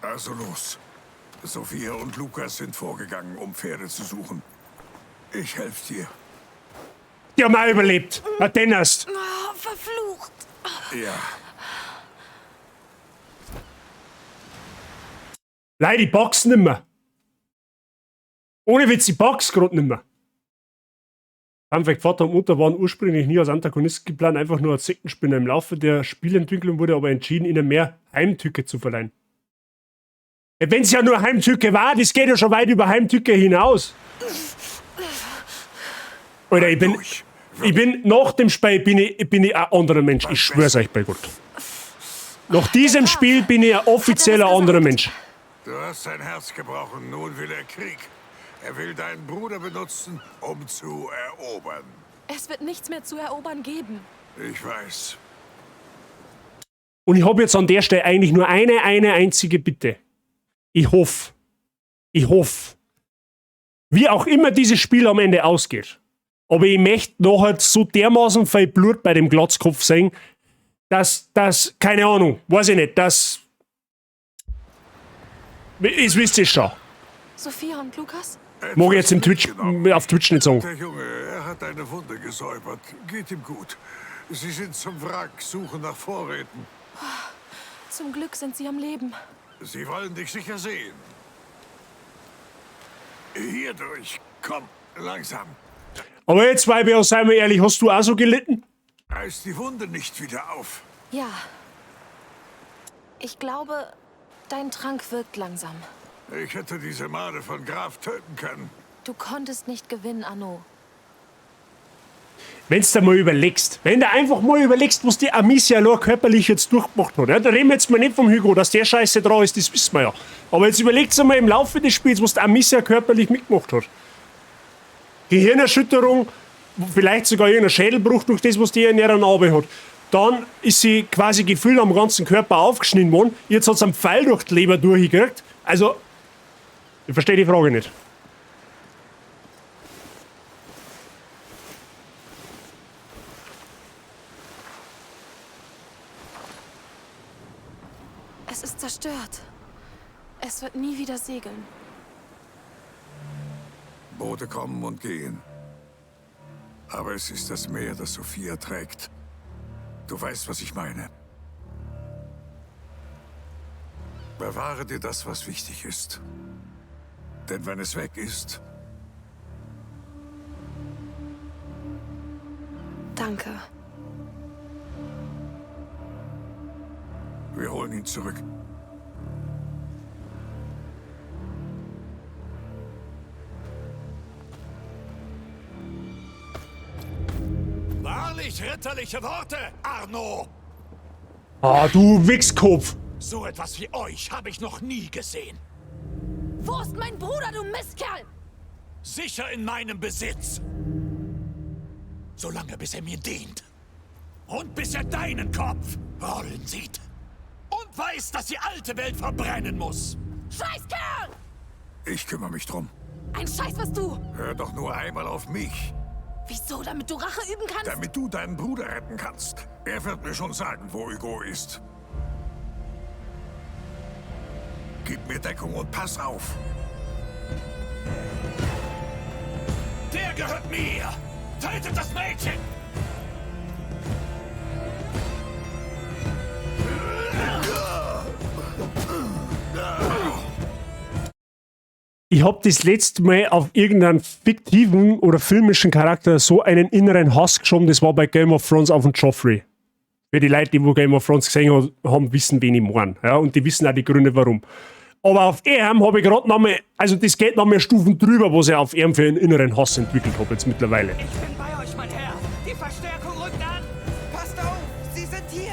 Also los. Sophia und Lukas sind vorgegangen, um Pferde zu suchen. Ich helfe dir. Die haben auch überlebt. Na, den erst. Oh, verflucht. Ja. Leute, ich pack's nimmer. Ohne Witz, ich pack's grad nimmer. Fun Fact, Vater und Mutter waren ursprünglich nie als Antagonisten geplant, einfach nur als Sektenspinner. Im Laufe der Spielentwicklung wurde aber entschieden, ihnen mehr Heimtücke zu verleihen. Ja, wenn's ja nur Heimtücke war, das geht ja schon weit über Heimtücke hinaus. Alter, ich bin nach dem Spiel bin ich ein anderer Mensch. Ich schwör's euch bei Gott. Nach diesem Spiel bin ich ein offizieller anderer Mensch. Du hast sein Herz gebrochen, nun will er Krieg. Er will deinen Bruder benutzen, um zu erobern. Es wird nichts mehr zu erobern geben. Ich weiß. Und ich habe jetzt an der Stelle eigentlich nur eine einzige Bitte. Ich hoffe, wie auch immer dieses Spiel am Ende ausgeht. Aber ich möchte nachher so dermaßen viel Blut bei dem Glatzkopf sehen, dass, keine Ahnung, weiß ich nicht, dass. Das wisst ihr schon. Sophia und Lukas? Mag ich jetzt im Twitch, auf Twitch nicht sagen. Der Junge, er hat eine Wunde gesäubert. Geht ihm gut. Sie sind zum Wrack, suchen nach Vorräten. Zum Glück sind sie am Leben. Sie wollen dich sicher sehen. Hier durch. Komm, langsam. Aber jetzt, Weiber, sei mal ehrlich, hast du auch so gelitten? Reiß die Wunde nicht wieder auf. Ja. Ich glaube, dein Trank wirkt langsam. Ich hätte diese Made von Graf töten können. Du konntest nicht gewinnen, Arno. Wenn du mal überlegst, wenn du einfach mal überlegst, was die Amicia allein körperlich jetzt durchgemacht hat. Ja, da reden wir jetzt mal nicht vom Hugo, dass der Scheiße dran ist, das wissen wir ja. Aber jetzt überlegt einmal im Laufe des Spiels, was die Amicia körperlich mitgemacht hat. Gehirnerschütterung, vielleicht sogar irgendein Schädelbruch durch das, was die in ihrer Narbe hat. Dann ist sie quasi gefühlt am ganzen Körper aufgeschnitten worden. Jetzt hat sie einen Pfeil durch die Leber durchgekriegt. Also, ich verstehe die Frage nicht. Es ist zerstört. Es wird nie wieder segeln. Boote kommen und gehen. Aber es ist das Meer, das Sophia trägt. Du weißt, was ich meine. Bewahre dir das, was wichtig ist. Denn wenn es weg ist... Danke. Wir holen ihn zurück. Wahrlich ritterliche Worte, Arno! Ah, du Wichskopf! So etwas wie euch habe ich noch nie gesehen. Wo ist mein Bruder, du Mistkerl? Sicher in meinem Besitz. Solange bis er mir dient. Und bis er deinen Kopf rollen sieht. Und weiß, dass die alte Welt verbrennen muss. Scheißkerl! Ich kümmere mich drum. Ein Scheiß, was du! Hör doch nur einmal auf mich. Wieso? Damit du Rache üben kannst? Damit du deinen Bruder retten kannst. Er wird mir schon sagen, wo Hugo ist. Gib mir Deckung und pass auf. Der gehört mir! Tötet das Mädchen! Ich hab das letzte Mal auf irgendeinen fiktiven oder filmischen Charakter so einen inneren Hass geschoben, das war bei Game of Thrones auf den Joffrey. Für die Leute, die wo Game of Thrones gesehen haben, wissen, wen ich meine. Ja, und die wissen auch die Gründe, warum. Aber auf ihm habe ich gerade noch mal, also das geht noch mehr Stufen drüber, was ich auf ihm für einen inneren Hass entwickelt habe jetzt mittlerweile. Ich bin bei euch, mein Herr. Die Verstärkung rückt an. Passt auf, sie sind hier.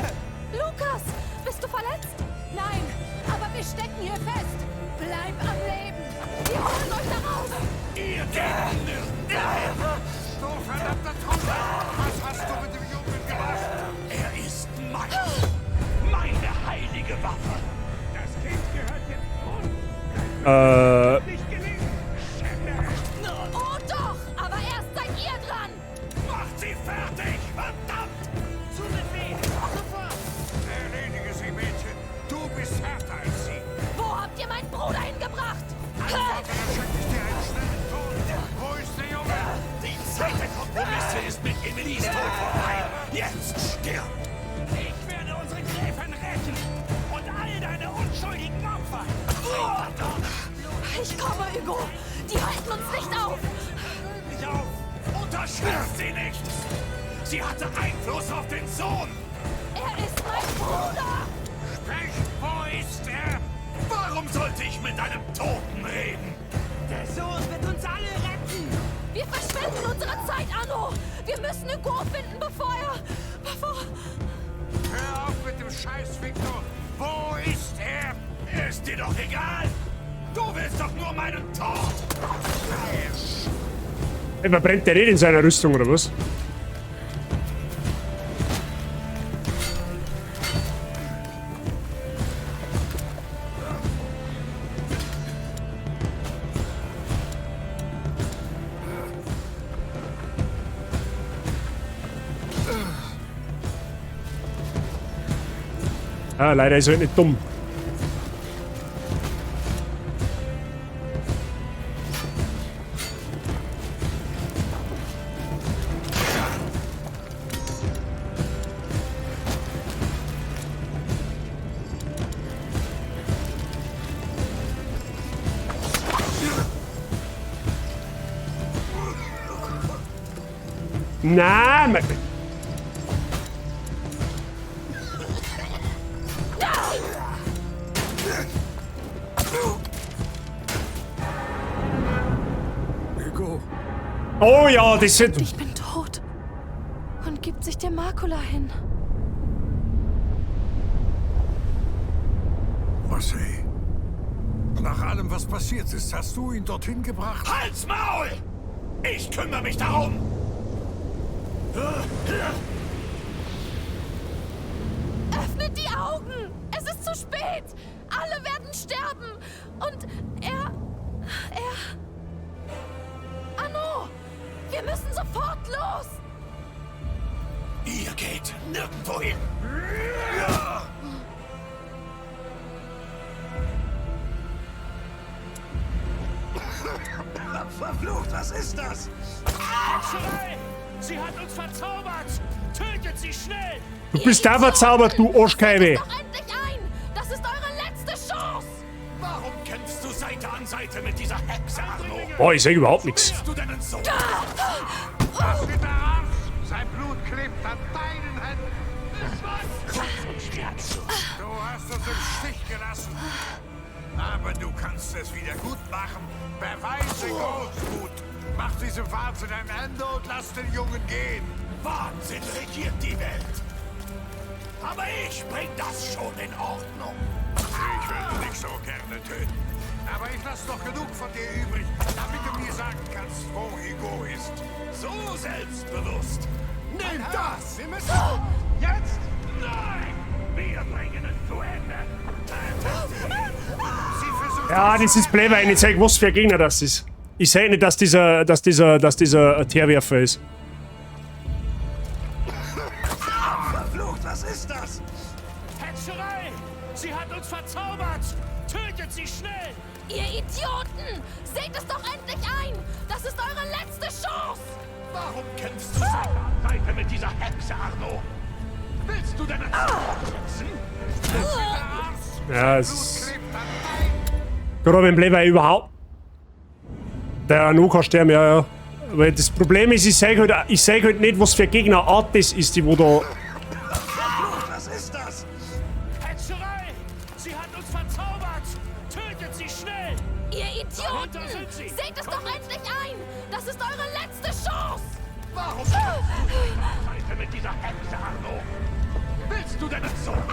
Lukas, bist du verletzt? Nein, aber wir stecken hier fest. Bleib am Leben. Wir holen euch da raus. Ihr geht nirgends. Du verdammter Trottel! Was hast du mit dem Jungen gemacht? Er ist mein. Meine heilige Waffe. Das Kind gehört jetzt uns. Nicht gelingen. Oh doch, aber erst seid ihr dran. Macht sie fertig, verdammt! Zu Befehl. Sofort. Erledige sie, Mädchen. Du bist härter als sie. Wo habt ihr meinen Bruder hingebracht? Dann schenke ich dir einen schnellen Tod. Wo ist der Junge? Die Zeit der Kompromisse ist mit Emilies Tod vorbei. Jetzt stirb! Ich werde unsere Gräfin rächen und all deine unschuldigen Opfer. Ich komme, Hugo. Die halten uns nicht auf. Nicht auf! Unterschätzt sie nicht! Sie hatte Einfluss auf den Sohn! Er ist mein Bruder. Sprich, wo ist er? Warum sollte ich mit einem Toten reden? Der Sohn wird uns alle retten. Wir verschwenden unsere Zeit, Arno. Wir müssen Hugo finden, bevor er... Bevor... Hör auf mit dem Scheiß, Victor. Wo ist er? Ist dir doch egal! Du willst doch nur meinen Tod! Ey, verbrennt der nicht in seiner Rüstung oder was? Ah, leider ist er halt nicht dumm. Na, mein... Hugo. Oh ja, das sind... Ich bin tot. Und gibt sich der Makula hin. Marseille. Nach allem, was passiert ist, hast du ihn dorthin gebracht? Halt's Maul! Ich kümmere mich darum! Öffnet die Augen! Es ist zu spät! Alle werden sterben! Und er... Arno! Wir müssen sofort los! Ihr geht nirgendwo hin! Verflucht, was ist das? Hexerei! Sie hat uns verzaubert! Tötet sie schnell! Du bist da verzaubert, du Arschkeibe! Doch endlich ein! Das ist eure letzte Chance! Warum kämpfst du Seite an Seite mit dieser Hexe, Arno? Boah, ich seh überhaupt nichts. Willst du deinen Sohn? Lass ihn da raus! Sein Blut klebt an deinen Händen! Du hast uns im Stich gelassen. Aber du kannst es wieder gut machen. Beweise Großmut. Mach diesem Wahnsinn ein Ende und lass den Jungen gehen. Wahnsinn regiert die Welt. Aber ich bring das schon in Ordnung. Ich würde dich so gerne töten. Aber ich lasse noch genug von dir übrig, damit du mir sagen kannst, wo Hugo ist. So selbstbewusst. Nimm das! Wir müssen... Jetzt! Nein! Wir bringen es zu Ende! Sie versucht... Ja, das ist blöd, weil ich nicht sag, was für ein Gegner das ist. Ich seh nicht, dass dieser Teerwerfer ist. Verflucht, was ist das? Hexerei! Sie hat uns verzaubert! Tötet sie schnell! Ihr Idioten! Seht es doch endlich ein! Das ist eure letzte Chance! Warum kämpfst du Seite an Seite mit dieser Hexe, Arno? Willst du deinen Sohn schützen? Ja, es ist... Gerade beim Blöd, überhaupt... Der Arno kann sterben, ja, ja. Weil das Problem ist, ich sag halt nicht, was für Gegnerart das ist, die wo da... Verflucht, was ist das? Hexerei! Sie hat uns verzaubert! Tötet sie schnell! Ihr Idioten! Seht es doch endlich ein! Das ist eure letzte Chance! Warum Seite mit dieser Hexe, Arno? Willst du deinen Sohn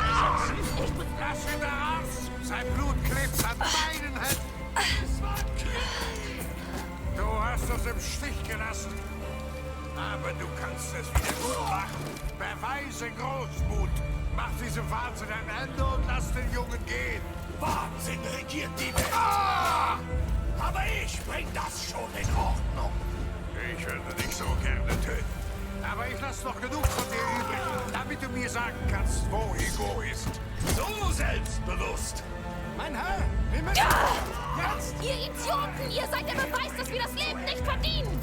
schützen? Lass ihn da raus! Sein Blut klebt an deinen Händen! Du hast uns im Stich gelassen. Aber du kannst es wieder gut machen. Beweise Großmut. Mach diesem Wahnsinn ein Ende und lass den Jungen gehen. Wahnsinn regiert die Welt. Aber ich bring das schon in Ordnung. Ich würde dich so gerne töten. Aber ich lasse noch genug von dir übrig, damit du mir sagen kannst, wo Hugo ist. So selbstbewusst. Mein Herr, wir müssen... Jetzt! Ihr Idioten! Ihr seid der Beweis, dass wir das Leben nicht verdienen!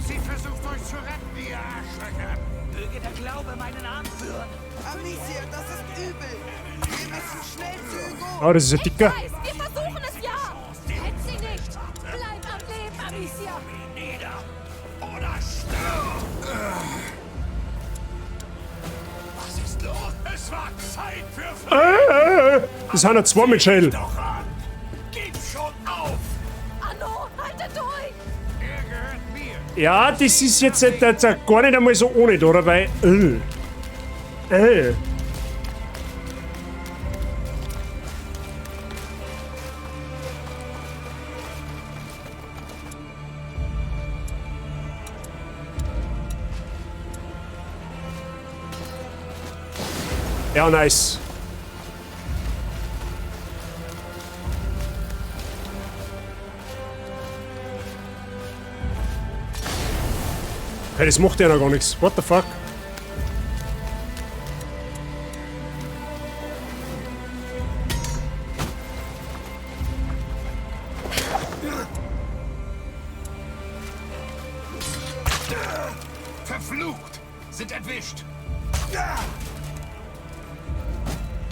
Sie versucht euch zu retten, ihr Arschlöcher! Möge der Glaube meinen Arm führen. Amicia, das ist übel. Wir müssen schnell zu Hugo. Oh, das ist ein dicker. Ich weiß, wir versuchen es ja! Hätt sie nicht! Bleib am Leben, Amicia! Nieder oder stirb! Was ist los? Es war Zeit für Frieden! Das sind ja zwei mit Schädel. Doch an! Gib schon auf! Arno, halte durch! Er gehört mir. Ja, das ist jetzt gar nicht einmal so ohne, oder? Weil. Ja, nice. Hey, das macht ja noch gar nichts. What the fuck? Verflucht! Sind entwischt!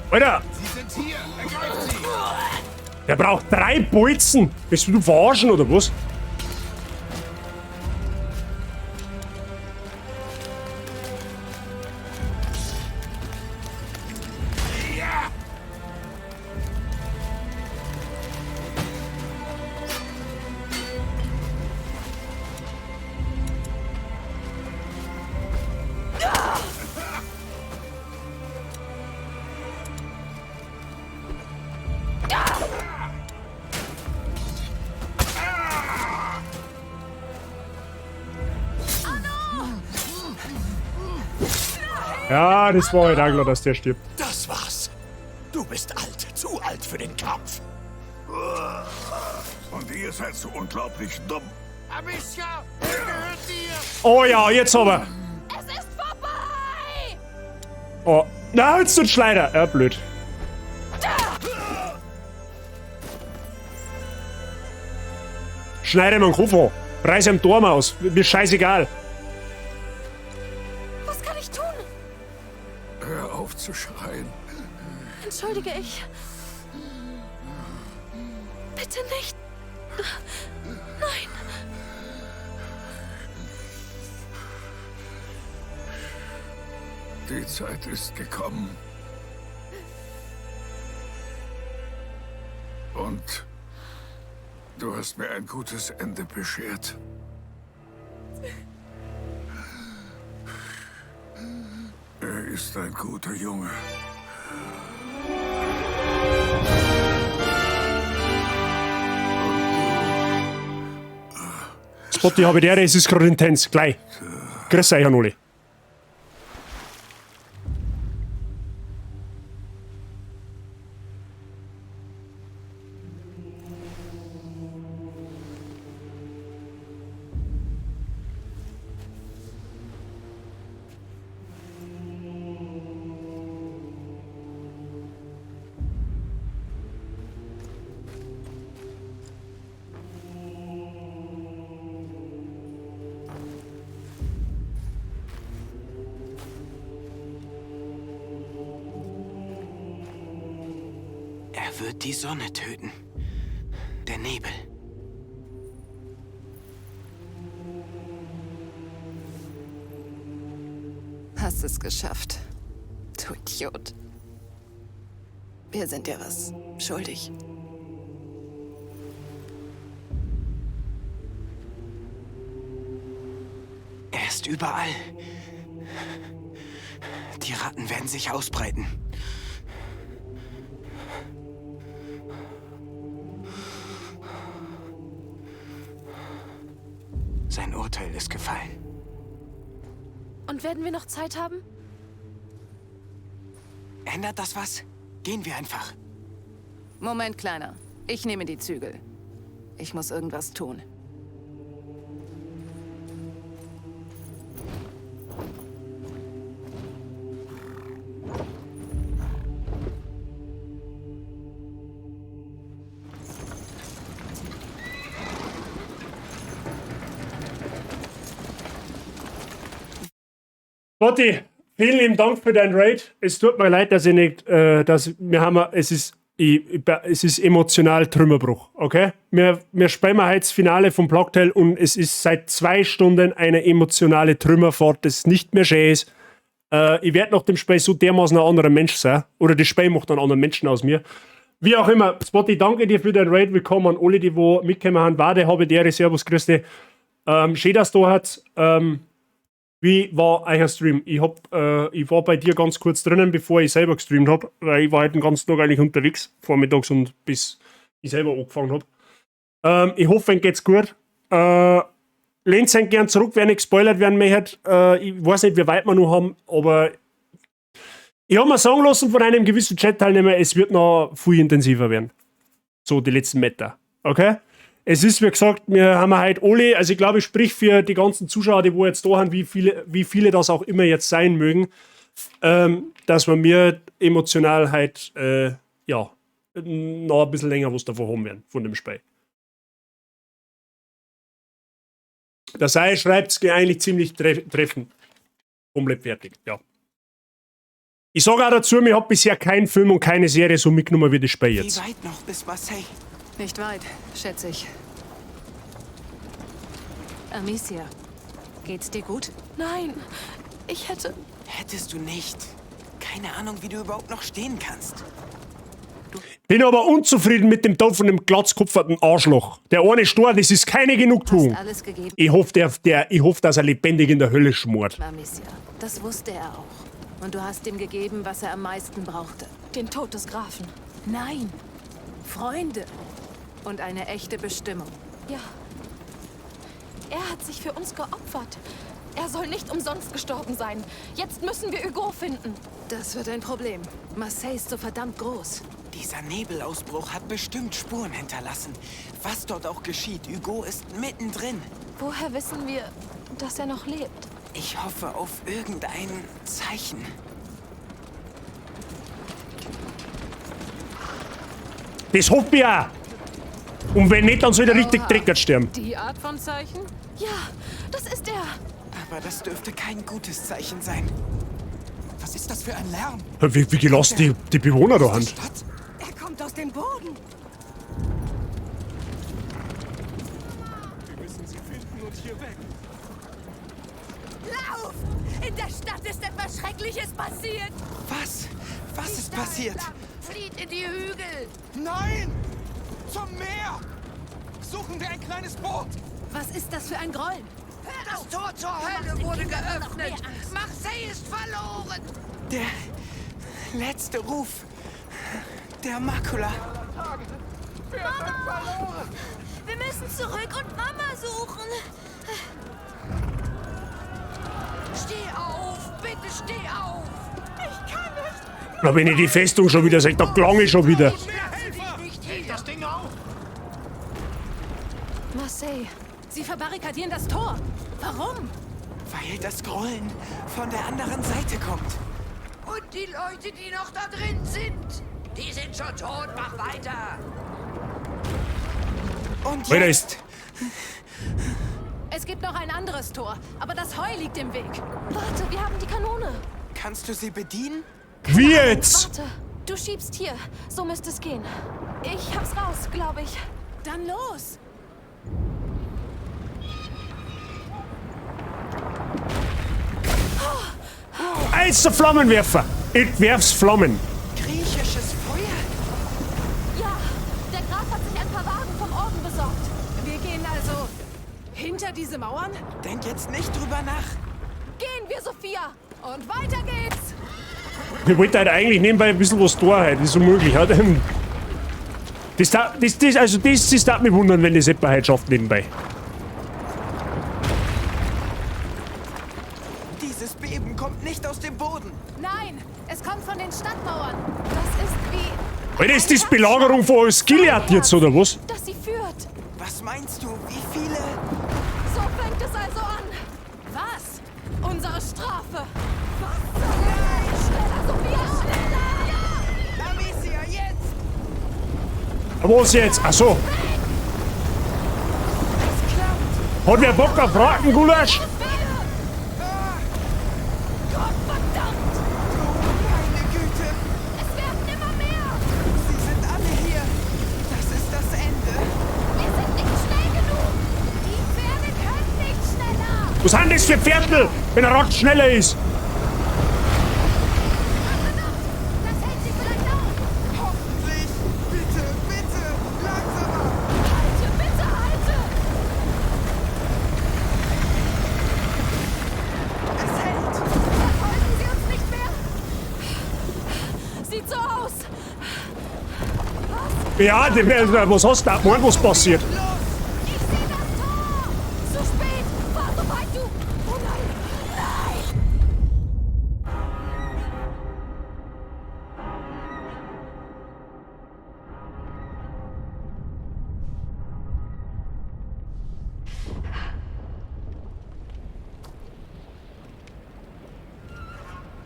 Alter! Sie sind hier! Ergreift sie! Der braucht 3 Bolzen! Bist du verarschen oder was? Ja, das war halt auch klar, dass der stirbt. Das war's. Du bist alt, zu alt für den Kampf. Und ihr seid so unglaublich dumm. Amicia, er gehört dir! Oh ja, jetzt aber. Es ist vorbei! Oh, na, jetzt tut Schleider. Ja, blöd. Schneide mir den Kopf an. Reiß ihm Dorm aus. Mir scheißegal. Was kann ich tun? Hör auf zu schreien. Entschuldige, ich... Bitte nicht. Nein. Die Zeit ist gekommen. Und du hast mir ein gutes Ende beschert. Er ist ein guter Junge. Spotty, habe der, es ist gerade intens. Gleich. Grüß euch an alle. Er wird die Sonne töten. Der Nebel. Hast es geschafft. Du Idiot. Wir sind dir was schuldig. Er ist überall. Die Ratten werden sich ausbreiten. Sein Urteil ist gefallen. Und werden wir noch Zeit haben? Ändert das was? Gehen wir einfach. Moment, Kleiner. Ich nehme die Zügel. Ich muss irgendwas tun. Spotty, vielen lieben Dank für deinen Raid. Es tut mir leid, dass ich nicht, dass wir haben, es ist, es ist emotional Trümmerbruch, okay? Wir spielen heute das Finale vom Plague Tale und es ist seit 2 Stunden eine emotionale Trümmerfahrt, das nicht mehr schön ist. Ich werde nach dem Spiel so dermaßen ein anderer Mensch sein. Oder das Spiel macht einen anderen Menschen aus mir. Wie auch immer, Spotty, danke dir für deinen Raid. Willkommen an alle, die wo mitgekommen haben. Warte, habe die Ehre, Servus, grüß dich. Schön, dass du da hast. Wie war euer Stream? Ich war bei dir ganz kurz drinnen, bevor ich selber gestreamt hab, weil ich war halt den ganzen Tag eigentlich unterwegs, vormittags und bis ich selber angefangen hab. Ich hoffe, euch geht's gut. Lehnt euch gern zurück, wer nicht gespoilert werden möchte. Ich weiß nicht, wie weit wir noch haben, aber ich hab mir sagen lassen von einem gewissen Chat-Teilnehmer, es wird noch viel intensiver werden. So die letzten Meter. Okay? Es ist, wie gesagt, wir haben heute alle, also ich glaube, ich sprich für die ganzen Zuschauer, die wo jetzt da haben, wie viele das auch immer jetzt sein mögen, dass wir mir emotional halt, ja, noch ein bisschen länger was davon haben werden, von dem Spiel. Der Sei schreibt es eigentlich ziemlich treffend. Komplett fertig, ja. Ich sage auch dazu, mir hat bisher kein Film und keine Serie so mitgenommen wie das Spiel jetzt. Wie weit noch bis Marseille? Nicht weit, schätze ich. Amicia, geht's dir gut? Nein, ich hätte... Hättest du nicht. Keine Ahnung, wie du überhaupt noch stehen kannst. Bin aber unzufrieden mit dem Tod von dem glatzkopferten Arschloch. Der eine Stor, das ist keine Genugtuung. Hast alles gegeben. Ich hoffe, ich hoff, dass er lebendig in der Hölle schmort. Amicia, das wusste er auch. Und du hast ihm gegeben, was er am meisten brauchte. Den Tod des Grafen. Nein, Freunde. Und eine echte Bestimmung. Ja. Er hat sich für uns geopfert. Er soll nicht umsonst gestorben sein. Jetzt müssen wir Hugo finden. Das wird ein Problem. Marseille ist so verdammt groß. Dieser Nebelausbruch hat bestimmt Spuren hinterlassen. Was dort auch geschieht, Hugo ist mittendrin. Woher wissen wir, dass er noch lebt? Ich hoffe auf irgendein Zeichen. Das hoffe ich auch. Und wenn nicht, dann soll er richtig dreckig sterben. Die Art von Zeichen? Ja, das ist er. Aber das dürfte kein gutes Zeichen sein. Was ist das für ein Lärm? Wie gelassen die Bewohner da haben. Er kommt aus dem Boden. Wir müssen sie finden und hier weg. Lauf! In der Stadt ist etwas Schreckliches passiert. Was? Was ist passiert? Flieht in die Hügel. Nein! Zum Meer! Suchen wir ein kleines Boot! Was ist das für ein Grollen? Das Tor zur Hölle wurde geöffnet. Marseille ist verloren. Der letzte Ruf der Makula. Mama! Wir müssen zurück und Mama suchen. Steh auf, bitte steh auf. Ich kann nicht. Na, wenn ich die Festung schon wieder sehe, da klang ich schon wieder. Hält das Ding auf! Marseille. Sie verbarrikadieren das Tor. Warum? Weil das Grollen von der anderen Seite kommt. Und die Leute, die noch da drin sind, die sind schon tot. Mach weiter. Und Alter, jetzt? Es gibt noch ein anderes Tor, aber das Heu liegt im Weg. Warte, wir haben die Kanone. Kannst du sie bedienen? Wie jetzt? Warte, du schiebst hier. So müsste es gehen. Ich hab's raus, glaube ich. Dann los! Eins der Flammenwerfer! Ich werf's Flammen! Griechisches Feuer? Ja, der Graf hat sich ein paar Wagen vom Orden besorgt. Wir gehen also hinter diese Mauern? Denk jetzt nicht drüber nach. Gehen wir, Sophia! Und weiter geht's! Ich wollte halt eigentlich nebenbei ein bisschen was da heute, ist unmöglich. Halt. Das, das darf mich wundern, wenn das jemand heute schafft nebenbei. Dieses Beben kommt nicht aus dem Boden. Nein, es kommt von den Stadtmauern. Das ist wie... Alter, ist das Belagerung von Gilead jetzt, oder was? Dass sie führt. Was meinst du, wie viele? So fängt es also an. Was? Unsere Strafe. Was zur Hölle? Schneller, Sophia, schneller! Ja! Amicia, jetzt! Was jetzt? Ach so. Hat wer Bock auf Ratengulasch? Gott verdammt! Meine Güte! Es werden immer mehr! Sie sind alle hier! Das ist das Ende! Wir sind nicht schnell genug! Die Pferde können nicht schneller! Was sind das für Pferdl, wenn ein Rad schneller ist? Das hält sie vielleicht auf! Hoffentlich! Bitte, bitte! Langsamer! Halte, bitte, halte! Es hält! Verfolgen sie uns nicht mehr? Sieht so aus! Ja, was hast du da? Morgen was passiert? Ich sehe das Tor! Zu spät! Fahr so weit du! Oh nein! Nein!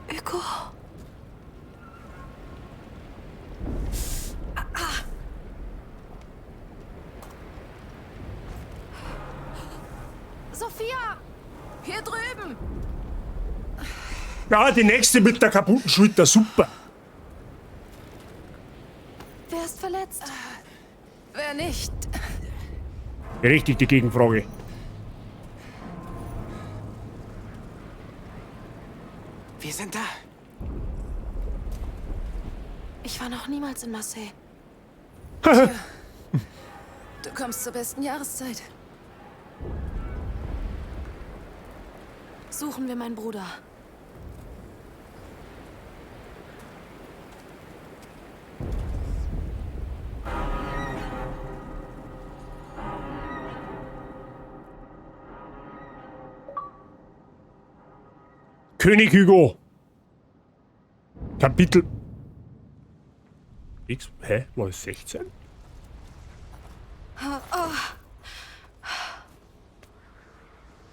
Hugo. Sophia! Hier drüben! Ja, die nächste mit der kaputten Schulter, super. Wer ist verletzt? Wer nicht? Richtig, die Gegenfrage. Wir sind da. Ich war noch niemals in Marseille. Du kommst zur besten Jahreszeit. Suchen wir meinen Bruder. König Hugo. Kapitel X. Hä? War es 16? Oh,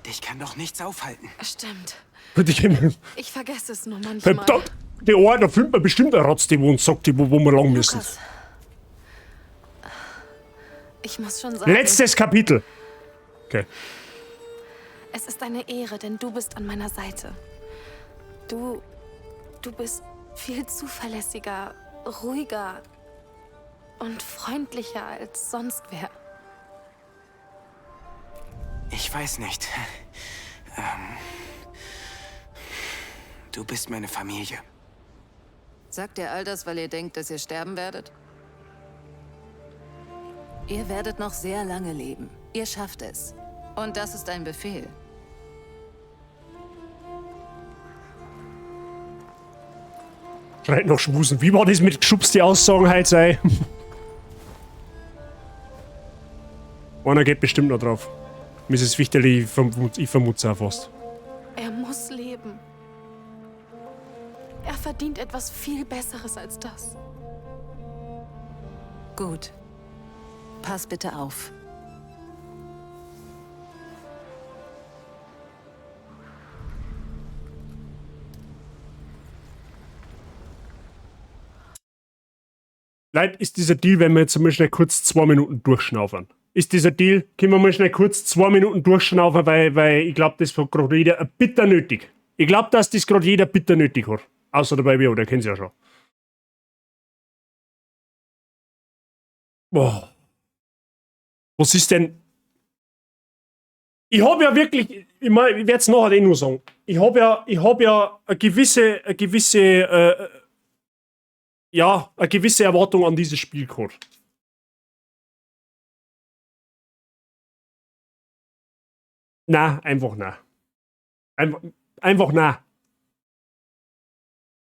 Dich kann doch nichts aufhalten. stimmt. Ich, Ich vergesse es nur manchmal. Verdammt! Die Ohren, da findet man bestimmt eine Ratz, die wo uns sagt, die, wo wir lang müssen. Lukas. Ich muss schon sagen. Letztes Kapitel. Okay. Es ist eine Ehre, denn du bist an meiner Seite. Du. Du bist viel zuverlässiger, ruhiger und freundlicher als sonst wer. Ich weiß nicht. Du bist meine Familie. Sagt ihr all das, weil ihr denkt, dass ihr sterben werdet? Ihr werdet noch sehr lange leben. Ihr schafft es. Und das ist ein Befehl. Schreit noch Schmusen. Wie war das mit geschubste Aussagen heute sei? Einer geht bestimmt noch drauf. Mrs. Wichterli, ich vermute auch fast. Er muss leben. Er verdient etwas viel Besseres als das. Gut. Pass bitte auf. Leid ist dieser Deal, wenn wir jetzt mal schnell kurz 2 Minuten durchschnaufen. Ist dieser Deal, können wir mal schnell kurz 2 Minuten durchschnaufen, weil ich glaube, das hat gerade jeder bitter nötig. Ich glaube, dass das gerade jeder bitter nötig hat. Außer der Baby, der kennt sie ja schon. Boah. Was ist denn? Ich hab ja wirklich, ich mein, ich werd's nachher eh nur sagen. Ich hab ja eine gewisse Erwartung an dieses Spiel gehabt. Na, einfach na. Einfach na.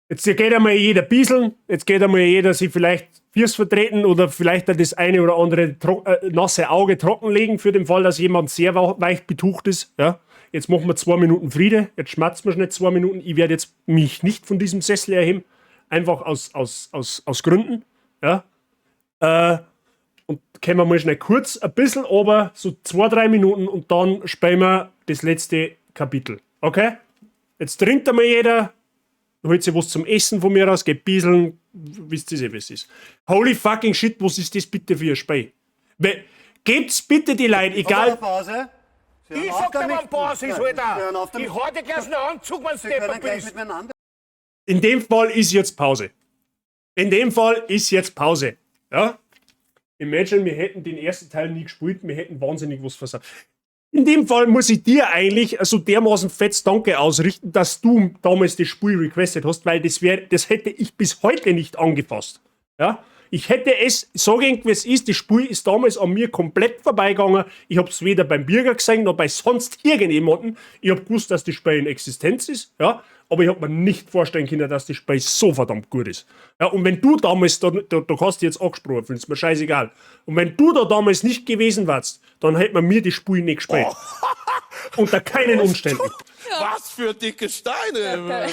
Jetzt geht einmal jeder bieseln, jetzt geht einmal jeder sich vielleicht fürs vertreten oder vielleicht auch das eine oder andere nasse Auge trockenlegen für den Fall, dass jemand sehr weich betucht ist. Ja? Jetzt machen wir 2 Minuten Friede, jetzt schmatzen wir schnell 2 Minuten. Ich werde jetzt mich nicht von diesem Sessel erheben, einfach aus Gründen. Ja? Und können wir mal schnell kurz ein bisschen aber so 2, 3 Minuten und dann spielen wir das letzte Kapitel. Okay? Jetzt trinkt einmal jeder, holt sich was zum Essen von mir aus, geht bieseln, wisst ihr eh, was es ist. Holy fucking shit, was ist das bitte für ein Spiel? Gebt's bitte die Leute, egal. Pause. Ich sag dir, wann Pause ist, Alter. Ich hau dir gleich einen Anzug, wenn's deppert bist. In dem Fall ist jetzt Pause. In dem Fall ist jetzt Pause. Ja? Imagine, wir hätten den ersten Teil nie gespielt, wir hätten wahnsinnig was versagt. In dem Fall muss ich dir eigentlich so dermaßen fetz Danke ausrichten, dass du damals das Spiel requested hast, weil das hätte ich bis heute nicht angefasst. Ja? Ich hätte es, sag ich, wie es ist, das Spiel ist damals an mir komplett vorbeigegangen. Ich hab's weder beim Birger gesehen, noch bei sonst irgendjemandem. Ich hab gewusst, dass das Spiel in Existenz ist, ja? Aber ich hab mir nicht vorstellen können, dass das Spiel so verdammt gut ist. Ja, und wenn du damals, da kannst du jetzt angesprochen fühlen, ist mir scheißegal. Und wenn du da damals nicht gewesen warst, dann hätte man mir das Spiel nicht gespielt. Oh. Unter keinen Umständen. Was für dicke Steine!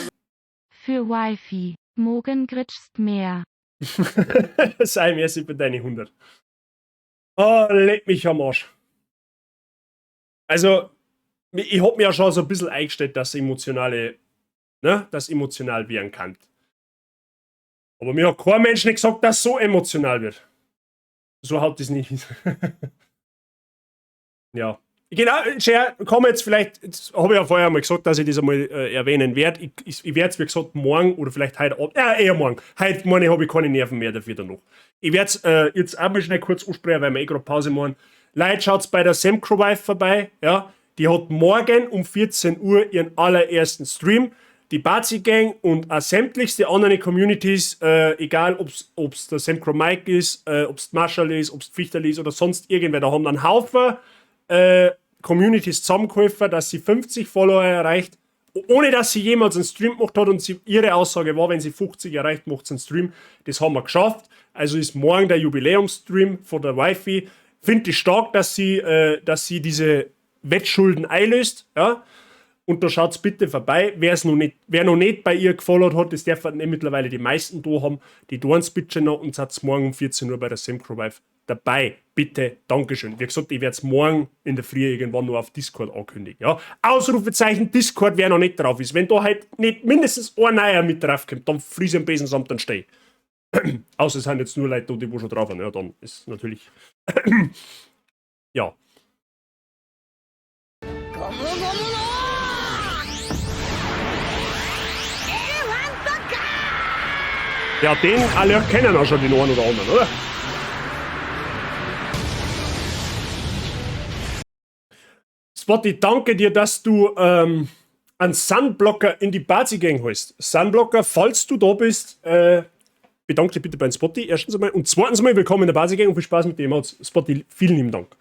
Für Wifi. Morgen gritschst mehr. Sei merci für deine 100. Oh, leck mich am Arsch. Also, ich hab mir ja schon so ein bisschen eingestellt, dass emotionale, ne, dass emotional werden kann. Aber mir hat kein Mensch nicht gesagt, dass so emotional wird. So haut das nicht. Ja. Genau, Cher, komm jetzt vielleicht, jetzt habe ich ja vorher mal gesagt, dass ich das einmal erwähnen werde. Ich werde es, wie gesagt, morgen oder vielleicht heute Abend, eher morgen. Heute morgen habe ich keine Nerven mehr dafür danach. Ich werde es jetzt auch mal schnell kurz ansprechen, weil wir eh gerade Pause machen. Leute, schaut bei der Semcro Wife vorbei, ja. Die hat morgen um 14 Uhr ihren allerersten Stream. Die Bazi Gang und auch sämtlichste andere Communities, egal ob's der Semcro Mike ist, ob's Marshall ist, ob's Fichterl ist oder sonst irgendwer, da haben einen Haufen Communities zusammengeholfen, dass sie 50 Follower erreicht, ohne dass sie jemals einen Stream gemacht hat, und sie, ihre Aussage war, wenn sie 50 erreicht, macht sie einen Stream. Das haben wir geschafft. Also ist morgen der Jubiläumsstream von der Wifi. Finde ich stark, dass sie diese Wettschulden einlöst. Ja? Und da schaut's bitte vorbei. Wer noch nicht bei ihr gefollowt hat, das dürfen nicht mittlerweile die meisten da haben, die tun's bitte noch und seid morgen um 14 Uhr bei der Semcro Wife dabei. Bitte, Dankeschön. Wie gesagt, ich werde es morgen in der Früh irgendwann nur auf Discord ankündigen. Ja? Ausrufezeichen Discord, wer noch nicht drauf ist. Wenn da halt nicht mindestens ein neuer mit drauf kommt, dann friss ich am Besen samt dann steh. Außer es sind jetzt nur Leute da, die wo schon drauf sind. Ja, dann ist natürlich. Ja. Ja, den alle kennen auch schon den einen oder anderen, oder? Spotty, danke dir, dass du einen Sunblocker in die Bazi Gang holst. Sunblocker, falls du da bist, bedanke dich bitte beim Spotty, erstens einmal. Und zweitens einmal, willkommen in der Bazi Gang und viel Spaß mit dem. Spotty, vielen lieben Dank.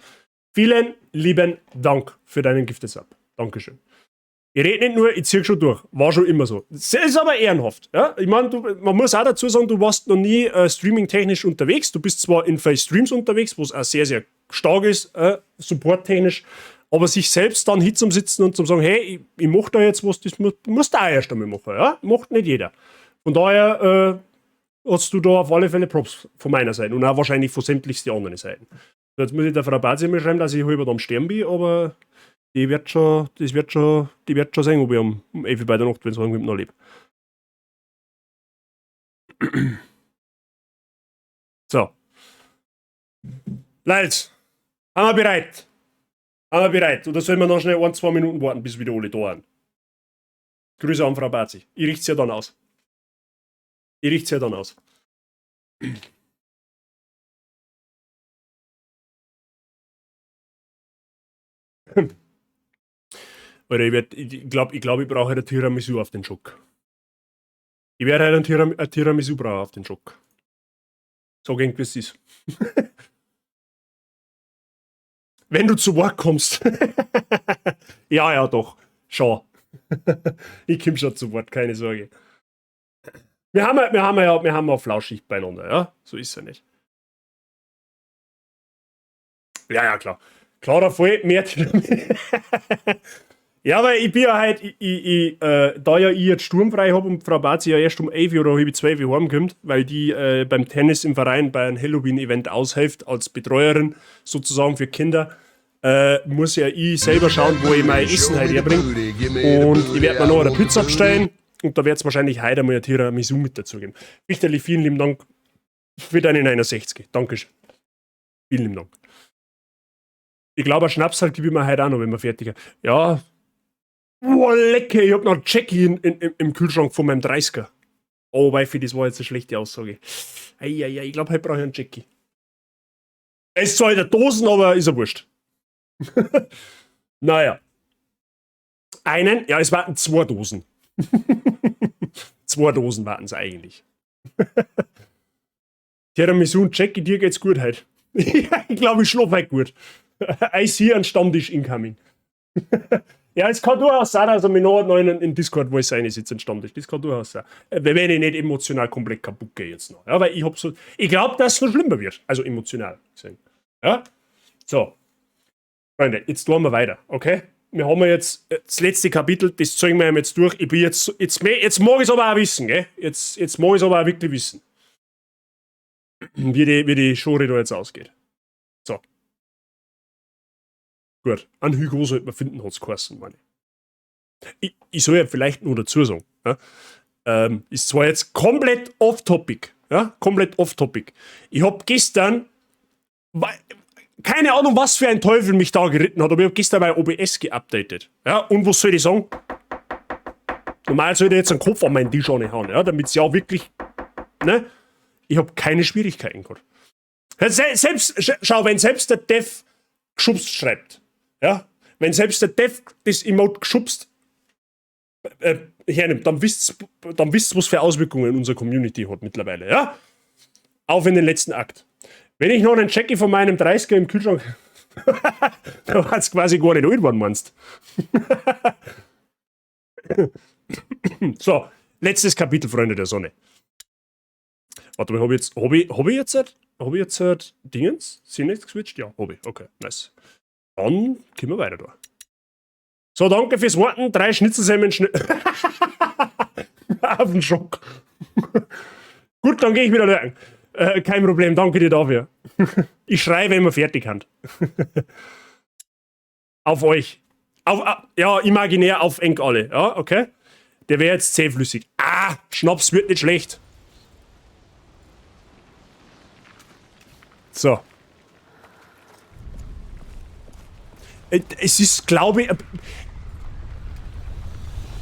Vielen lieben Dank für deinen Gifted Sub. Dankeschön. Ich rede nicht nur, ich zieh schon durch. War schon immer so. Das ist aber ehrenhaft. Ja? Ich mein, du, man muss auch dazu sagen, du warst noch nie streaming-technisch unterwegs. Du bist zwar in vielen Streams unterwegs, wo es auch sehr, sehr stark ist, supporttechnisch, aber sich selbst dann hinzusitzen und zu sagen, hey, ich mach da jetzt was, das musst du auch erst einmal machen. Ja? Macht nicht jeder. Von daher hast du da auf alle Fälle Props von meiner Seite und auch wahrscheinlich von sämtlichsten anderen Seiten. Jetzt muss ich der Frau Bazi mal schreiben, dass ich halber am Sterben bin, aber die wird schon, das wird schon, die wird schon sehen, ob ich um 11 Uhr bei der Nacht, wenn es heimkommt, noch lebe. So. Leute, sind wir bereit? Sind wir bereit? Oder sollen wir noch schnell 1, 2 Minuten warten, bis wieder alle da sind? Grüße an Frau Bazi. Ich richte sie ja dann aus. Ich richte sie ja dann aus. Alter, ich werd, ich, ich glaub, ich glaub, ich brauche ein Tiramisu auf den Schock. Ich werde heute ein Tiramisu brauchen auf den Schock. Sag irgendwie, es ist. Wenn du zu Wort kommst. Ja, ja, doch. Schon. Ich komm schon zu Wort, keine Sorge. Wir haben ja flauschig beieinander, ja? So ist ja nicht. Ja, ja, klar. Klarer Fall, mehr Tiramisu. Ja, weil ich bin ja halt, ich, ich, ich da ja ich jetzt sturmfrei hab und Frau Bazi ja erst um 11 oder halb 12 Uhr heimkommt, weil die beim Tennis im Verein bei einem Halloween-Event aushilft, als Betreuerin sozusagen für Kinder, muss ja ich selber schauen, wo ich mein Essen halt herbringe. Und ich werd mir noch eine Pizza bestellen und da wird's wahrscheinlich heute einmal ein Tiramisu mit dazu geben. Wichterli, vielen lieben Dank für deine 69. Dankeschön. Vielen lieben Dank. Ich glaube, ein Schnaps halt gebe ich mir heute auch noch, wenn wir fertig sind. Ja. Boah, lecker, ich hab noch Jackie im Kühlschrank von meinem 30er. Oh, Wifi, das war jetzt eine schlechte Aussage. Eieiei, ich glaub, heute brauch ich einen Jackie. Er ist zwar in der Dosen, aber ist ja wurscht. Naja. Einen? Ja, es warten 2 Dosen. 2 Dosen warten's eigentlich. Tiramisu und Jackie, dir geht's gut heute. Ja, ich glaub, ich schlaf heute gut. I see einen Stammtisch incoming. Ja, es kann durchaus sein, dass er mich noch in Discord Voice einsitzt, ein Stammtisch. Das kann durchaus sein. Wenn ich nicht emotional komplett kaputt gehe jetzt noch. Ja, weil ich hab so, ich glaub, dass es noch schlimmer wird. Also emotional gesehen. Ja? So. Freunde, jetzt tun wir weiter, okay? Wir haben ja jetzt das letzte Kapitel, das zeigen wir jetzt durch. Ich bin jetzt, jetzt, jetzt mag ich's aber auch wissen, gell? Jetzt, jetzt mag ich's aber auch wirklich wissen. Wie die Schore da jetzt ausgeht. So. Gut, an Hugo sollte man finden, hat's geheißen, meine ich. Ich soll ja vielleicht nur dazu sagen, ja? Ist zwar jetzt komplett off-topic, ja? Komplett off-topic. Ich hab gestern, Keine Ahnung, was für ein Teufel mich da geritten hat, aber ich habe gestern mein OBS geupdatet. Ja, und was soll ich sagen? Normal sollte ich jetzt einen Kopf an meinen Tisch hauen, ja, damit es ja wirklich. Ne? Ich habe keine Schwierigkeiten gehabt. Selbst, schau, wenn selbst der Dev geschubst schreibt, ja, wenn selbst der Dev das Emote geschubst hernimmt, dann wisst ihr, was für Auswirkungen unsere Community hat mittlerweile, ja? Auf in den letzten Akt. Wenn ich noch einen Jackie von meinem 30er im Kühlschrank. Da war es quasi gar nicht alt geworden, meinst. So, letztes Kapitel, Freunde der Sonne. Warte mal, hab ich jetzt. Hab ich, hab ich jetzt. Hab ich jetzt Dingens? Sind nicht geswitcht? Ja, hab ich. Okay, nice. Dann können wir weiter da. So, danke fürs Warten. 3 Schnitzelsemmeln. Auf den Schock. Gut, dann gehe ich wieder rein. Kein Problem, danke dir dafür. Ich schreie, wenn wir fertig sind. Auf euch. Auf, ja, imaginär auf eng alle. Ja, okay. Der wäre jetzt zähflüssig. Ah, Schnaps wird nicht schlecht. So. Es ist, glaube ich...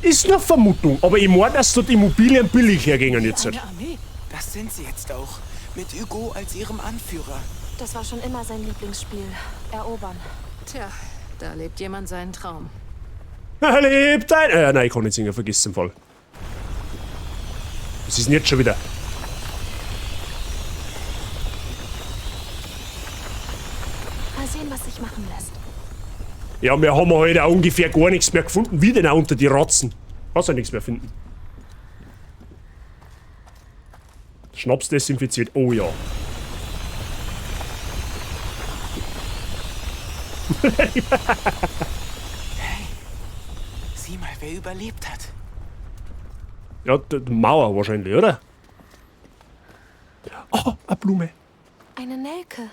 Ist nur Vermutung, aber ich meine, dass dort Immobilien billig hergingen jetzt. Eine Armee. Das sind sie jetzt auch. Mit Hugo als ihrem Anführer. Das war schon immer sein Lieblingsspiel. Erobern. Tja, da lebt jemand seinen Traum. Er lebt ein... nein, ich kann nicht singen, vergiss den Fall. Was ist denn jetzt schon wieder? Mal sehen, was sich machen lässt. Ja, wir haben heute auch ungefähr gar nichts mehr gefunden. Wie denn auch unter die Ratzen? Kannst ja nichts mehr finden. Schnaps desinfiziert. Oh ja. Hey, sieh mal, wer überlebt hat. Ja, die Mauer wahrscheinlich, oder? Oh, eine Blume. Eine Nelke.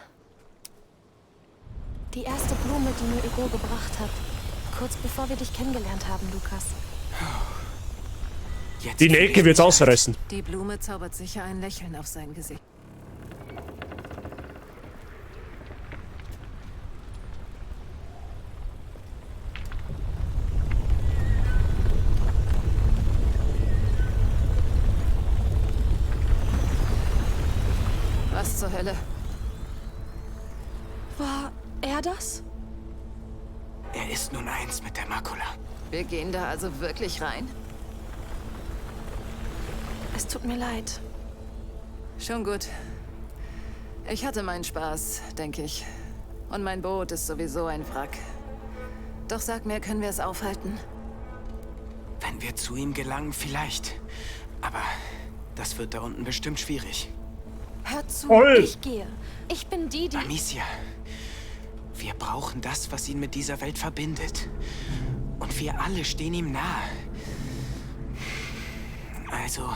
Die erste Blume, die mir Hugo gebracht hat. Kurz bevor wir dich kennengelernt haben, Lukas. Jetzt die Nelke wird's ausreißen. Die Blume zaubert sicher ein Lächeln auf sein Gesicht. Was zur Hölle? War er das? Er ist nun eins mit der Makula. Wir gehen da also wirklich rein? Es tut mir leid. Schon gut. Ich hatte meinen Spaß, denke ich. Und mein Boot ist sowieso ein Wrack. Doch sag mir, können wir es aufhalten? Wenn wir zu ihm gelangen, vielleicht. Aber das wird da unten bestimmt schwierig. Hör zu, Voll. Ich gehe. Ich bin die, die... Amicia, wir brauchen das, was ihn mit dieser Welt verbindet. Und wir alle stehen ihm nahe. Also...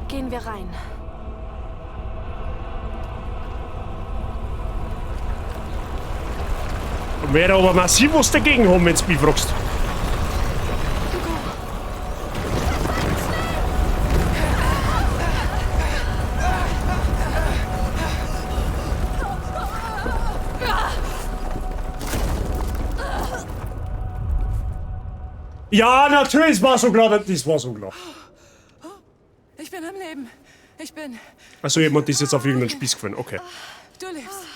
Gehen wir rein. Wäre aber massiv was dagegen haben, wenn du mich fragst. Ja, natürlich, es war so klar, das war so klar. Ich bin am Leben. Ich bin. Also jemand ist jetzt auf irgendeinen Spieß gefallen, okay. Du lebst.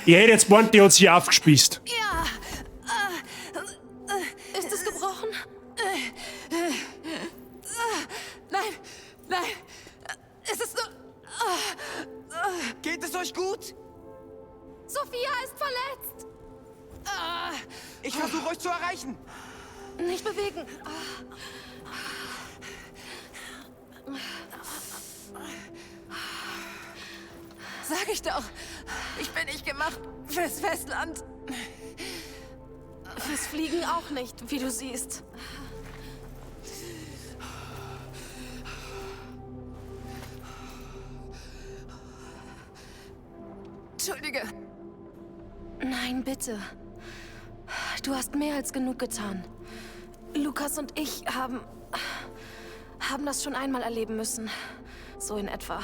Ich hätte jetzt gemeint, die hat sich aufgespießt. Ja. Ist es gebrochen? Nein, nein. Es ist nur... Geht es euch gut? Sophia ist verletzt. Ich versuche euch zu erreichen. Nicht bewegen. Sag ich doch. Ich bin nicht gemacht fürs Festland. Fürs Fliegen auch nicht, wie du siehst. Entschuldige. Nein, bitte. Du hast mehr als genug getan. Lukas und ich haben das schon einmal erleben müssen. So in etwa.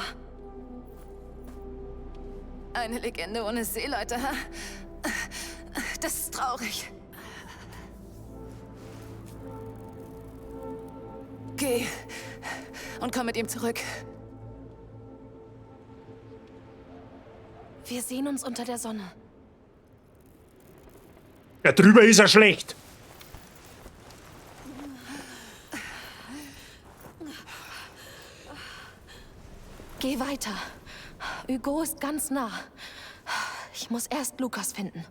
Eine Legende ohne Seeleute, ha? Das ist traurig. Geh und komm mit ihm zurück. Wir sehen uns unter der Sonne. Ja, drüber ist er schlecht. Geh weiter. Hugo ist ganz nah. Ich muss erst Lukas finden.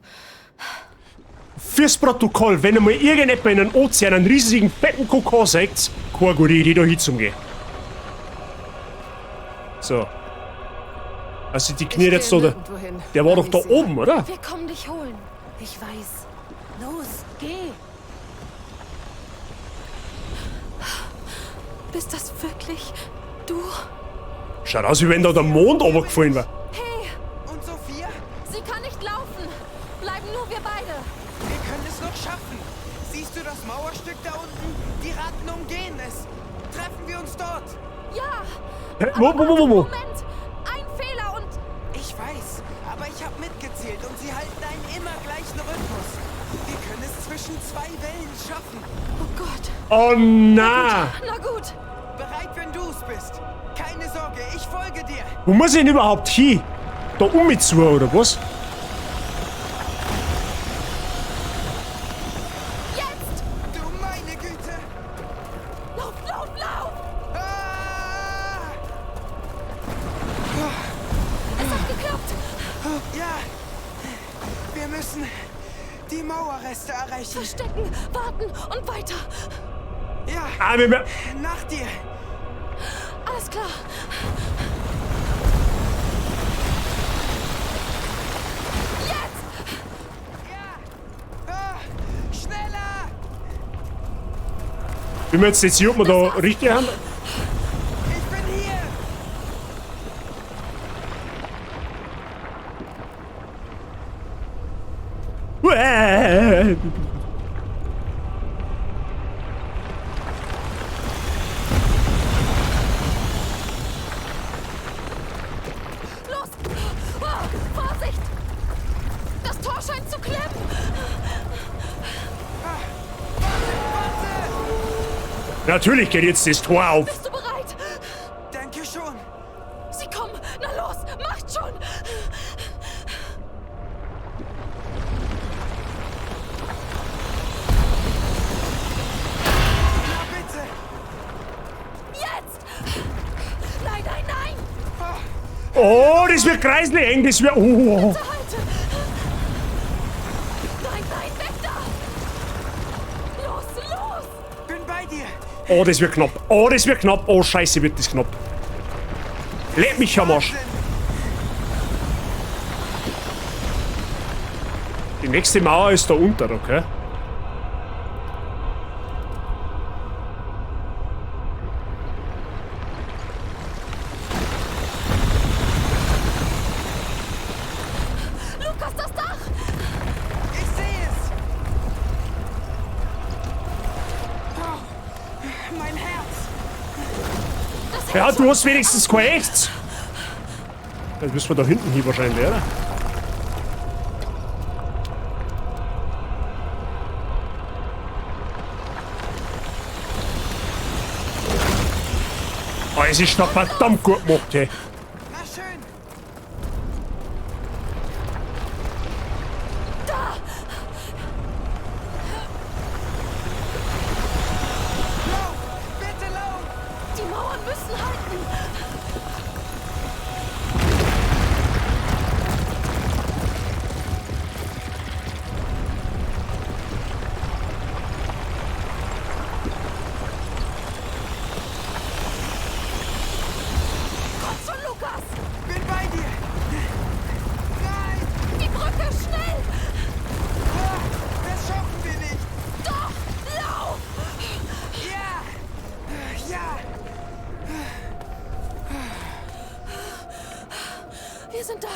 Fürs Protokoll, wenn einmal irgendjemand in einem Ozean einen riesigen fetten Kokon seht, keine gute Idee, da hinzugehen. So. Also die Knie jetzt da. Der war doch da oben, oder? Wir kommen dich holen. Ich weiß. Los, geh. Bist das wirklich du? Schaut aus, wie wenn da der Mond runtergefallen war. Hey! Und Sophia? Sie kann nicht laufen. Bleiben nur wir beide. Wir können es noch schaffen. Siehst du das Mauerstück da unten? Die Ratten umgehen es. Treffen wir uns dort. Ja. Hä? Wo? Moment. Ein Fehler und... Ich weiß, aber ich habe mitgezählt und sie halten einen immer gleichen Rhythmus. Wir können es zwischen zwei Wellen schaffen. Oh Gott. Oh na. Na gut. Bereit, wenn du es bist. Keine Sorge, ich folge dir. Wo muss ich denn überhaupt hin? Da um mich zu, oder was? Jetzt! Du meine Güte! Lauf, lauf, lauf! Ah! Es hat geklappt! Ja! Wir müssen die Mauerreste erreichen. Verstecken, warten und weiter. Ja! Ah, wir nach dir! Alles klar. Jetzt! Ja! Ah, schneller! Bin mir jetzt nicht sicher, ob wir da richtig haben. Ich bin hier! Uäh. Los! Oh, Vorsicht! Das Tor scheint zu klemmen! Natürlich geht jetzt das Tor auf. Bist du bereit? Danke schon. Sie kommen! Na los, macht schon! Na bitte! Jetzt! Nein, nein, nein! Oh, das wird kreislich eng, das wird... Oh. Bitte halte! Nein, nein, weg da! Los, los! Bin bei dir! Oh, das wird knapp. Oh, das wird knapp. Oh, scheiße, wird das knapp. Leck mich am Arsch. Die nächste Mauer ist da unten, okay? Lukas, das Dach! Ich sehe es! Oh, mein Herz! Das Ja, du hast wenigstens kein echtes. Das müssen wir da hinten hin wahrscheinlich, oder? Oh, es ist doch verdammt gut gemacht, hey. Na schön! Da! Lauf! Bitte lauf! Die Mauern müssen halten! Komm schon, Lukas! Bin bei dir! Nein! Die Brücke, schnell! Ah, das schaffen wir nicht! Doch! Lauf! Ja! Ja! Wir sind da.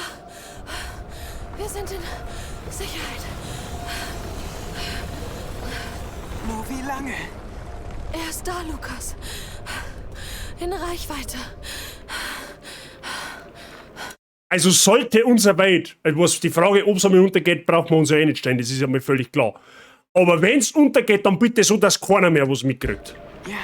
Wir sind in Sicherheit. Wie lange? Er ist da, Lukas. In Reichweite. Also sollte unser Welt, was die Frage, ob es einmal untergeht, braucht man uns ja eh nicht stellen, das ist ja mal völlig klar. Aber wenn es untergeht, dann bitte so, dass keiner mehr was mitkriegt. Ja.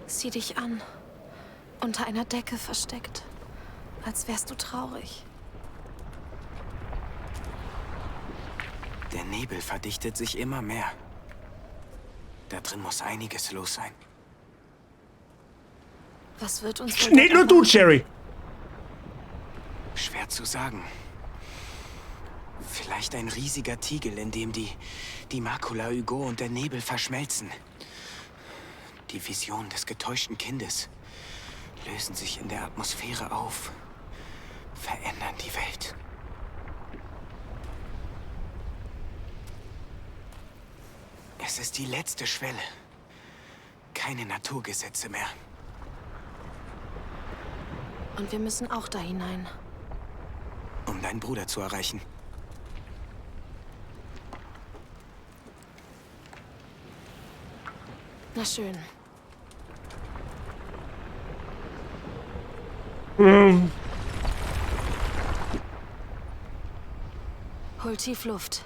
Sieh dich an. Unter einer Decke versteckt. Als wärst du traurig. Der Nebel verdichtet sich immer mehr. Da drin muss einiges los sein. Was wird uns wohl Nicht nur du, Jerry. Schwer zu sagen. Vielleicht ein riesiger Tiegel, in dem die Makula Hugo und der Nebel verschmelzen. Die Vision des getäuschten Kindes lösen sich in der Atmosphäre auf, verändern die Welt. Es ist die letzte Schwelle. Keine Naturgesetze mehr. Und wir müssen auch da hinein. Um deinen Bruder zu erreichen. Na schön. Hol tief Luft.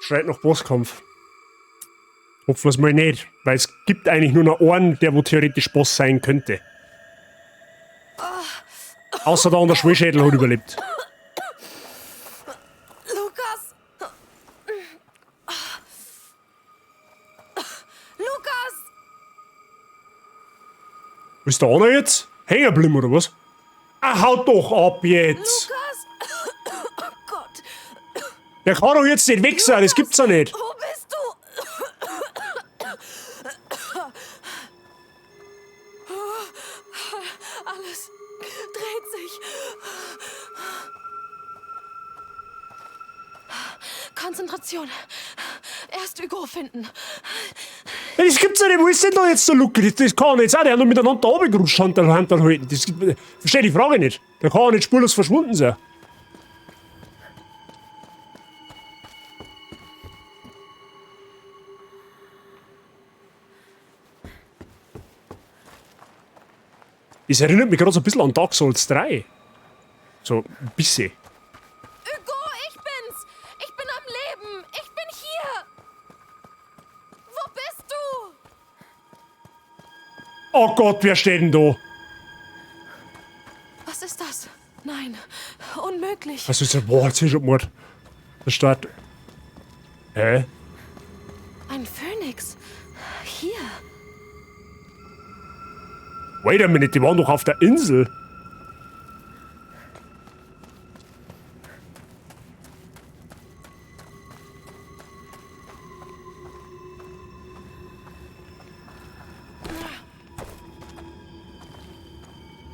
Schreit nach Bosskampf. Hoffen wir es mal nicht, weil es gibt eigentlich nur noch einen, der wo theoretisch Boss sein könnte. Außer der Schwellschädel hat überlebt. Lukas! Lukas! Wo ist der andere jetzt? Hängen geblieben oder was? Ah, haut doch ab jetzt! Lukas! Oh Gott! Der kann doch jetzt nicht weg sein, das gibt's ja nicht. Wo bist du? Alles dreht sich. Konzentration. Erst Hugo finden. Das gibt's ja nicht, wo ist denn da jetzt der Luke? Das kann nicht sein, der hat nur miteinander runtergerutscht, Hand halten. Das verstehe die Frage nicht. Der kann ja nicht spurlos verschwunden sein. Das erinnert mich gerade so ein bisschen an Dark Souls 3. So ein bisschen. Hugo, ich bin's! Ich bin am Leben! Ich bin hier! Wo bist du? Oh Gott, wer steht denn da? Was ist das? Nein, unmöglich. Was ist das? Boah, jetzt ist schon Mord. Da steht. Hä? Ein Phönix. Hier. Wait a minute, die waren doch auf der Insel.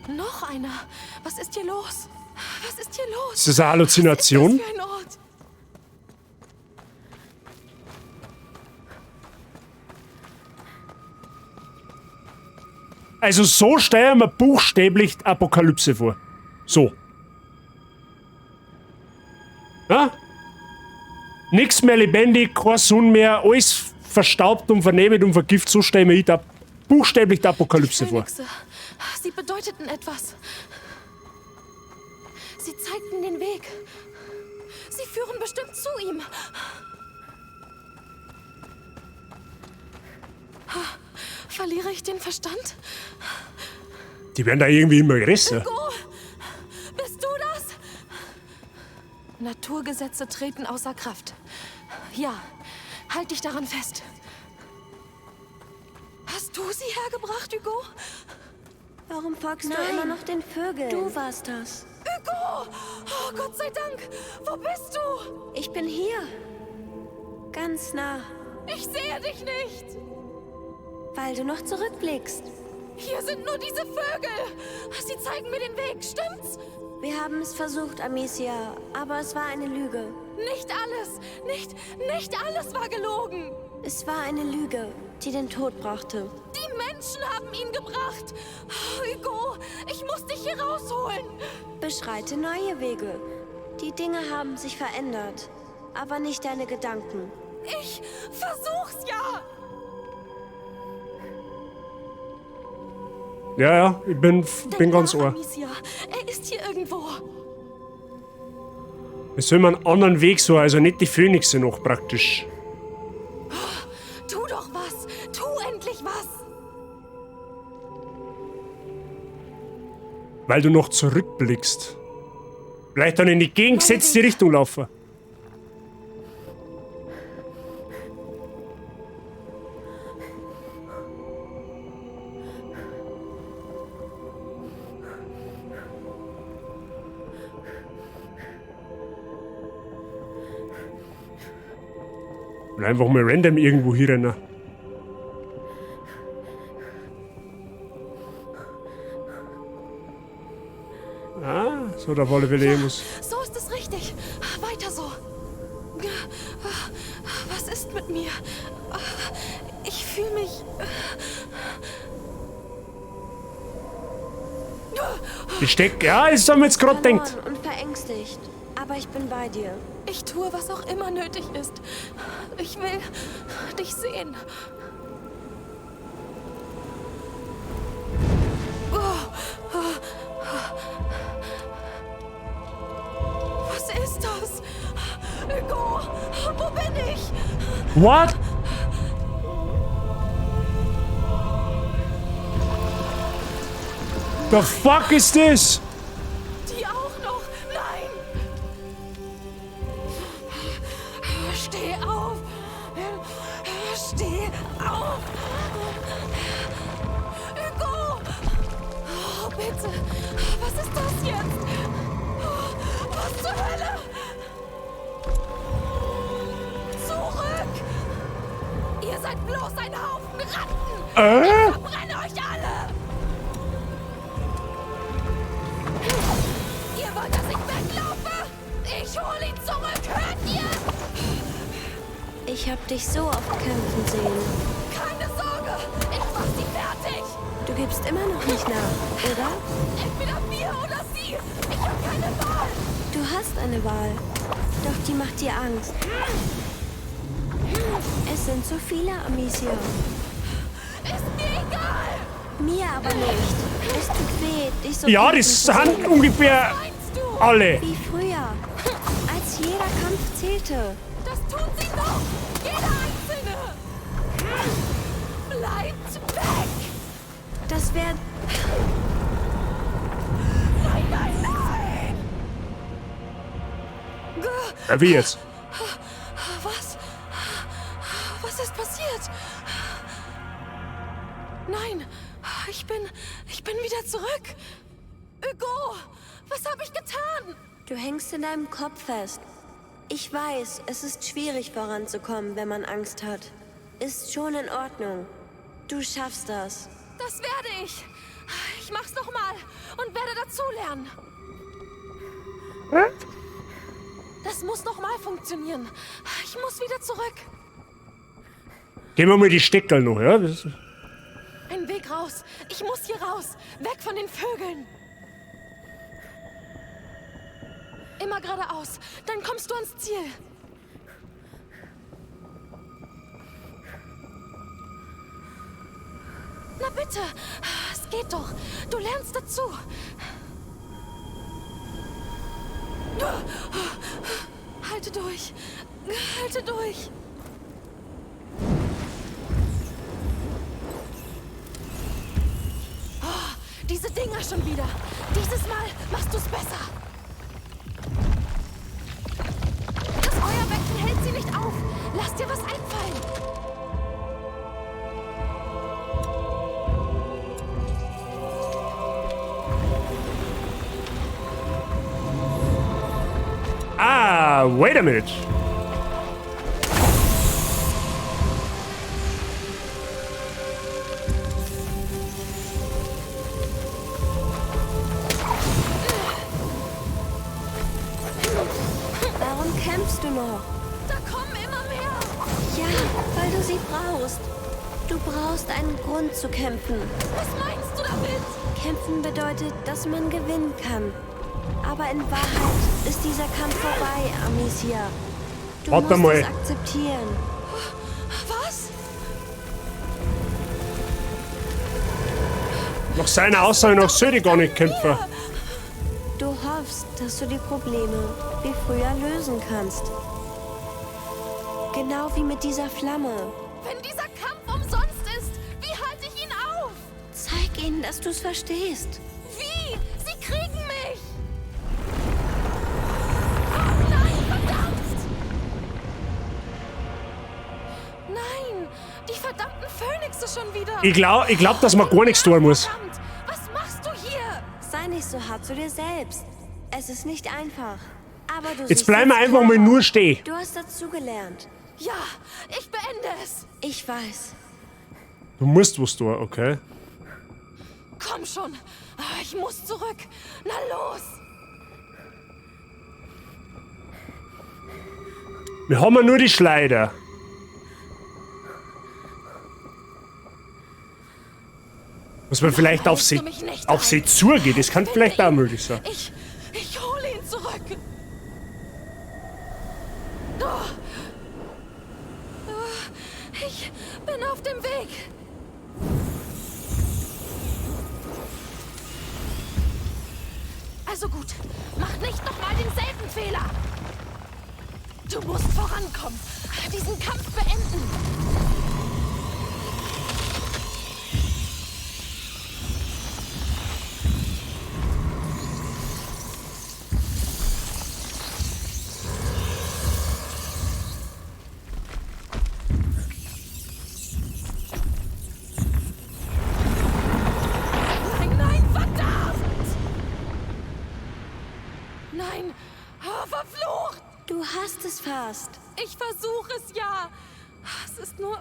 Noch einer. Was ist hier los? Was ist hier los? Ist das eine Halluzination? Was ist das für ein Ort? Also so stellen wir buchstäblich die Apokalypse vor. So. Ja? Nix mehr lebendig, keine Sonne mehr, alles verstaubt und vernebelt und vergiftet. So stellen wir da buchstäblich die Apokalypse vor. Sie bedeuteten etwas. Sie zeigten den Weg. Sie führen bestimmt zu ihm. Verliere ich den Verstand? Die werden da irgendwie immer größer. Hugo, bist du das? Naturgesetze treten außer Kraft. Ja, halt dich daran fest. Hast du sie hergebracht, Hugo? Warum folgst Nein. du immer noch den Vögeln? Du warst das. Hugo! Oh, Gott sei Dank! Wo bist du? Ich bin hier. Ganz nah. Ich sehe dich nicht! Weil du noch zurückblickst. Hier sind nur diese Vögel! Sie zeigen mir den Weg, stimmt's? Wir haben es versucht, Amicia, aber es war eine Lüge. Nicht alles! Nicht alles war gelogen! Es war eine Lüge, die den Tod brachte. Die Menschen haben ihn gebracht! Hugo, ich muss dich hier rausholen! Beschreite neue Wege. Die Dinge haben sich verändert, aber nicht deine Gedanken. Ich versuch's ja! Ja, ja, ich bin ganz ohr. Amicia, er ist hier irgendwo. Wir sollen einen anderen Weg suchen, also nicht die Phönixe noch praktisch. Tu doch was! Tu endlich was! Weil du noch zurückblickst. Vielleicht dann in die gegengesetzte Richtung laufen. Und einfach mal random irgendwo hier rennen. Ah, so da auf alle Fälle Ja, muss. So ist es richtig. Weiter so. Was ist mit mir? Ich fühle mich. Ich steck. Ja, das haben wir jetzt gerade gedacht. Und verängstigt. Aber ich bin bei dir. Ich tue, was auch immer nötig ist. Ich will dich sehen. Was ist das? Hugo, wo bin ich? What? The fuck is this? Die auch noch? Nein! Steh auf! Steh auf! Hugo! Oh, bitte! Was ist das jetzt? Was zur Hölle? Zurück! Ihr seid bloß ein Haufen Ratten! Ich verbrenne euch alle! Ihr wollt, dass ich weglaufe? Ich hole ihn zurück, hört ihr? Ich hab dich so oft kämpfen sehen. Keine Sorge, ich mach sie fertig. Du gibst immer noch nicht nach, oder? Entweder wir oder sie. Ich hab keine Wahl. Du hast eine Wahl. Doch die macht dir Angst. Es sind zu viele, Amicia. Ist mir egal. Mir aber nicht. Es tut weh, dich so Ja, kämpfen das zu sind sehen. ungefähr alle. Wie früher, als jeder Kampf zählte. Das tun sie doch! Jeder Einzelne! Bleibt weg! Das wäre... Nein, nein, nein! Ja, wie jetzt? Was? Was ist passiert? Nein, ich bin wieder zurück. Hugo, was habe ich getan? Du hängst in deinem Kopf fest. Ich weiß, es ist schwierig voranzukommen, wenn man Angst hat. Ist schon in Ordnung. Du schaffst das. Das werde ich. Ich mach's nochmal und werde dazulernen. Das muss nochmal funktionieren. Ich muss wieder zurück. Gehen wir mal die Steckerl noch, ja? Ein Weg raus. Ich muss hier raus. Weg von den Vögeln. Immer geradeaus. Dann kommst du ans Ziel. Na bitte. Es geht doch. Du lernst dazu. Halte durch. Halte durch. Oh, diese Dinger schon wieder. Dieses Mal machst du's besser. Das Feuerbecken hält sie nicht auf. Lass dir was einfallen. Ah, wait a minute. du noch. Da kommen immer mehr. Ja, weil du sie brauchst. Du brauchst einen Grund zu kämpfen. Was meinst du damit? Kämpfen bedeutet, dass man gewinnen kann. Aber in Wahrheit ist dieser Kampf vorbei, Amicia. Du Warte musst mal. es akzeptieren. Was? Nach seiner Aussage nach sollte ich gar nicht kämpfen. Du hoffst, dass du die Probleme wie früher lösen kannst. Genau wie mit dieser Flamme. Wenn dieser Kampf umsonst ist, wie halte ich ihn auf? Zeig ihnen, dass du es verstehst. Wie? Sie kriegen mich! Oh nein, verdammt! Nein, die verdammten Phönixe schon wieder! Ich glaub, dass man gar nichts tun muss. Verdammt, was machst du hier? Sei nicht so hart zu dir selbst. Es ist nicht einfach. Aber du Jetzt siehst bleiben wir einfach mal nur stehen. Du hast dazugelernt. Ja, ich beende es. Ich weiß. Du musst was tun, okay? Komm schon, ich muss zurück. Na los! Wir haben ja nur die Schleider. Muss man vielleicht auf sie, zugehen, das kann vielleicht auch möglich sein. Ich hole ihn zurück. Oh. Oh, ich bin auf dem Weg. Also gut, mach nicht nochmal denselben Fehler. Du musst vorankommen, diesen Kampf beenden. Nein, nein, verdammt! Nein, oh, verflucht! Du hast es fast. Ich versuche es ja. Es ist nur...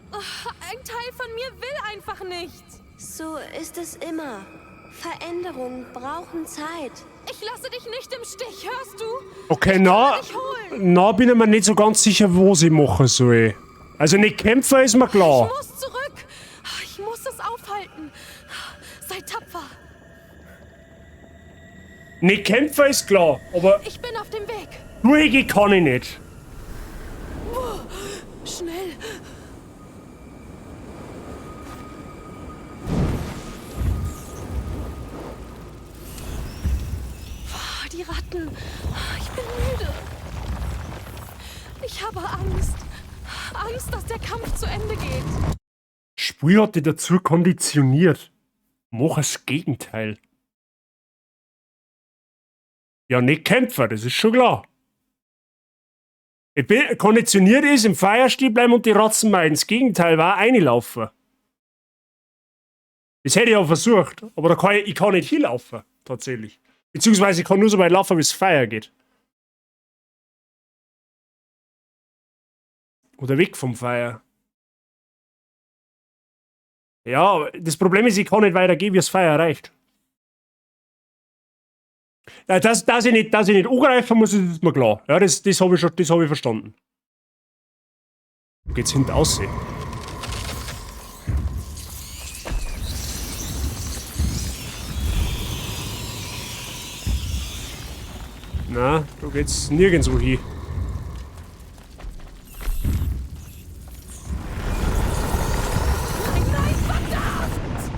Ein Teil von mir will einfach nicht. So ist es immer. Veränderungen brauchen Zeit. Ich lasse dich nicht im Stich, hörst du? Okay, na, na bin ich mir nicht so ganz sicher, was ich machen soll. Also nicht kämpfen ist mir klar. Ich muss zurück. Ich muss es aufhalten. Sei tapfer. Nicht kämpfen ist klar, aber Ich bin auf dem Weg. durchgehen kann ich nicht. Schnell. Boah, die Ratten. Ich bin müde. Ich habe Angst. Angst, dass der Kampf zu Ende geht. Spiel hat dich dazu konditioniert. Mach das Gegenteil. Ja, nicht kämpfen, das ist schon klar. Ich bin konditioniert ist, im Feuer stehen bleiben und die Ratzen meiden. Das Gegenteil war reinlaufen. Das hätte ich auch versucht, aber da kann ich kann nicht hinlaufen, tatsächlich. Beziehungsweise ich kann nur so weit laufen, bis es Feuer geht. Oder weg vom Feuer. Ja, aber das Problem ist, ich kann nicht weitergehen, wie es Feuer erreicht. Ja, dass ich nicht angreifen muss, ist mir klar. Ja, das habe ich schon, das habe ich verstanden. Wo geht's hinten aussehen? Na, da geht's nirgendwo hin. Nein, nein, verdammt!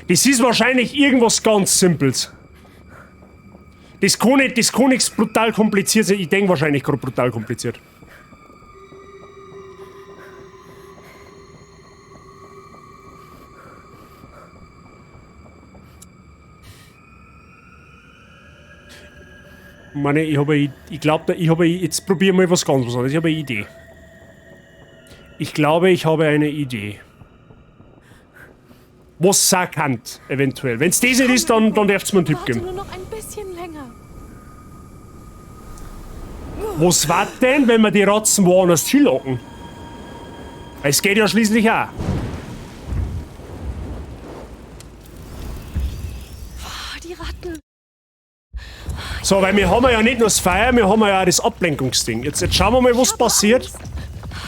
Das ist wahrscheinlich irgendwas ganz Simples. Das kann nichts brutal kompliziert sein. Ich denke wahrscheinlich gerade brutal kompliziert. Ich meine, ich glaube, jetzt probiere mal was ganz anderes. Ich habe eine Idee. Ich glaube, ich habe eine Idee. Was sein kann, eventuell. Wenn's das nicht ist, dann darfst du mir einen Tipp geben. Warte nur noch ein bisschen länger. Was war denn, wenn wir die Ratzen woanders hinlocken? Es geht ja schließlich auch. So, weil wir haben ja nicht nur das Feuer, wir haben ja auch das Ablenkungsding. Jetzt schauen wir mal, was passiert.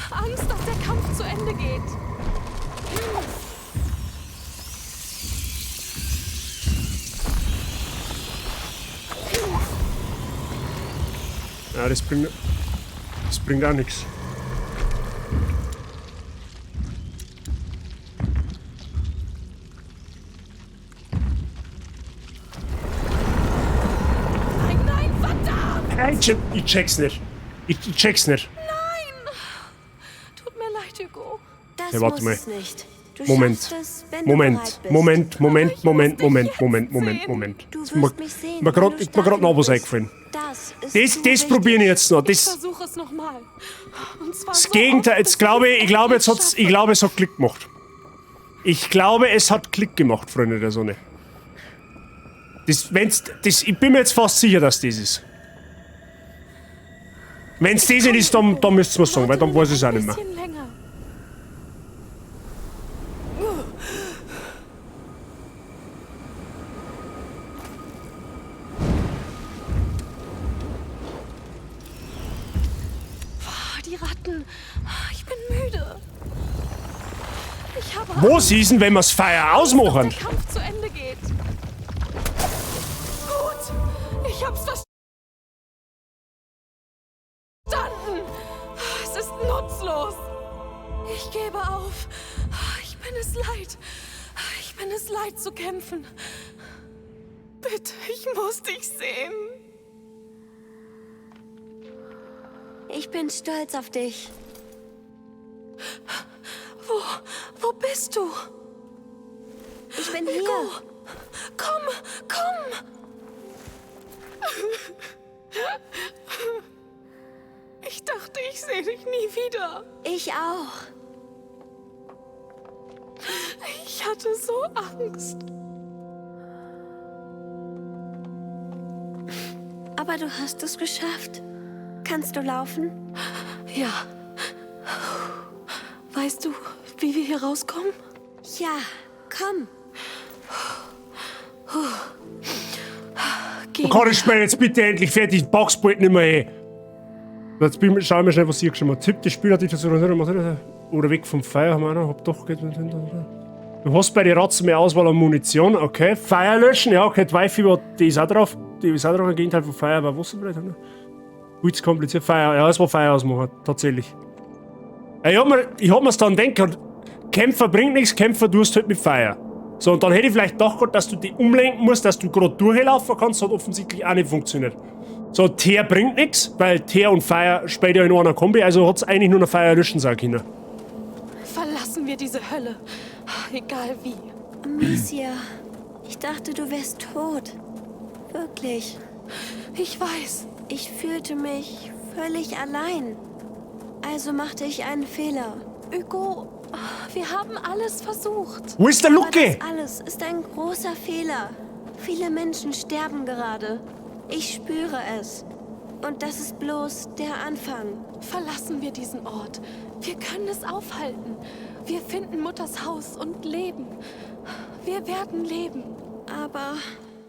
Angst, dass der Kampf zu Ende geht. Ja, das bringt auch nichts. Nein, nein, verdammt! Ich check's nicht. Ich check's nicht. Nein! Tut mir leid, Hugo. Das Ja, warte muss mal. es nicht. Du Moment. schaffst es, wenn du Moment. bereit bist. Moment, Moment, Moment, Moment, Moment, Moment, Moment. Du Jetzt wirst mich sehen, Mir wenn grad, du ist mir stark grad noch genug was bist. eingefallen. Das ist Das, zu das wichtig. probiere ich jetzt noch. Ich Das, versuche es nochmal. Und zwar das so Gegenteil. oft, Jetzt bis glaube ich, ich ich glaube, jetzt endlich hat's, ich glaube, es hat Klick gemacht. Ich glaube, es hat Klick gemacht, Freunde der Sonne. Das, wenn's, das, ich bin mir jetzt fast sicher, dass das ist. Wenn's das nicht ist, dann müsst ihr mir sagen, weil dann weiß ich es auch nicht mehr. Bisschen länger. Boah, die Ratten. Ich bin müde. Ich habe Was ist denn, wenn wir's Feuer ausmachen? Dass der Kampf zu Ende geht. Gut, ich hab's verstanden. Es ist nutzlos. Ich gebe auf. Ich bin es leid. Ich bin es leid zu kämpfen. Bitte, ich muss dich sehen. Ich bin stolz auf dich. Wo bist du? Ich bin hier. Hugo, komm, komm! Ich dachte, ich sehe dich nie wieder. Ich auch. Ich hatte so Angst. Aber du hast es geschafft. Kannst du laufen? Ja. Weißt du, wie wir hier rauskommen? Ja, komm. Geh. Kann ich Spiel jetzt bitte endlich fertig? Ich pack's bald nicht mehr eh. Jetzt bin, schauen wir schnell, was ich geschrieben habe. Tipp, das Spiel hat dich dazu oder weg vom Feuer haben wir auch noch. Hab doch geht. Du hast bei den Ratzen mehr Auswahl an Munition, okay. Feuer löschen, ja, okay, die Wifi, die ist auch drauf. Die ist auch drauf, im Gegenteil von Feuer, aber was vielleicht. Gut, zu kompliziert. Feuer, ja, es war Feuer ausmachen, tatsächlich. Ja, ich hab mir's dann gedacht, Kämpfer bringt nichts, Kämpfer tust halt mit Feuer. So, und dann hätte ich vielleicht gedacht, dass du die umlenken musst, dass du gerade durchlaufen kannst, hat offensichtlich auch nicht funktioniert. So, Teer bringt nichts, weil Teer und Feuer spielt ja in einer Kombi, also hat's eigentlich nur noch Feuer löschen sein können. Verlassen wir diese Hölle. Egal wie. Amicia, ich dachte, du wärst tot. Wirklich. Ich weiß. Ich fühlte mich völlig allein. Also machte ich einen Fehler. Hugo, wir haben alles versucht. Wo ist der Lucke? Aber das alles ist ein großer Fehler. Viele Menschen sterben gerade. Ich spüre es. Und das ist bloß der Anfang. Verlassen wir diesen Ort. Wir können es aufhalten. Wir finden Mutters Haus und leben. Wir werden leben. Aber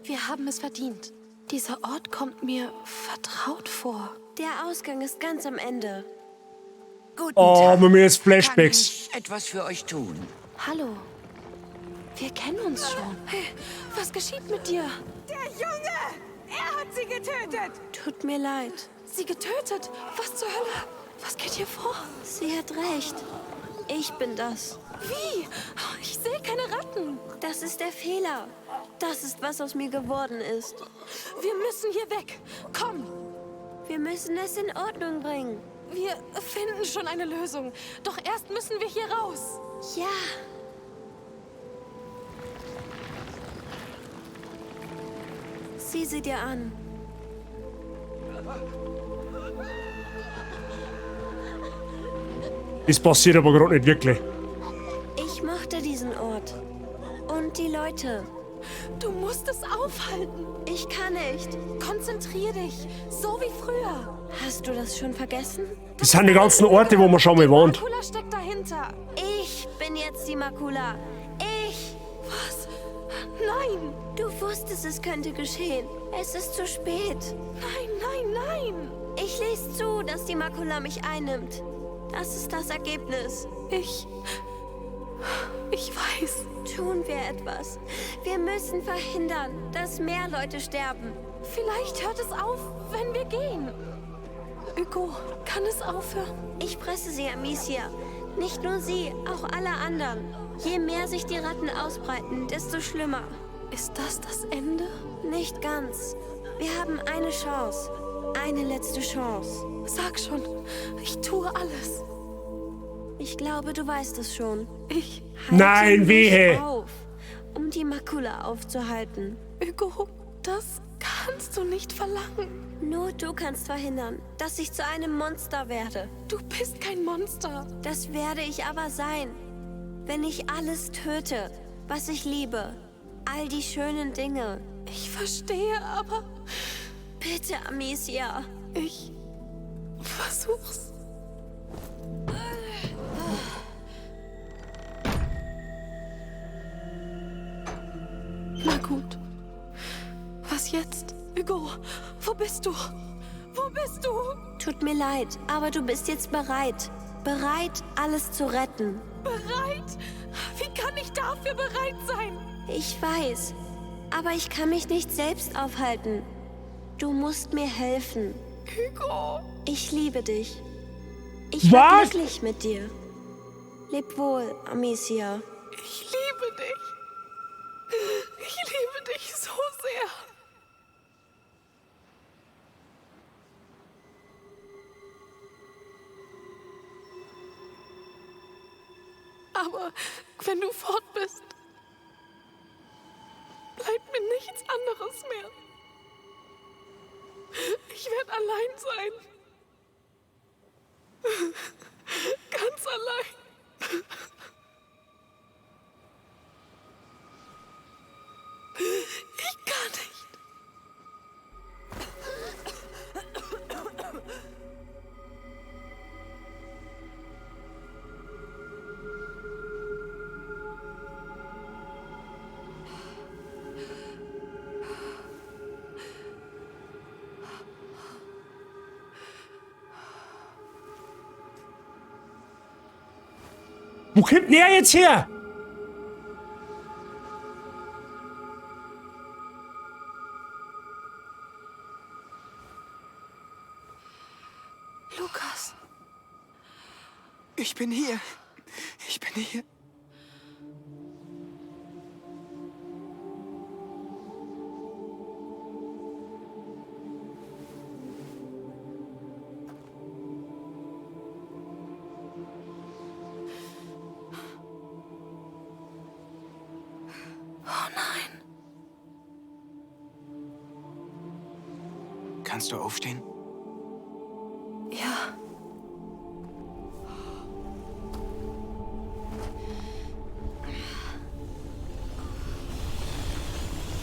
wir haben es verdient. Dieser Ort kommt mir vertraut vor. Der Ausgang ist ganz am Ende. Guten Oh, Tag. bei mir jetzt Flashbacks. Kann ich etwas für euch tun? Hallo. Wir kennen uns schon. Hey, was geschieht mit dir? Der Junge! Er hat sie getötet! Tut mir leid. Sie getötet? Was zur Hölle? Was geht hier vor? Sie hat recht. Ich bin das. Wie? Ich sehe keine Ratten. Das ist der Fehler. Das ist, was aus mir geworden ist. Wir müssen hier weg. Komm. Wir müssen es in Ordnung bringen. Wir finden schon eine Lösung. Doch erst müssen wir hier raus. Ja. Sieh sie dir an. Das passiert aber gerade nicht wirklich. Ich mochte diesen Ort. Und die Leute. Du musst es aufhalten. Ich kann nicht. Konzentrier dich. So wie früher. Hast du das schon vergessen? Das sind die ganzen Orte, wo wir schon mal waren. Die Makula steckt dahinter. Ich bin jetzt die Makula. Ich. Was? Nein! Du wusstest, es könnte geschehen. Es ist zu spät. Nein, nein, nein! Ich ließ zu, dass die Makula mich einnimmt. Das ist das Ergebnis. Ich weiß. Tun wir etwas. Wir müssen verhindern, dass mehr Leute sterben. Vielleicht hört es auf, wenn wir gehen. Hugo, kann es aufhören? Ich presse sie, Amicia. Nicht nur sie, auch alle anderen. Je mehr sich die Ratten ausbreiten, desto schlimmer. Ist das das Ende? Nicht ganz. Wir haben eine Chance. Eine letzte Chance. Sag schon, ich tue alles. Ich glaube, du weißt es schon. Ich... Halte Nein, mich wehe! auf, um die Makula aufzuhalten. Hugo, das kannst du nicht verlangen. Nur du kannst verhindern, dass ich zu einem Monster werde. Du bist kein Monster. Das werde ich aber sein, wenn ich alles töte, was ich liebe. All die schönen Dinge. Ich verstehe, aber... Bitte, Amicia. Ich versuch's. Na gut. Was jetzt? Hugo, wo bist du? Wo bist du? Tut mir leid, aber du bist jetzt bereit. Bereit, alles zu retten. Bereit? Wie kann ich dafür bereit sein? Ich weiß, aber ich kann mich nicht selbst aufhalten. Du musst mir helfen. Hugo! Ich liebe dich. Ich war glücklich mit dir. Leb wohl, Amicia. Ich liebe dich. Ich liebe dich so sehr. Aber wenn du fort bist, bleibt mir nichts anderes mehr. Ich werde allein sein. Ganz allein. Ich kann nicht. Wo kommt denn er jetzt her? Lukas. Ich bin hier. Ich bin hier. Oh nein. Kannst du aufstehen? Ja.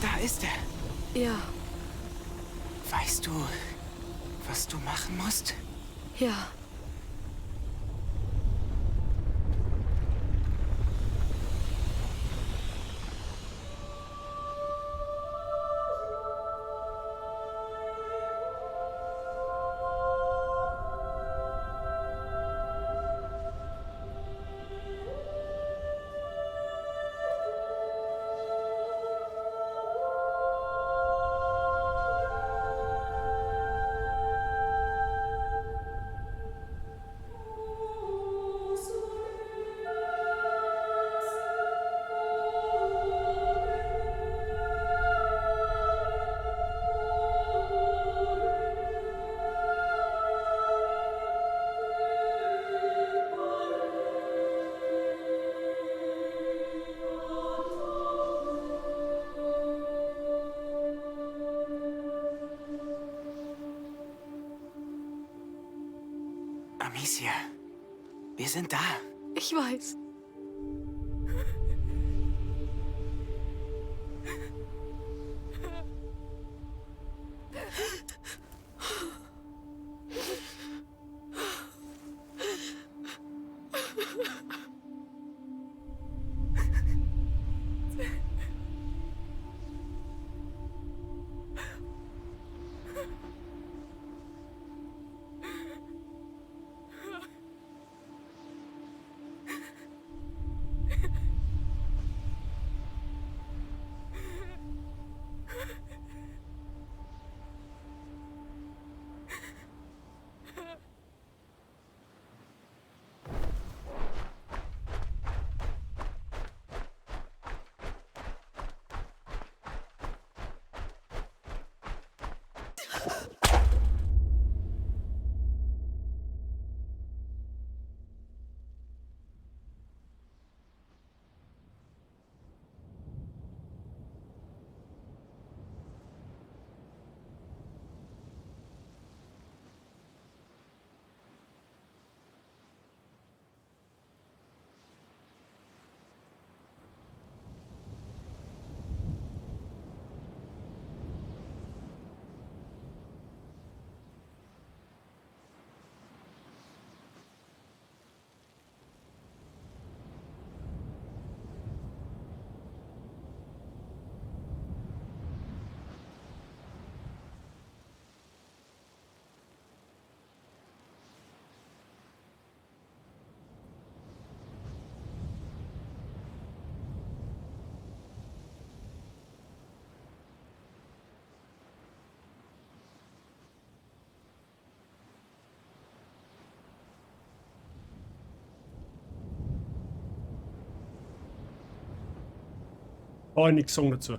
Da ist er. Ja. Weißt du, was du machen musst? Ja. Amicia, wir sind da. Ich weiß. Kann ich nichts sagen dazu.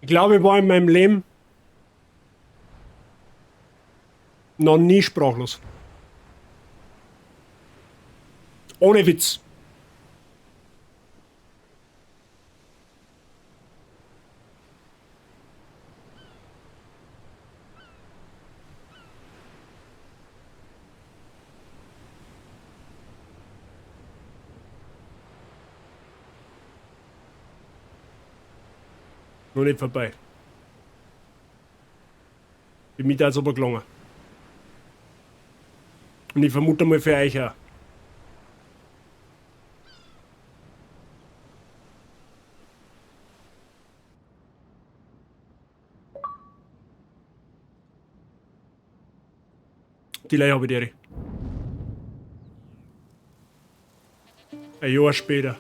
Ich glaube, ich war in meinem Leben noch nie sprachlos. Ohne Witz. Noch nicht vorbei. Für mich hat's aber gelungen. Und ich vermute mal für euch auch. Die Leiche habe ich dir. Ein Jahr später.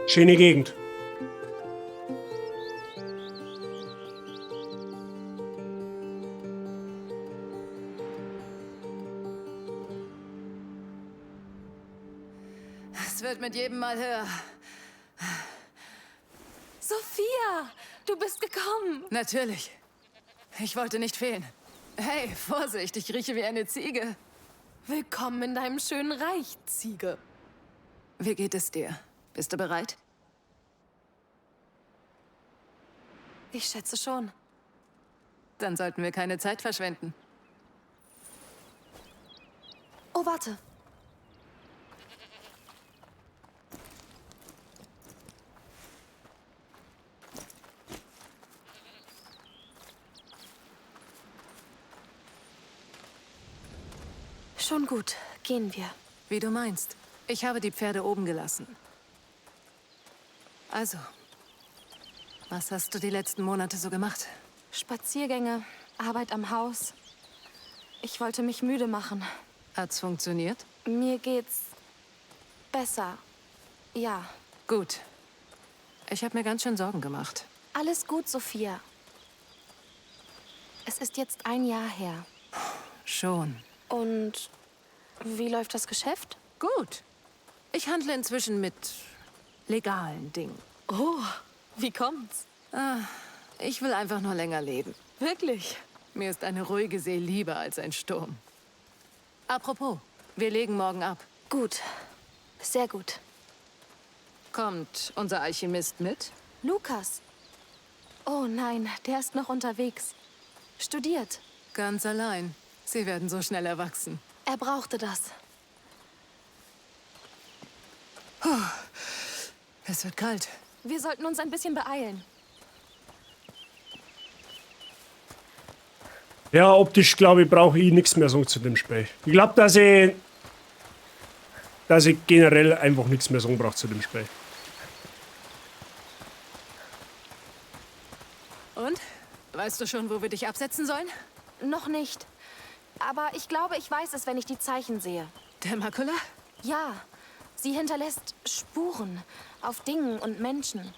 Schöne Gegend. Es wird mit jedem Mal höher. Sophia, du bist gekommen. Natürlich. Ich wollte nicht fehlen. Hey, Vorsicht, ich rieche wie eine Ziege. Willkommen in deinem schönen Reich, Ziege. Wie geht es dir? Bist du bereit? Ich schätze schon. Dann sollten wir keine Zeit verschwenden. Oh, warte. Schon gut. Gehen wir. Wie du meinst. Ich habe die Pferde oben gelassen. Also, was hast du die letzten Monate so gemacht? Spaziergänge, Arbeit am Haus. Ich wollte mich müde machen. Hat's funktioniert? Mir geht's besser. Ja. Gut. Ich habe mir ganz schön Sorgen gemacht. Alles gut, Sophia. Es ist jetzt ein Jahr her. Schon. Und wie läuft das Geschäft? Gut. Ich handle inzwischen mit legalen Dingen. Oh, wie kommt's? Ah, ich will einfach nur länger leben. Wirklich? Mir ist eine ruhige See lieber als ein Sturm. Apropos, wir legen morgen ab. Gut. Sehr gut. Kommt unser Alchemist mit? Lukas. Oh nein, der ist noch unterwegs. Studiert. Ganz allein. Sie werden so schnell erwachsen. Er brauchte das. Puh. Es wird kalt. Wir sollten uns ein bisschen beeilen. Ja, optisch glaube ich, brauche ich nichts mehr sagen zu dem Spiel. Ich glaube, dass ich generell einfach nichts mehr sagen brauche zu dem Spiel. Und? Weißt du schon, wo wir dich absetzen sollen? Noch nicht. Aber ich glaube, ich weiß es, wenn ich die Zeichen sehe. Der Makula? Ja. Sie hinterlässt Spuren auf Dingen und Menschen.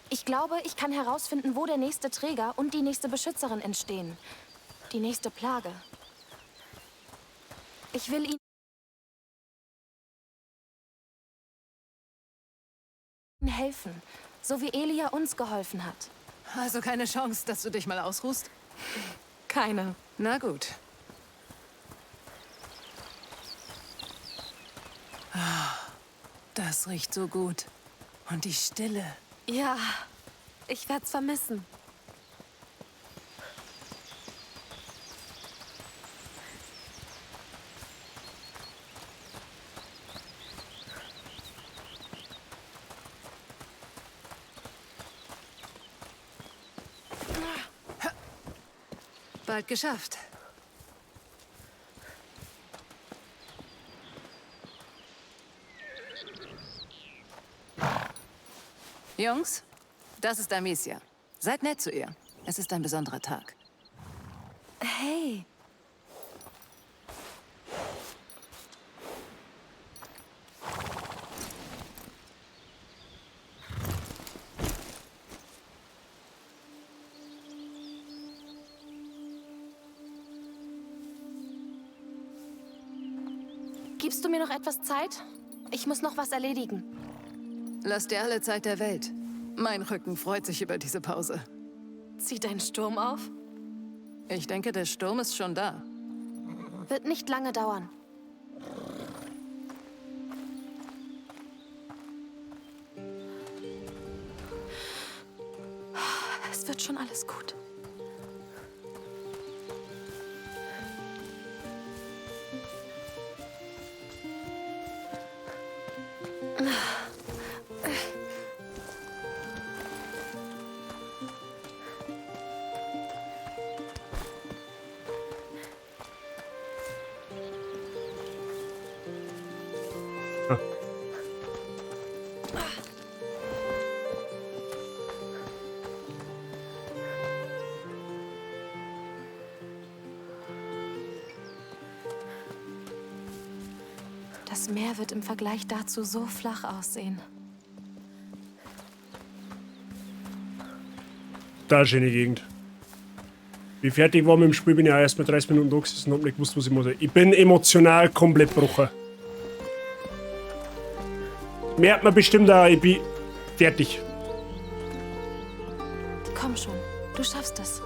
Ich glaube, ich kann herausfinden, wo der nächste Träger und die nächste Beschützerin entstehen. Die nächste Plage. Ich will ihnen helfen, so wie Elia uns geholfen hat. Also keine Chance, dass du dich mal ausruhst? Keine. Na gut. Ah, das riecht so gut. Und die Stille. Ja, ich werd's vermissen. Bald geschafft. Jungs, das ist Amicia. Seid nett zu ihr. Es ist ein besonderer Tag. Hey. Gibst du mir noch etwas Zeit? Ich muss noch was erledigen. Lass dir alle Zeit der Welt. Mein Rücken freut sich über diese Pause. Zieht ein Sturm auf? Ich denke, der Sturm ist schon da. Wird nicht lange dauern. Es wird schon alles gut. Das Meer wird im Vergleich dazu so flach aussehen. Da schöne Gegend. Wie fertig war mit dem Spiel, bin ich auch erst mal 30 Minuten da gesessen und hab nicht gewusst, was ich mache. Ich bin emotional komplett gebrochen. Merkt man bestimmt auch, ich bin fertig. Komm schon, du schaffst es.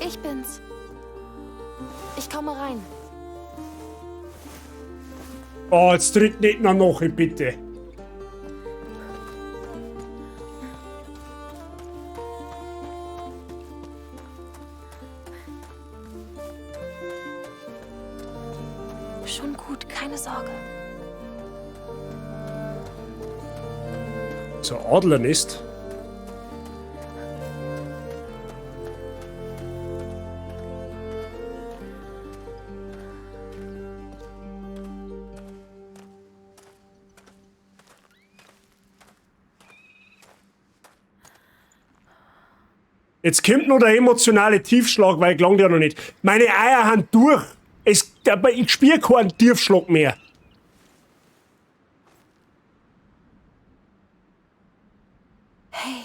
Ich bin's. Ich komme rein. Oh, jetzt tritt nicht noch nach, bitte. Schon gut, keine Sorge. So ein Adlernest. Jetzt kommt noch der emotionale Tiefschlag, weil ich lang ja noch nicht. Meine Eier sind durch. Aber ich spüre keinen Tiefschlag mehr. Hey.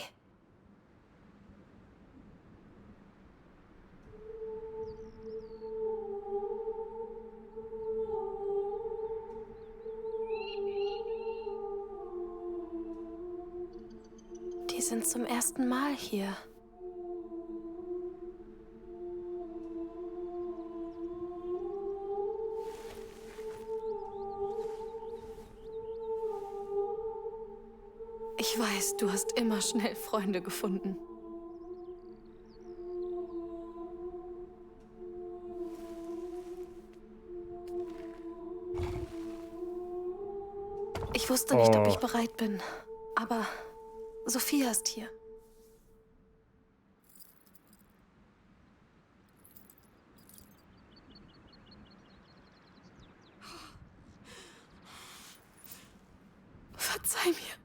Die sind zum ersten Mal hier. Ich weiß, du hast immer schnell Freunde gefunden. Ich wusste nicht, ob Oh. ich bereit bin. Aber Sophia ist hier. Verzeih mir.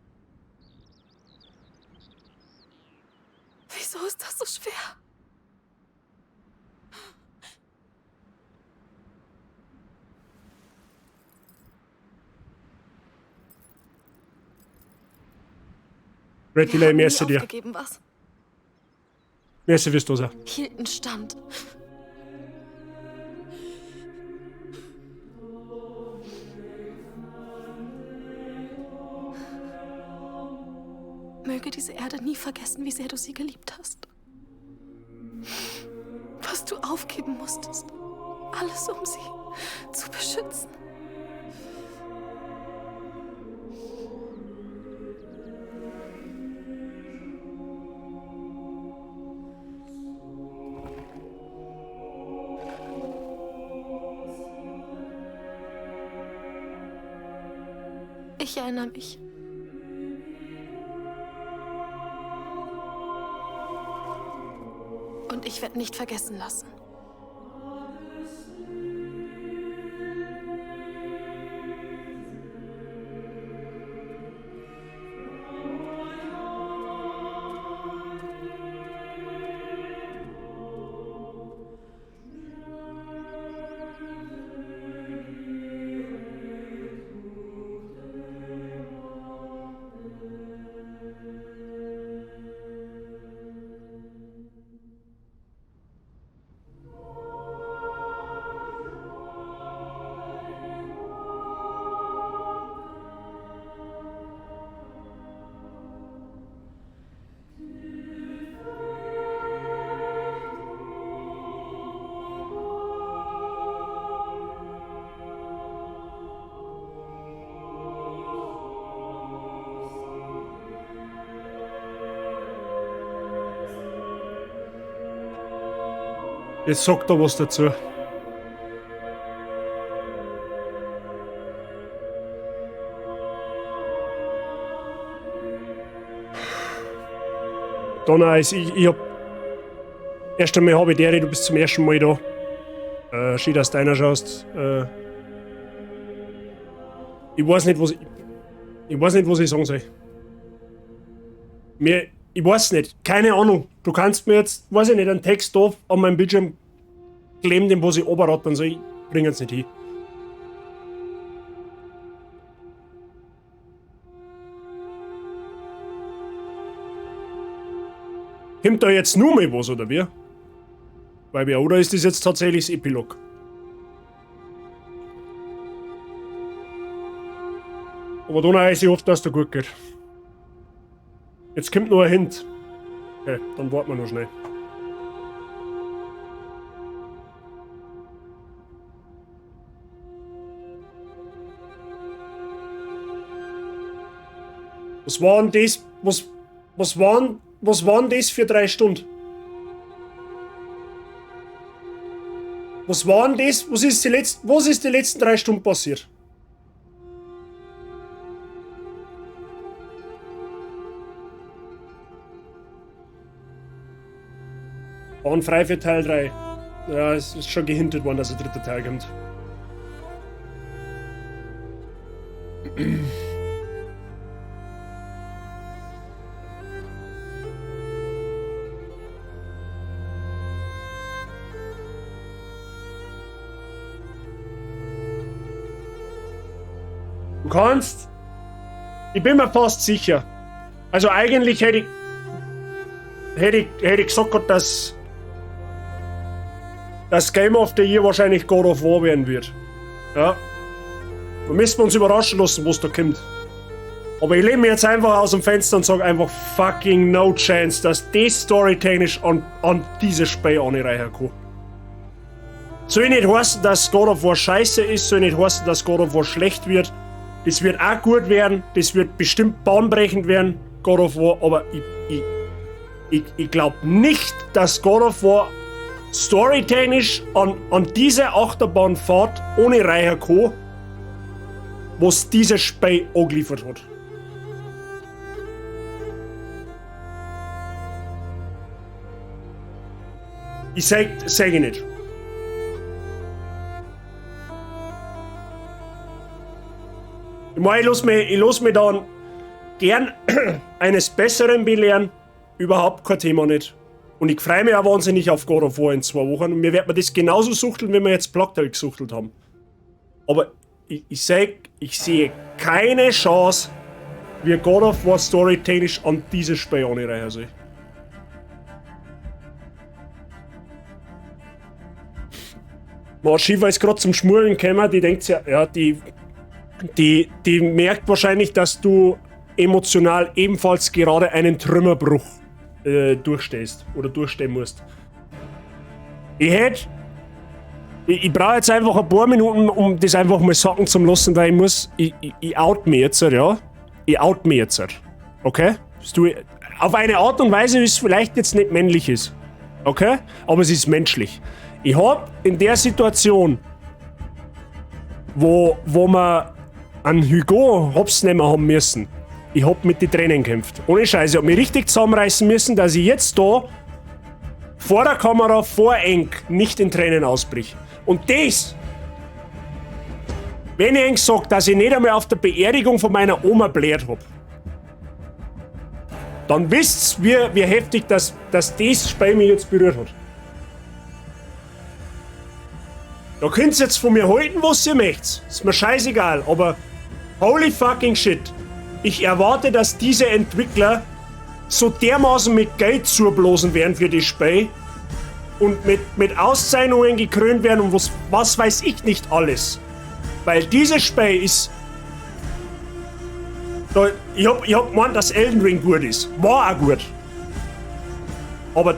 Wieso ist das so schwer? Red Wir Delay, haben nie merci dir. aufgegeben, was? Merci fürs da sein. Hielten stand. Möge diese Erde nie vergessen, wie sehr du sie geliebt hast. Was du aufgeben musstest. Alles, um sie zu beschützen. Ich erinnere mich. Und ich werde nicht vergessen lassen. Jetzt sagt er was dazu. Donner, ich hab. Erst einmal habe ich die Ehre, du bist zum ersten Mal da. Schön, dass du reinschaust. Ich weiß nicht, was ich. Ich weiß nicht, was ich sagen soll. Mir, ich weiß nicht, keine Ahnung. Du kannst mir jetzt, weiß ich nicht, einen Text da an meinem Bildschirm kleben, den was ich oberrattern soll. Ich bring jetzt nicht hin. Kommt da jetzt nur mal was, oder wie? Weil ja, oder ist das jetzt tatsächlich das Epilog? Aber dann weiß ich hoffe, dass der gut geht. Jetzt kommt noch ein Hint. Okay, dann warten wir noch schnell. Was waren das? Was waren das für 3 Stunden? Was waren das? Was ist die letzten, was ist die letzten 3 Stunden passiert? Bahn frei für Teil 3. Ja, es ist schon gehintet worden, dass der dritte Teil kommt. Du kannst. Ich bin mir fast sicher. Also eigentlich hätte ich gesagt, dass das Game of the Year wahrscheinlich God of War werden wird. Ja. Da müssen wir uns überraschen lassen, was da kommt. Aber ich lehne mir jetzt einfach aus dem Fenster und sag einfach fucking no chance, dass das storytechnisch an dieses Spiel anreichen kann. Soll nicht heißen, dass God of War scheiße ist, soll nicht heißen, dass God of War schlecht wird. Das wird auch gut werden, das wird bestimmt bahnbrechend werden, God of War, aber ich glaub nicht, dass God of War storytechnisch an diese Achterbahnfahrt ohne Reicher kann. was dieses Spiel angeliefert hat. Ich sag ich nicht. Ich mein, ich lass mich dann gern eines Besseren belehren. Überhaupt kein Thema nicht. Und ich freu mich auch wahnsinnig auf God of War in 2 Wochen. Und mir wird man das genauso suchteln, wie wir jetzt Plague Tale gesuchtelt haben. Aber ich sehe keine Chance, wie God of War storytechnisch an dieses Spiel anreichen soll. Ma, Shiva ist grad zum Schmulen gekommen, die denkt sich, ja, die merkt wahrscheinlich, dass du emotional ebenfalls gerade einen Trümmerbruch durchstehst oder durchstehen musst. Ich brauche jetzt einfach ein paar Minuten, um das einfach mal sacken zu lassen, weil ich muss, ich out mich jetzt, ja. Ich out mich jetzt, okay? Das tue ich, auf eine Art und Weise, wie es vielleicht jetzt nicht männlich ist, okay? Aber es ist menschlich. Ich hab in der Situation, wo wir an Hugo hops nehmen haben müssen, ich hab mit den Tränen gekämpft. Ohne Scheiß, ich hab mich richtig zusammenreißen müssen, dass ich jetzt da vor der Kamera, vor Enk, nicht in Tränen ausbrich. Und das, wenn ich Enk sag, dass ich nicht einmal auf der Beerdigung von meiner Oma blärt hab, dann wisst's, wie heftig dass das Spiel mich jetzt berührt hat. Da könnt's jetzt von mir halten, was ihr möchtet. Ist mir scheißegal, aber holy fucking shit. Ich erwarte, dass diese Entwickler so dermaßen mit Geld zublosen werden für das Spiel und mit Auszeichnungen gekrönt werden und was weiß ich nicht alles. Weil dieses Spiel ist... Da, ich hab gemeint, dass Elden Ring gut ist. War auch gut. Aber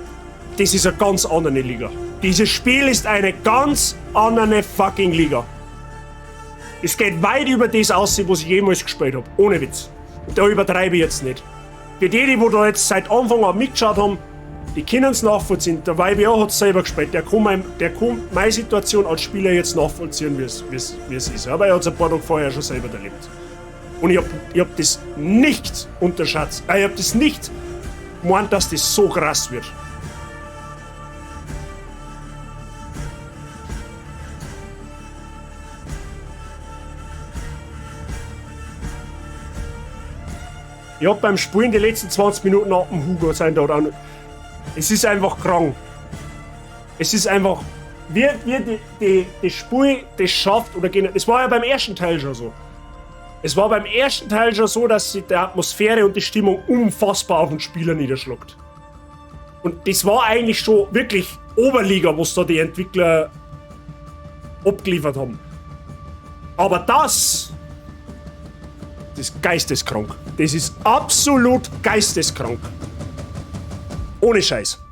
das ist eine ganz andere Liga. Dieses Spiel ist eine ganz andere fucking Liga. Es geht weit über das aus, was ich jemals gespielt hab. Ohne Witz. Und da übertreibe ich jetzt nicht. Für die, die da jetzt seit Anfang an mitgeschaut haben, die können's nachvollziehen. Der YBO hat's selber gespielt. Der kann meine Situation als Spieler jetzt nachvollziehen, wie's ist. Aber er hat's ein paar Tage vorher schon selber erlebt. Und ich hab das nicht unterschätzt. Ich hab das nicht gemeint, dass das so krass wird. Ich hab beim Spielen die letzten 20 Minuten ab dem Hugo sein dort an. Es ist einfach krank. Es ist einfach, wie das Spiel das schafft oder geht. Es war ja beim ersten Teil schon so. Es war beim ersten Teil schon so, dass sich die Atmosphäre und die Stimmung unfassbar auf den Spieler niederschlägt. Und das war eigentlich schon wirklich Oberliga, was da die Entwickler abgeliefert haben. Aber das ist geisteskrank. Das ist absolut geisteskrank. Ohne Scheiß.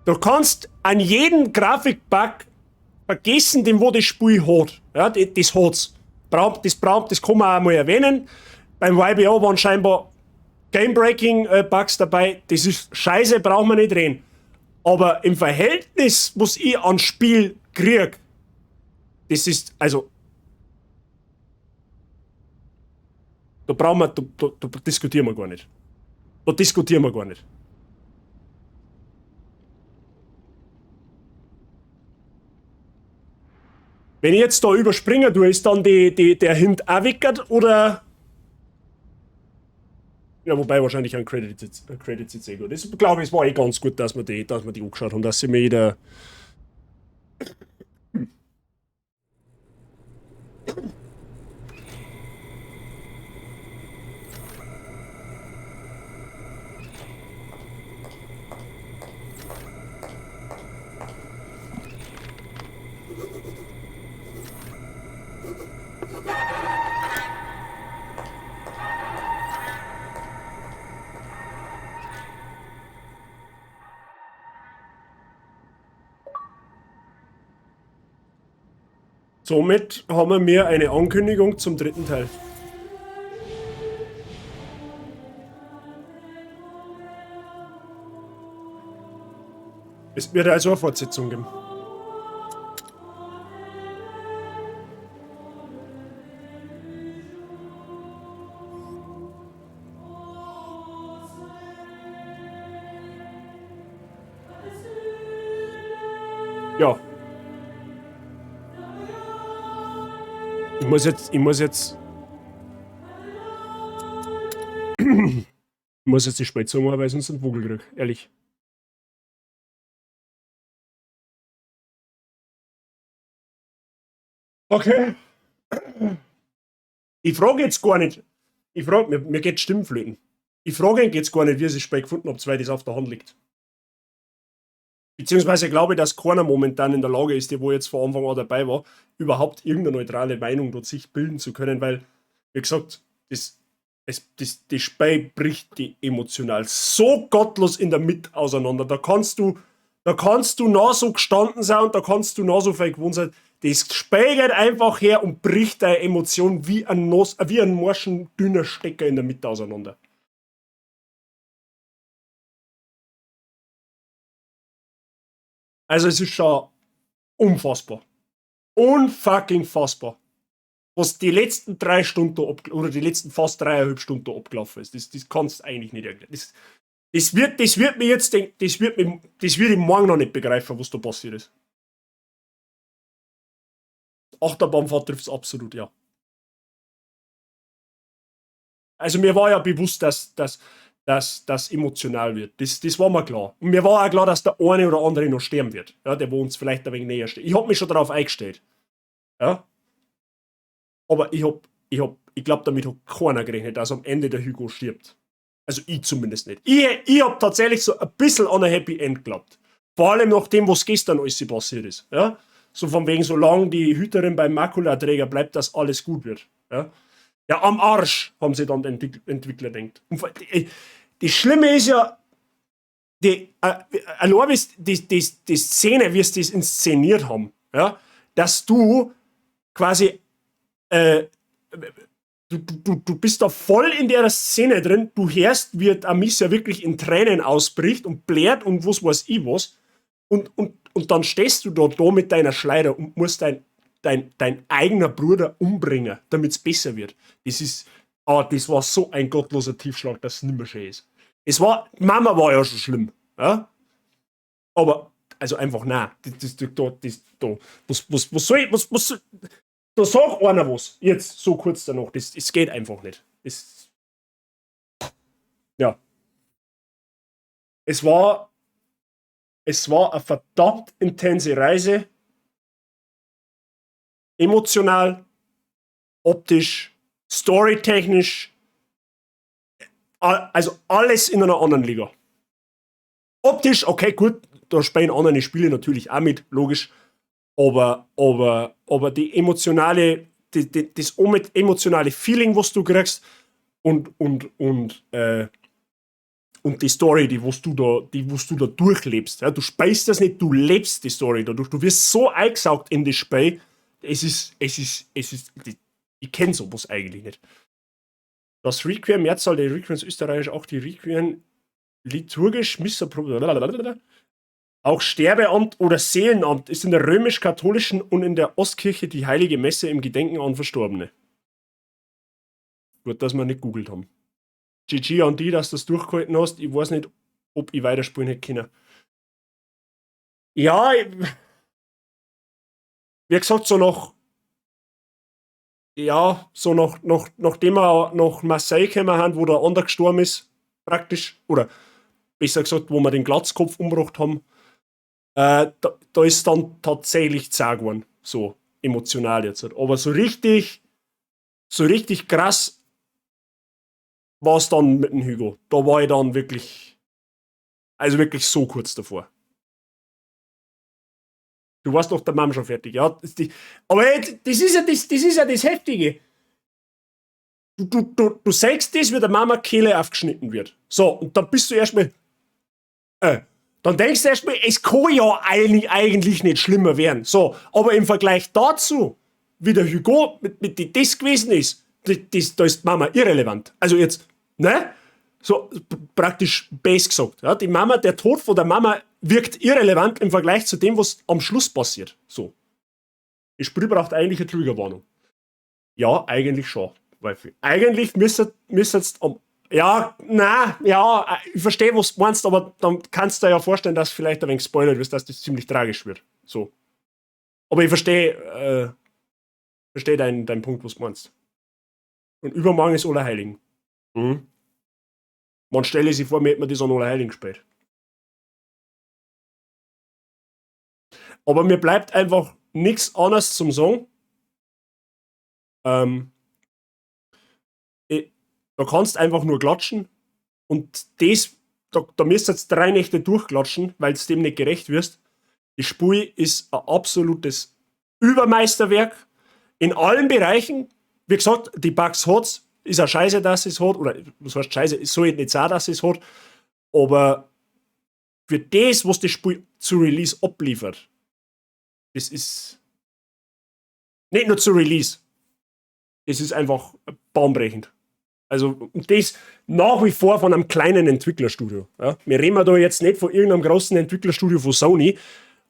Du kannst an jeden Grafikbug vergessen, den wo das Spiel hat. Ja, das hat's. Das kann man auch mal erwähnen. Beim YBO waren scheinbar Game-Breaking Bugs dabei. Das ist scheiße, braucht man nicht reden. Aber im Verhältnis, was ich an Spiel krieg, das ist, also... Da brauchen wir, da, da, da diskutieren wir gar nicht. Da diskutieren wir gar nicht. Wenn ich jetzt da überspringen tue, ist dann der Hint auch weg, oder? Ja, wobei wahrscheinlich ein Credit ist eh gut. Das, glaube ich, es war eh ganz gut, dass wir die angeschaut haben, dass sie mir jeder... Somit haben wir eine Ankündigung zum dritten Teil. Es wird also eine Fortsetzung geben. Ja. Ich muss jetzt, ich muss jetzt. Ich muss jetzt die Spiel zumachen, weil ich sonst einen Vogel krieg. Ehrlich. Okay. Ich frage jetzt gar nicht. Ich frage, mir geht Stimmflöten. Ich frage ihn jetzt gar nicht, wie er sich Spiel gefunden hat, weil das auf der Hand liegt. Beziehungsweise glaube ich, dass keiner momentan in der Lage ist, der wo jetzt von Anfang an dabei war, überhaupt irgendeine neutrale Meinung dort sich bilden zu können, weil, wie gesagt, das Spiel bricht die emotional so gottlos in der Mitte auseinander. Da kannst du noch so gestanden sein und da kannst du noch so viel gewohnt sein. Das Spiel geht einfach her und bricht deine Emotion wie ein morschen, dünner Stecker in der Mitte auseinander. Also es ist schon unfassbar. Unfucking fassbar. Was die letzten 3 Stunden oder die letzten fast dreieinhalb Stunden abgelaufen ist. Das kannst du eigentlich nicht erklären. Das wird mir jetzt denk-, das wird mir, das wird ich morgen noch nicht begreifen, was da passiert ist. Achterbahnfahrt trifft's absolut, ja. Also mir war ja bewusst, dass das emotional wird. Das war mir klar. Und mir war auch klar, dass der eine oder andere noch sterben wird. Ja, der wo uns vielleicht ein wenig näher steht. Ich hab mich schon darauf eingestellt. Ja. Aber ich glaub, damit hat keiner gerechnet, dass am Ende der Hugo stirbt. Also ich zumindest nicht. Ich hab tatsächlich so ein bisschen an ein Happy End geglaubt. Vor allem nach dem, was gestern alles passiert ist. Ja? So von wegen, solange die Hüterin beim Makulaträger bleibt, dass alles gut wird. Ja? Ja, am Arsch, haben sie dann Entwickler denkt. Und das Schlimme ist ja, die allein wie's, die, die, die Szene, wie sie das inszeniert haben, ja, dass du quasi du, du, du, du bist da voll in der Szene drin, du hörst, wie Amicia wirklich in Tränen ausbricht und blärt und was weiß ich was, und dann stehst du da mit deiner Schleider und musst dein eigener Bruder umbringen, damit's besser wird. Das war so ein gottloser Tiefschlag, dass es nimmer schön ist. Mama war ja schon schlimm, ja? Aber, also einfach, nein, das, das, das, da, das, da, was, was, was soll ich, was, was, da sagt einer was, jetzt, so kurz danach, das geht einfach nicht. Das, ja. Es war eine verdammt intense Reise. Emotional, optisch, storytechnisch, also alles in einer anderen Liga. Optisch, okay, gut, da spielen andere Spiele natürlich auch mit, logisch, aber die emotionale, die, die, das emotionale Feeling, was du kriegst, und die Story, die, was du da, die, was du da durchlebst. Ja, du speist das nicht, du lebst die Story dadurch. Du wirst so eingesaugt in das Spiel. Es ist, es ist, es ist, die, ich kenn sowas eigentlich nicht. Das Requiem, Mehrzahl der Requiems österreichisch, auch die Requiem liturgisch, Missa, auch Sterbeamt oder Seelenamt ist in der römisch-katholischen und in der Ostkirche die heilige Messe im Gedenken an Verstorbene. Gut, dass wir nicht googelt haben. GG an die, dass du das durchgehalten hast. Ich weiß nicht, ob ich weiterspielen hätte können. Ja, ich, wie gesagt, so nach, ja, so nach, nach, nachdem wir nach Marseille gekommen haben, wo der andere gestorben ist, praktisch, oder besser gesagt, wo wir den Glatzkopf umgebracht haben, da ist dann tatsächlich zart geworden, so emotional jetzt. Aber so richtig krass war's dann mit dem Hugo. Da war ich dann wirklich, also wirklich so kurz davor. Du warst noch der Mom schon fertig, ja. Das, die, aber ey, das ist ja das, das ist ja das Heftige. Du sagst das, wie der Mama Kehle aufgeschnitten wird. So, und dann bist du erstmal, dann denkst du erstmal, es kann ja eigentlich nicht schlimmer werden. So, aber im Vergleich dazu, wie der Hugo mit dem das gewesen ist, das, da ist Mama irrelevant. Also jetzt, ne? So praktisch base gesagt. Ja? Die Mama, der Tod von der Mama wirkt irrelevant im Vergleich zu dem, was am Schluss passiert. So. Das Spiel braucht eigentlich eine Triggerwarnung. Ja, eigentlich schon. Weil eigentlich müsstest am, ja, na, ja, ich verstehe, was du meinst, aber dann kannst du dir ja vorstellen, dass vielleicht ein wenig gespoilert wird, dass das ziemlich tragisch wird. So. Aber ich verstehe versteh deinen Punkt, was du meinst. Und übermorgen ist Allerheiligen. Man stelle sich vor, mir hätte man das an Allerheiligen gespielt. Aber mir bleibt einfach nichts anderes zum Sagen. Da kannst einfach nur klatschen und das, da müsst ihr jetzt 3 Nächte durchklatschen, weil du dem nicht gerecht wirst. Das Spiel ist ein absolutes Übermeisterwerk in allen Bereichen. Wie gesagt, die Bugs hat's, ist auch scheiße, dass es hat, oder was heißt scheiße, es soll nicht sein, dass es hat, aber für das, was das Spiel zu Release abliefert, das ist nicht nur zu Release, es ist einfach bahnbrechend. Also, und das nach wie vor von einem kleinen Entwicklerstudio. Ja? Wir reden da jetzt nicht von irgendeinem großen Entwicklerstudio von Sony.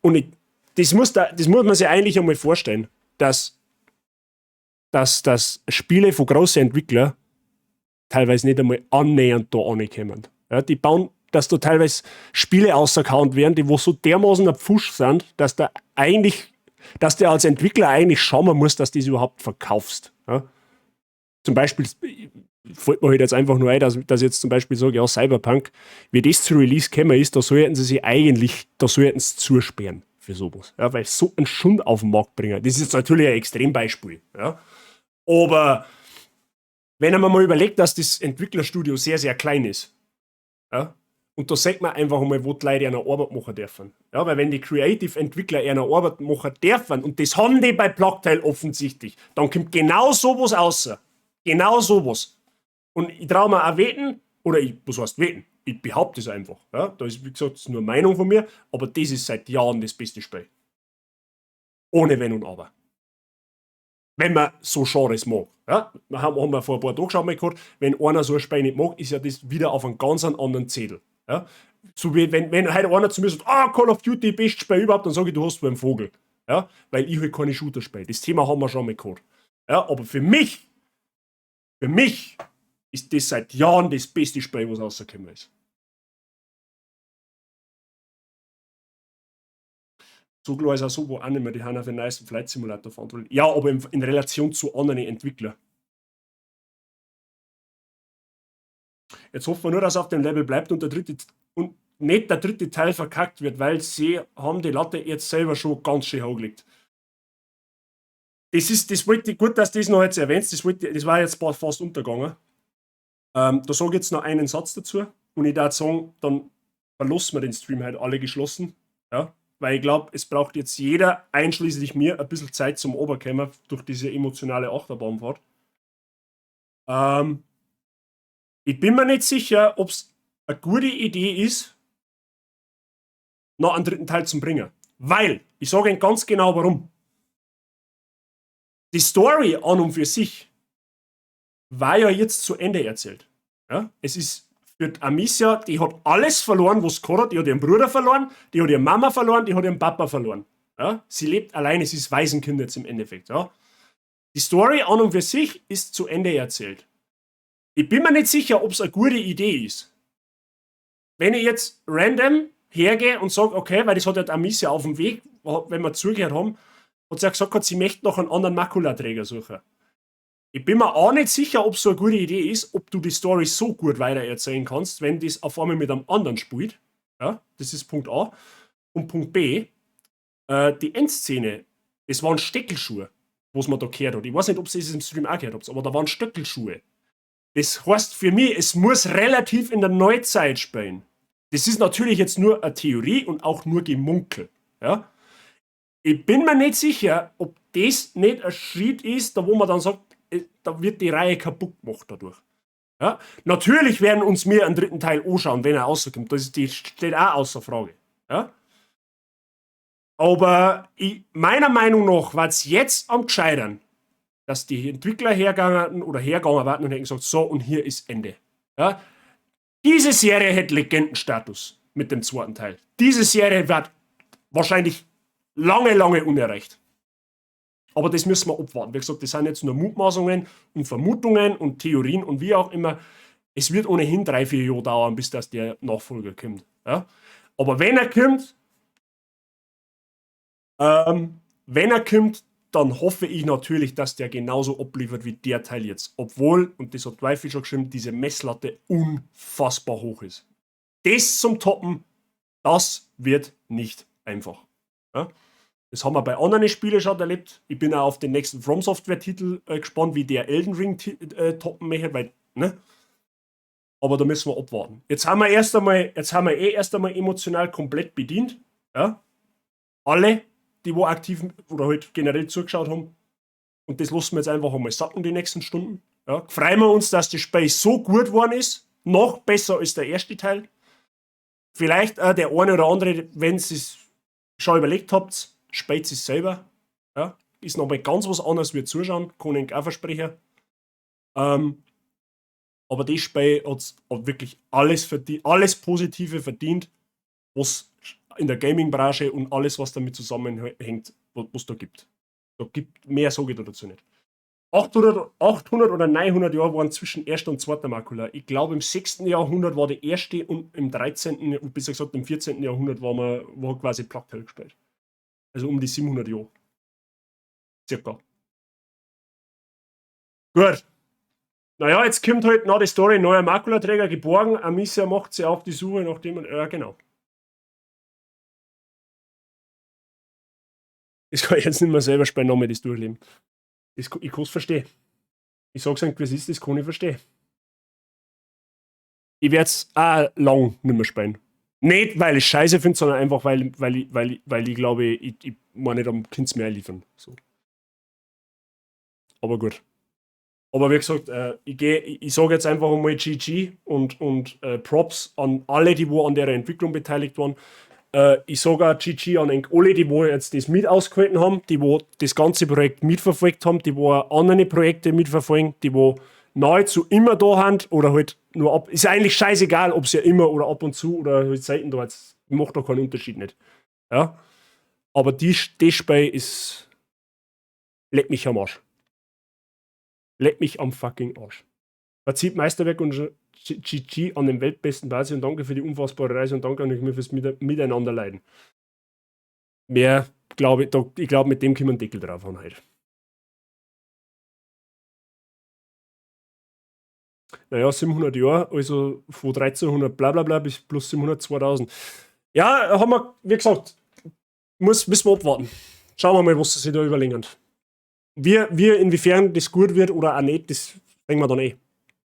Und ich, das muss da, das muss man sich eigentlich einmal vorstellen, dass Spiele von großen Entwicklern teilweise nicht einmal annähernd da ankommen. Ja, die bauen, dass da teilweise Spiele auserkannt werden, die wo so dermaßen ein Pfusch sind, dass da eigentlich, dass der als Entwickler eigentlich schauen muss, dass du das überhaupt verkaufst. Ja? Zum Beispiel fällt mir halt jetzt einfach nur ein, dass ich jetzt zum Beispiel sage, ja, Cyberpunk, wie das zu Release gekommen ist, da sollten sie sich eigentlich, da sollten sie zusperren für sowas. Ja, weil so einen Schund auf den Markt bringen. Das ist jetzt natürlich ein Extrembeispiel. Ja. Aber wenn man mal überlegt, dass das Entwicklerstudio sehr, sehr klein ist, ja, und da sieht man einfach einmal, wo die Leute eine Arbeit machen dürfen. Ja, weil wenn die Creative-Entwickler eine Arbeit machen dürfen, und das haben die bei Plague Tale offensichtlich, dann kommt genau sowas raus. Genau sowas. Und ich traue mir auch wetten, oder ich, was heißt wetten? Ich behaupte es einfach. Ja, da ist, wie gesagt, das ist nur Meinung von mir, aber das ist seit Jahren das beste Spiel. Ohne Wenn und Aber. Wenn man so Genres mag. Ja, wir haben wir vor ein paar Tagen schon mal gehabt, wenn einer so ein Spiel nicht mag, ist ja das wieder auf einem ganz anderen Zettel. Ja? So wie wenn heute einer zu mir sagt, ah, Call of Duty, bestes Spiel überhaupt, dann sage ich, du hast wohl einen Vogel. Ja? Weil ich halt keine Shooter spiele. Das Thema haben wir schon mal gehabt. Ja? Aber für mich ist das seit Jahren das beste Spiel, was rausgekommen ist. So klar ist auch so, wo auch nicht mehr die haben auf den neuesten Flight Simulator verantwortlich. Ja, aber in Relation zu anderen Entwicklern. Jetzt hoffen wir nur, dass er auf dem Level bleibt und der dritte und nicht der dritte Teil verkackt wird, weil sie haben die Latte jetzt selber schon ganz schön hochgelegt. Das ist, das wollte ich, gut, dass du das noch jetzt erwähnst, das wollte, das war jetzt fast untergegangen. Da sage ich jetzt noch einen Satz dazu und ich darf sagen, dann verlassen wir den Stream halt alle geschlossen. Ja? Weil ich glaub, es braucht jetzt jeder, einschließlich mir, ein bisschen Zeit zum Oberkommen durch diese emotionale Achterbahnfahrt. Ich bin mir nicht sicher, ob's eine gute Idee ist, noch einen dritten Teil zu bringen. Weil, ich sage Ihnen ganz genau warum. Die Story an und für sich war ja jetzt zu Ende erzählt. Ja? Es ist für die Amicia, die hat alles verloren, was sie gehabt hat. Die hat ihren Bruder verloren, die hat ihre Mama verloren, die hat ihren Papa verloren. Ja? Sie lebt alleine, sie ist Waisenkind jetzt im Endeffekt. Ja? Die Story an und für sich ist zu Ende erzählt. Ich bin mir nicht sicher, ob's eine gute Idee ist. Wenn ich jetzt random hergehe und sag, okay, weil das hat ja die Amicia auf dem Weg, wenn wir zugehört haben, hat sie ja gesagt, sie möchte noch einen anderen Makulaträger suchen. Ich bin mir auch nicht sicher, ob's so eine gute Idee ist, ob du die Story so gut weitererzählen kannst, wenn das auf einmal mit einem anderen spielt. Ja, das ist Punkt A. Und Punkt B, die Endszene, es waren Steckelschuhe, was man da gehört hat. Ich weiß nicht, ob ihr es im Stream auch gehört habt, aber da waren Stöckelschuhe. Das heißt für mich, es muss relativ in der Neuzeit spielen. Das ist natürlich jetzt nur eine Theorie und auch nur Gemunkel. Ja? Ich bin mir nicht sicher, ob das nicht ein Schritt ist, da wo man dann sagt, da wird die Reihe kaputt gemacht dadurch. Ja? Natürlich werden uns wir einen dritten Teil anschauen, wenn er rauskommt. Das steht auch außer Frage. Ja? Aber meiner Meinung nach war es jetzt am gescheitern, dass die Entwickler hergegangen oder hergegangen waren und hätten gesagt, so und hier ist Ende. Ja? Diese Serie hat Legendenstatus mit dem zweiten Teil. Diese Serie wird wahrscheinlich lange, lange unerreicht. Aber das müssen wir abwarten. Wie gesagt, das sind jetzt nur Mutmaßungen und Vermutungen und Theorien und wie auch immer. Es wird ohnehin 3, 4 Jahre dauern, bis das der Nachfolger kommt. Ja? Aber wenn er kommt, Wenn er kommt, dann hoffe ich natürlich, dass der genauso abliefert wie der Teil jetzt. Obwohl, und das hat Wifi schon geschrieben, diese Messlatte unfassbar hoch ist. Das zum Toppen, das wird nicht einfach. Ja? Das haben wir bei anderen Spielen schon erlebt. Ich bin auch auf den nächsten From Software-Titel gespannt, wie der Elden Ring toppen möchte, weil, ne? Aber da müssen wir abwarten. Jetzt haben wir eh erst einmal emotional komplett bedient. Ja? Alle, die wo aktiv oder halt generell zugeschaut haben. Und das lassen wir jetzt einfach einmal sacken die nächsten Stunden. Ja? Freuen wir uns, dass das Spiel so gut geworden ist. Noch besser als der erste Teil. Vielleicht auch der eine oder andere, wenn ihr es schon überlegt habt, spielt es selber. Ja? Ist nochmal ganz was anderes wie zuschauen, kann ich auch versprechen. Aber das Spiel hat wirklich alles Positive verdient, was in der Gaming-Branche und alles, was damit zusammenhängt, was da gibt. Da gibt mehr, sage ich da dazu nicht. 800, 800 oder 900 Jahre waren zwischen erster und zweiter Makula. Ich glaube, im 6. Jahrhundert war die erste und im 13., besser gesagt im 14. Jahrhundert war quasi Plague Tale gespielt. Also um die 700 Jahre. Circa. Gut. Naja, jetzt kommt halt noch die Story, neuer Makulaträger geborgen, Amicia macht sie auf die Suche nach dem, ja genau. Das kann ich jetzt nicht mehr selber spielen, nochmal das durchleben. Das, ich kann es verstehen. Ich sag's euch, wie es ist, das kann ich verstehen. Ich werde es auch lang nicht mehr spielen. Nicht, weil ich scheiße finde, sondern einfach, weil ich glaube, ich meine nicht am Kind mehr liefern. So. Aber gut. Aber wie gesagt, ich sage jetzt einfach einmal GG und Props an alle, die wo an der Entwicklung beteiligt waren. Ich sage auch GG an alle, die wo jetzt das mit ausgehalten haben, die wo das ganze Projekt mitverfolgt haben, die wo auch andere Projekte mitverfolgen, die wo nahezu immer da sind oder halt nur ab. Ist eigentlich scheißegal, ob sie ja immer oder ab und zu oder halt selten da jetzt. Macht da keinen Unterschied nicht. Ja? Aber das Spiel ist. Leck mich am Arsch. Leck mich am fucking Arsch. Verzieht Meisterwerk und GG an den weltbesten Basis und danke für die unfassbare Reise und danke an euch fürs Miteinander leiden. Mehr glaube ich, ich glaube, mit dem können wir einen Deckel drauf haben heute. Naja, 700 Jahre, also von 1300 bla bla bla bis plus 700, 2000. Ja, haben wir, wie gesagt, müssen wir abwarten. Schauen wir mal, was sie sich da überlegen. Inwiefern das gut wird oder auch nicht, das bringen wir dann eh.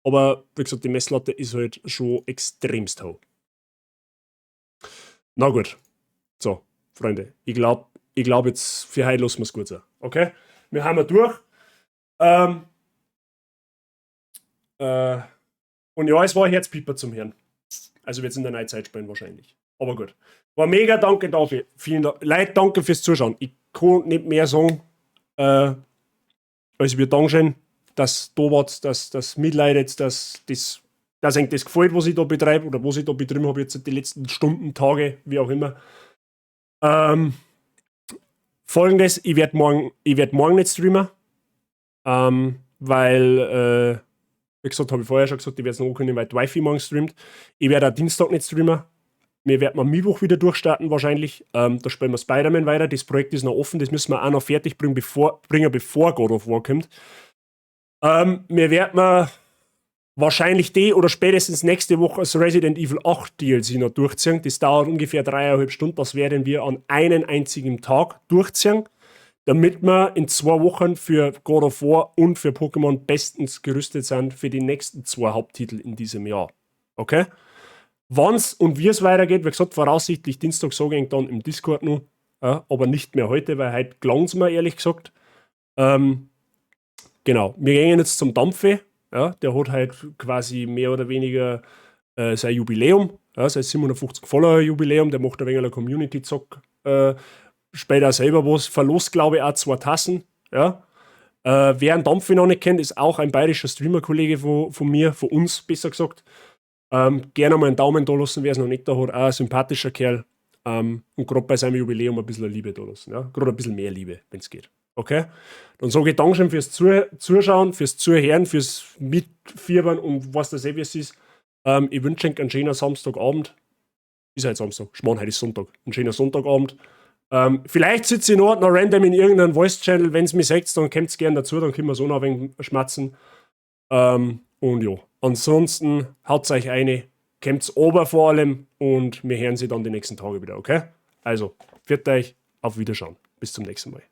Aber wie gesagt, die Messlatte ist halt schon extremst hoch. Na gut. So, Freunde, ich glaub jetzt für heute lassen wir's gut sein. Okay? Wir haben wir durch. Und ja, es war Herzpieper zum Hören. Also wird's in der Neuzeit spielen wahrscheinlich. Aber gut. War mega, danke dafür. Vielen Dank. Leute, danke fürs Zuschauen. Ich kann nicht mehr sagen, als wir Dankeschön, dass da wart, dass das mitleidet, dass euch das gefällt, was ich da betreibe oder was ich da betrieben habe jetzt die letzten Stunden, Tage, wie auch immer. Folgendes, ich werd morgen nicht streamen, weil, wie gesagt, habe ich vorher schon gesagt, ich werde es noch ankündigen, weil die Wifi morgen streamt. Ich werde auch Dienstag nicht streamen. Wir werden am Mittwoch wieder durchstarten wahrscheinlich. Da spielen wir Spider-Man weiter. Das Projekt ist noch offen, das müssen wir auch noch fertig bringen, bevor God of War kommt. Wir werden wahrscheinlich die oder spätestens nächste Woche das Resident Evil 8 DLC noch durchziehen. Das dauert ungefähr 3,5 Stunden. Das werden wir an einem einzigen Tag durchziehen, damit wir in 2 Wochen für God of War und für Pokémon bestens gerüstet sind für die nächsten 2 Haupttitel in diesem Jahr. Okay? Wann's und wie es weitergeht, wie gesagt, voraussichtlich Dienstag sage ich dann im Discord noch, ja, aber nicht mehr heute, weil heute gelangt's mir ehrlich gesagt. Genau, wir gehen jetzt zum Dampfe, ja, der hat halt quasi mehr oder weniger sein Jubiläum, ja, sein 750 Follower Jubiläum, der macht ein wenig einen Community-Zock, spielt auch selber was, verlost glaube ich auch 2 Tassen, ja. Wer einen Dampfe noch nicht kennt, ist auch ein bayerischer Streamer-Kollege von mir, von uns besser gesagt. Gerne mal einen Daumen da lassen, wer es noch nicht da hat, auch ein sympathischer Kerl. Und gerade bei seinem Jubiläum ein bisschen Liebe da lassen. Ja? Gerade ein bisschen mehr Liebe, wenn's geht. Okay? Dann sage ich Dankeschön fürs Zuschauen, fürs Zuhören, fürs Mitfiebern und was das eh wie es ist. Ich wünsche euch einen schönen Samstagabend. Ist heute Samstag. Schmarrn, heute ist Sonntag. Einen schönen Sonntagabend. Vielleicht sitze ich noch random in irgendeinem Voice-Channel, wenn es mich seht, dann kommt's gern dazu, dann können wir so noch ein wenig schmatzen. Und ja, ansonsten haut's euch eine, kommt's ober vor allem und wir hören sie dann die nächsten Tage wieder, okay? Also, pfiat euch, auf Wiederschauen. Bis zum nächsten Mal.